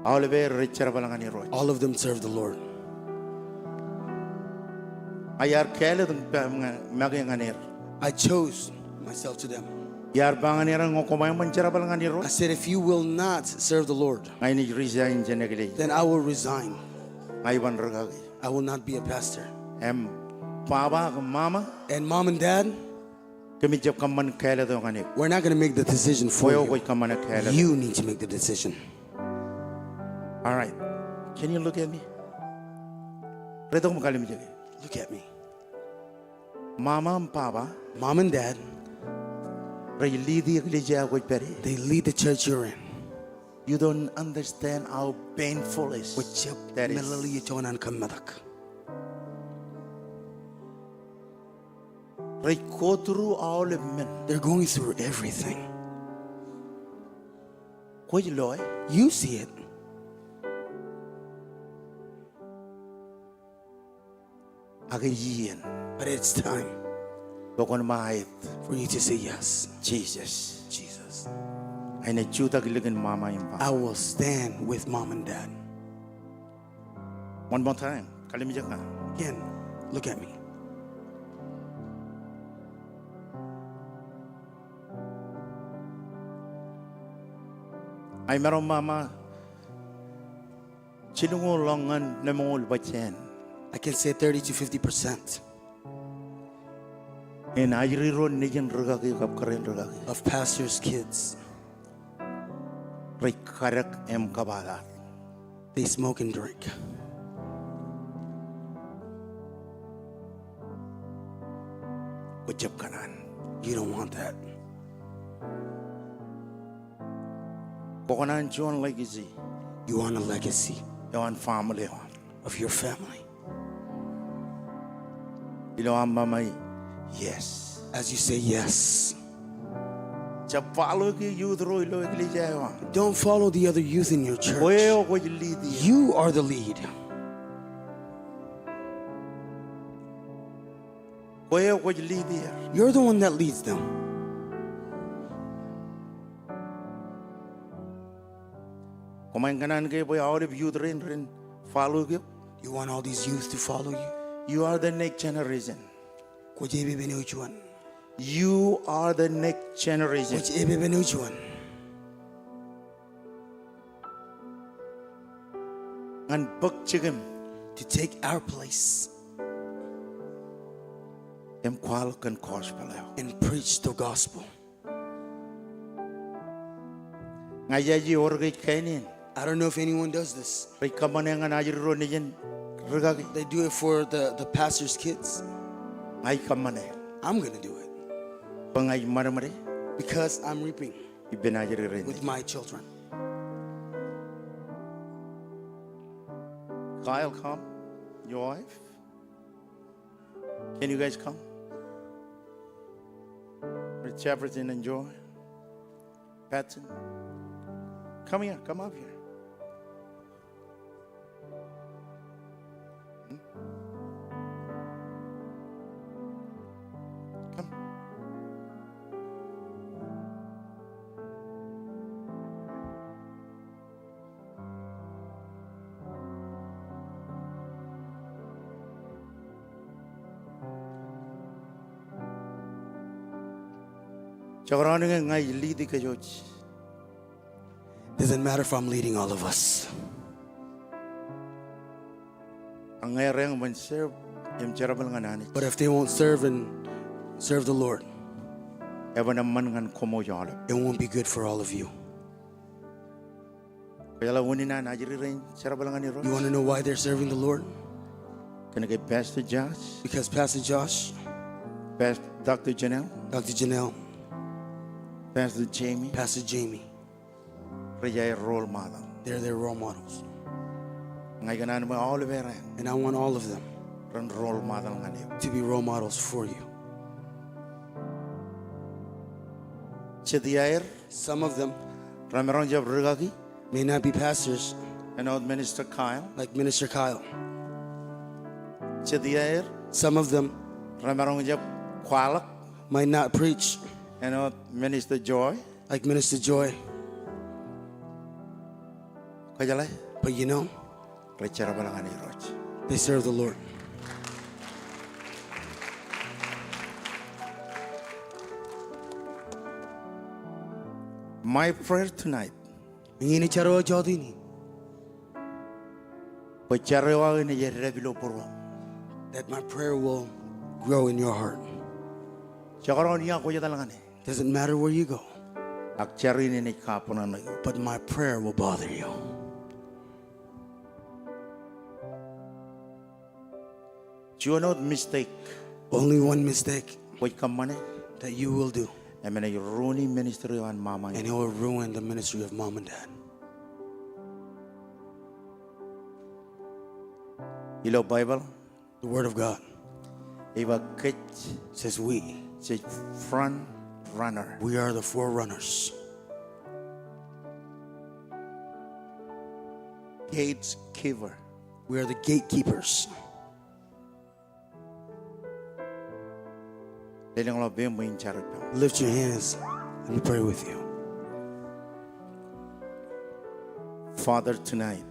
Aolep er rej jerbal ñan Irooj. All of them serve the Lord. Ña iar kāālōt make ñan er. I chose myself to them. Iar ba ñan er ñe kwō ṃōj aṃ jerbal ñan Irooj, I said, "If you will not serve the Lord, ña inaaj resign jān eklejia. Then I will resign. Ña iban rūkaki. I will not be a pastor." Im baba ak ṃaṃa, and mom and dad, kōmij jab kōṃṃan kāālōt eo ñan eok. We're not gonna make the decision for you. Kwe eo kwōj kōṃṃane kāālōt. You need to make the decision. All right. Can you look at me? Reitok im kallimjeke. Look at me. Ṃaṃa im baba, mom and dad, rej lead eklejia kwōj pād ie. They lead the church you're in. You don't understand how painful is. Kwō jab meḷeḷe ijo an kōmmetak. Rej go through aolep men. They're going through everything. Kwōj lo e. You see it. Ak ej iien. But it's time. Bwe kwōn ba aet. For you to say yes. Jesus. Jesus. Ña inaaj jutak ilikin ṃaṃa im baba. I will stand with mom and dad. One more time. Kallimjek ña. Again, look at me. Ña imaroñ ba ṃaṃa jilñoul ḷọk ñan lemñoul percent. I can say thirty to fifty percent. En ajri ro nejin rūkaki kab kōrā in rūkaki. Of pastors' kids. Rej kadek im kōbatak. They smoke and drink. Kwō jab kōṇaan. You don't want that. Kwō kōṇaan juon legacy. You want a legacy. Eo an family eo aṃ. Of your family. Ilo aṃ ba ṃae yes. As you say yes. Jab follow-i youth ro ilo eklejia eo aṃ. Don't follow the other youth in your church. Kwe eo kwōj lead er. You are the lead. Kwe eo kwōj lead er. You're the one that leads them. Koṃ kōṇaan ke bwe aolep youth rein ren follow eok? You want all these youth to follow you? You are the next generation. Kwōj epepen eo juon. You are the next generation. Kwōj epepen eo juon. Ñan bōk jikin. To take our place. Im kwaḷọk kōn gospel eo. And preach the gospel. Ña ijaje ewōr ke ej kain in. I don't know if anyone does this. Rej kōṃṃane ñan ajri ro nejin rūkaki. They do it for the, the pastor's kids. Ña ij kōṃṃane. I'm gonna do it. Bwe ña ij ṃadṃōde. Because I'm reaping. Ippān ajri rein. With my children. Kyle, come. Your wife. Can you guys come? With Jefferson and Joy. Patton. Come here, come up here. Hmm? Come. Jekdọọn ñe ña ij lead kōj wōj. Doesn't matter if I'm leading all of us. Ak ñe ear eñ bwe en serve im jerbal ñan Anij, but if they won't serve and serve the Lord, eban eṃṃan ñan koṃ wōj aolep. It won't be good for all of you. Kwōjeḷā unin an ajri rein jerbal ñan Irooj? You want to know why they're serving the Lord? Kōnke Pastor Josh, because Pastor Josh, Pastor, Doctor Janelle, Doctor Janelle, Pastor Jamie, Pastor Jamie, rej aer role model. They're their role models. Ña ikōṇaan bwe aolep eṇ, and I want all of them, ren role model ñan eok, to be role models for you. Jet iaer, some of them, remaroñ jab rūkaki, may not be pastors, āinwōt Minister Kyle, like Minister Kyle. Jet iaer, some of them, remaroñ jab kwaḷọk, might not preach, āinwōt Minister Joy, like Minister Joy. Kwōjeḷā? But you know, rej jerbal ñan Irooj. They serve the Lord. My prayer tonight, eñin ej jar eo jọteen in, bwe jar eo aō enaaj eddāpḷọk būruōṃ, that my prayer will grow in your heart. Jekdọọn ia kwōj etal ñan e, doesn't matter where you go, ak jar in enaaj kappān eok, but my prayer will bother you. Juon wōt mistake, only one mistake, kwōj kōṃṃane, that you will do, im enaaj ruin ministry eo an ṃaṃa in, and it will ruin the ministry of mom and dad. Ilo Baibōḷ, the Word of God, ej ba kōj, says we, jej front runner. We are the forerunners. Gatekeeper. We are the gatekeepers. Lelōñḷọk peiṃ bwe in jar ippaṃ. Lift your hands. Let me pray with you. Father, tonight,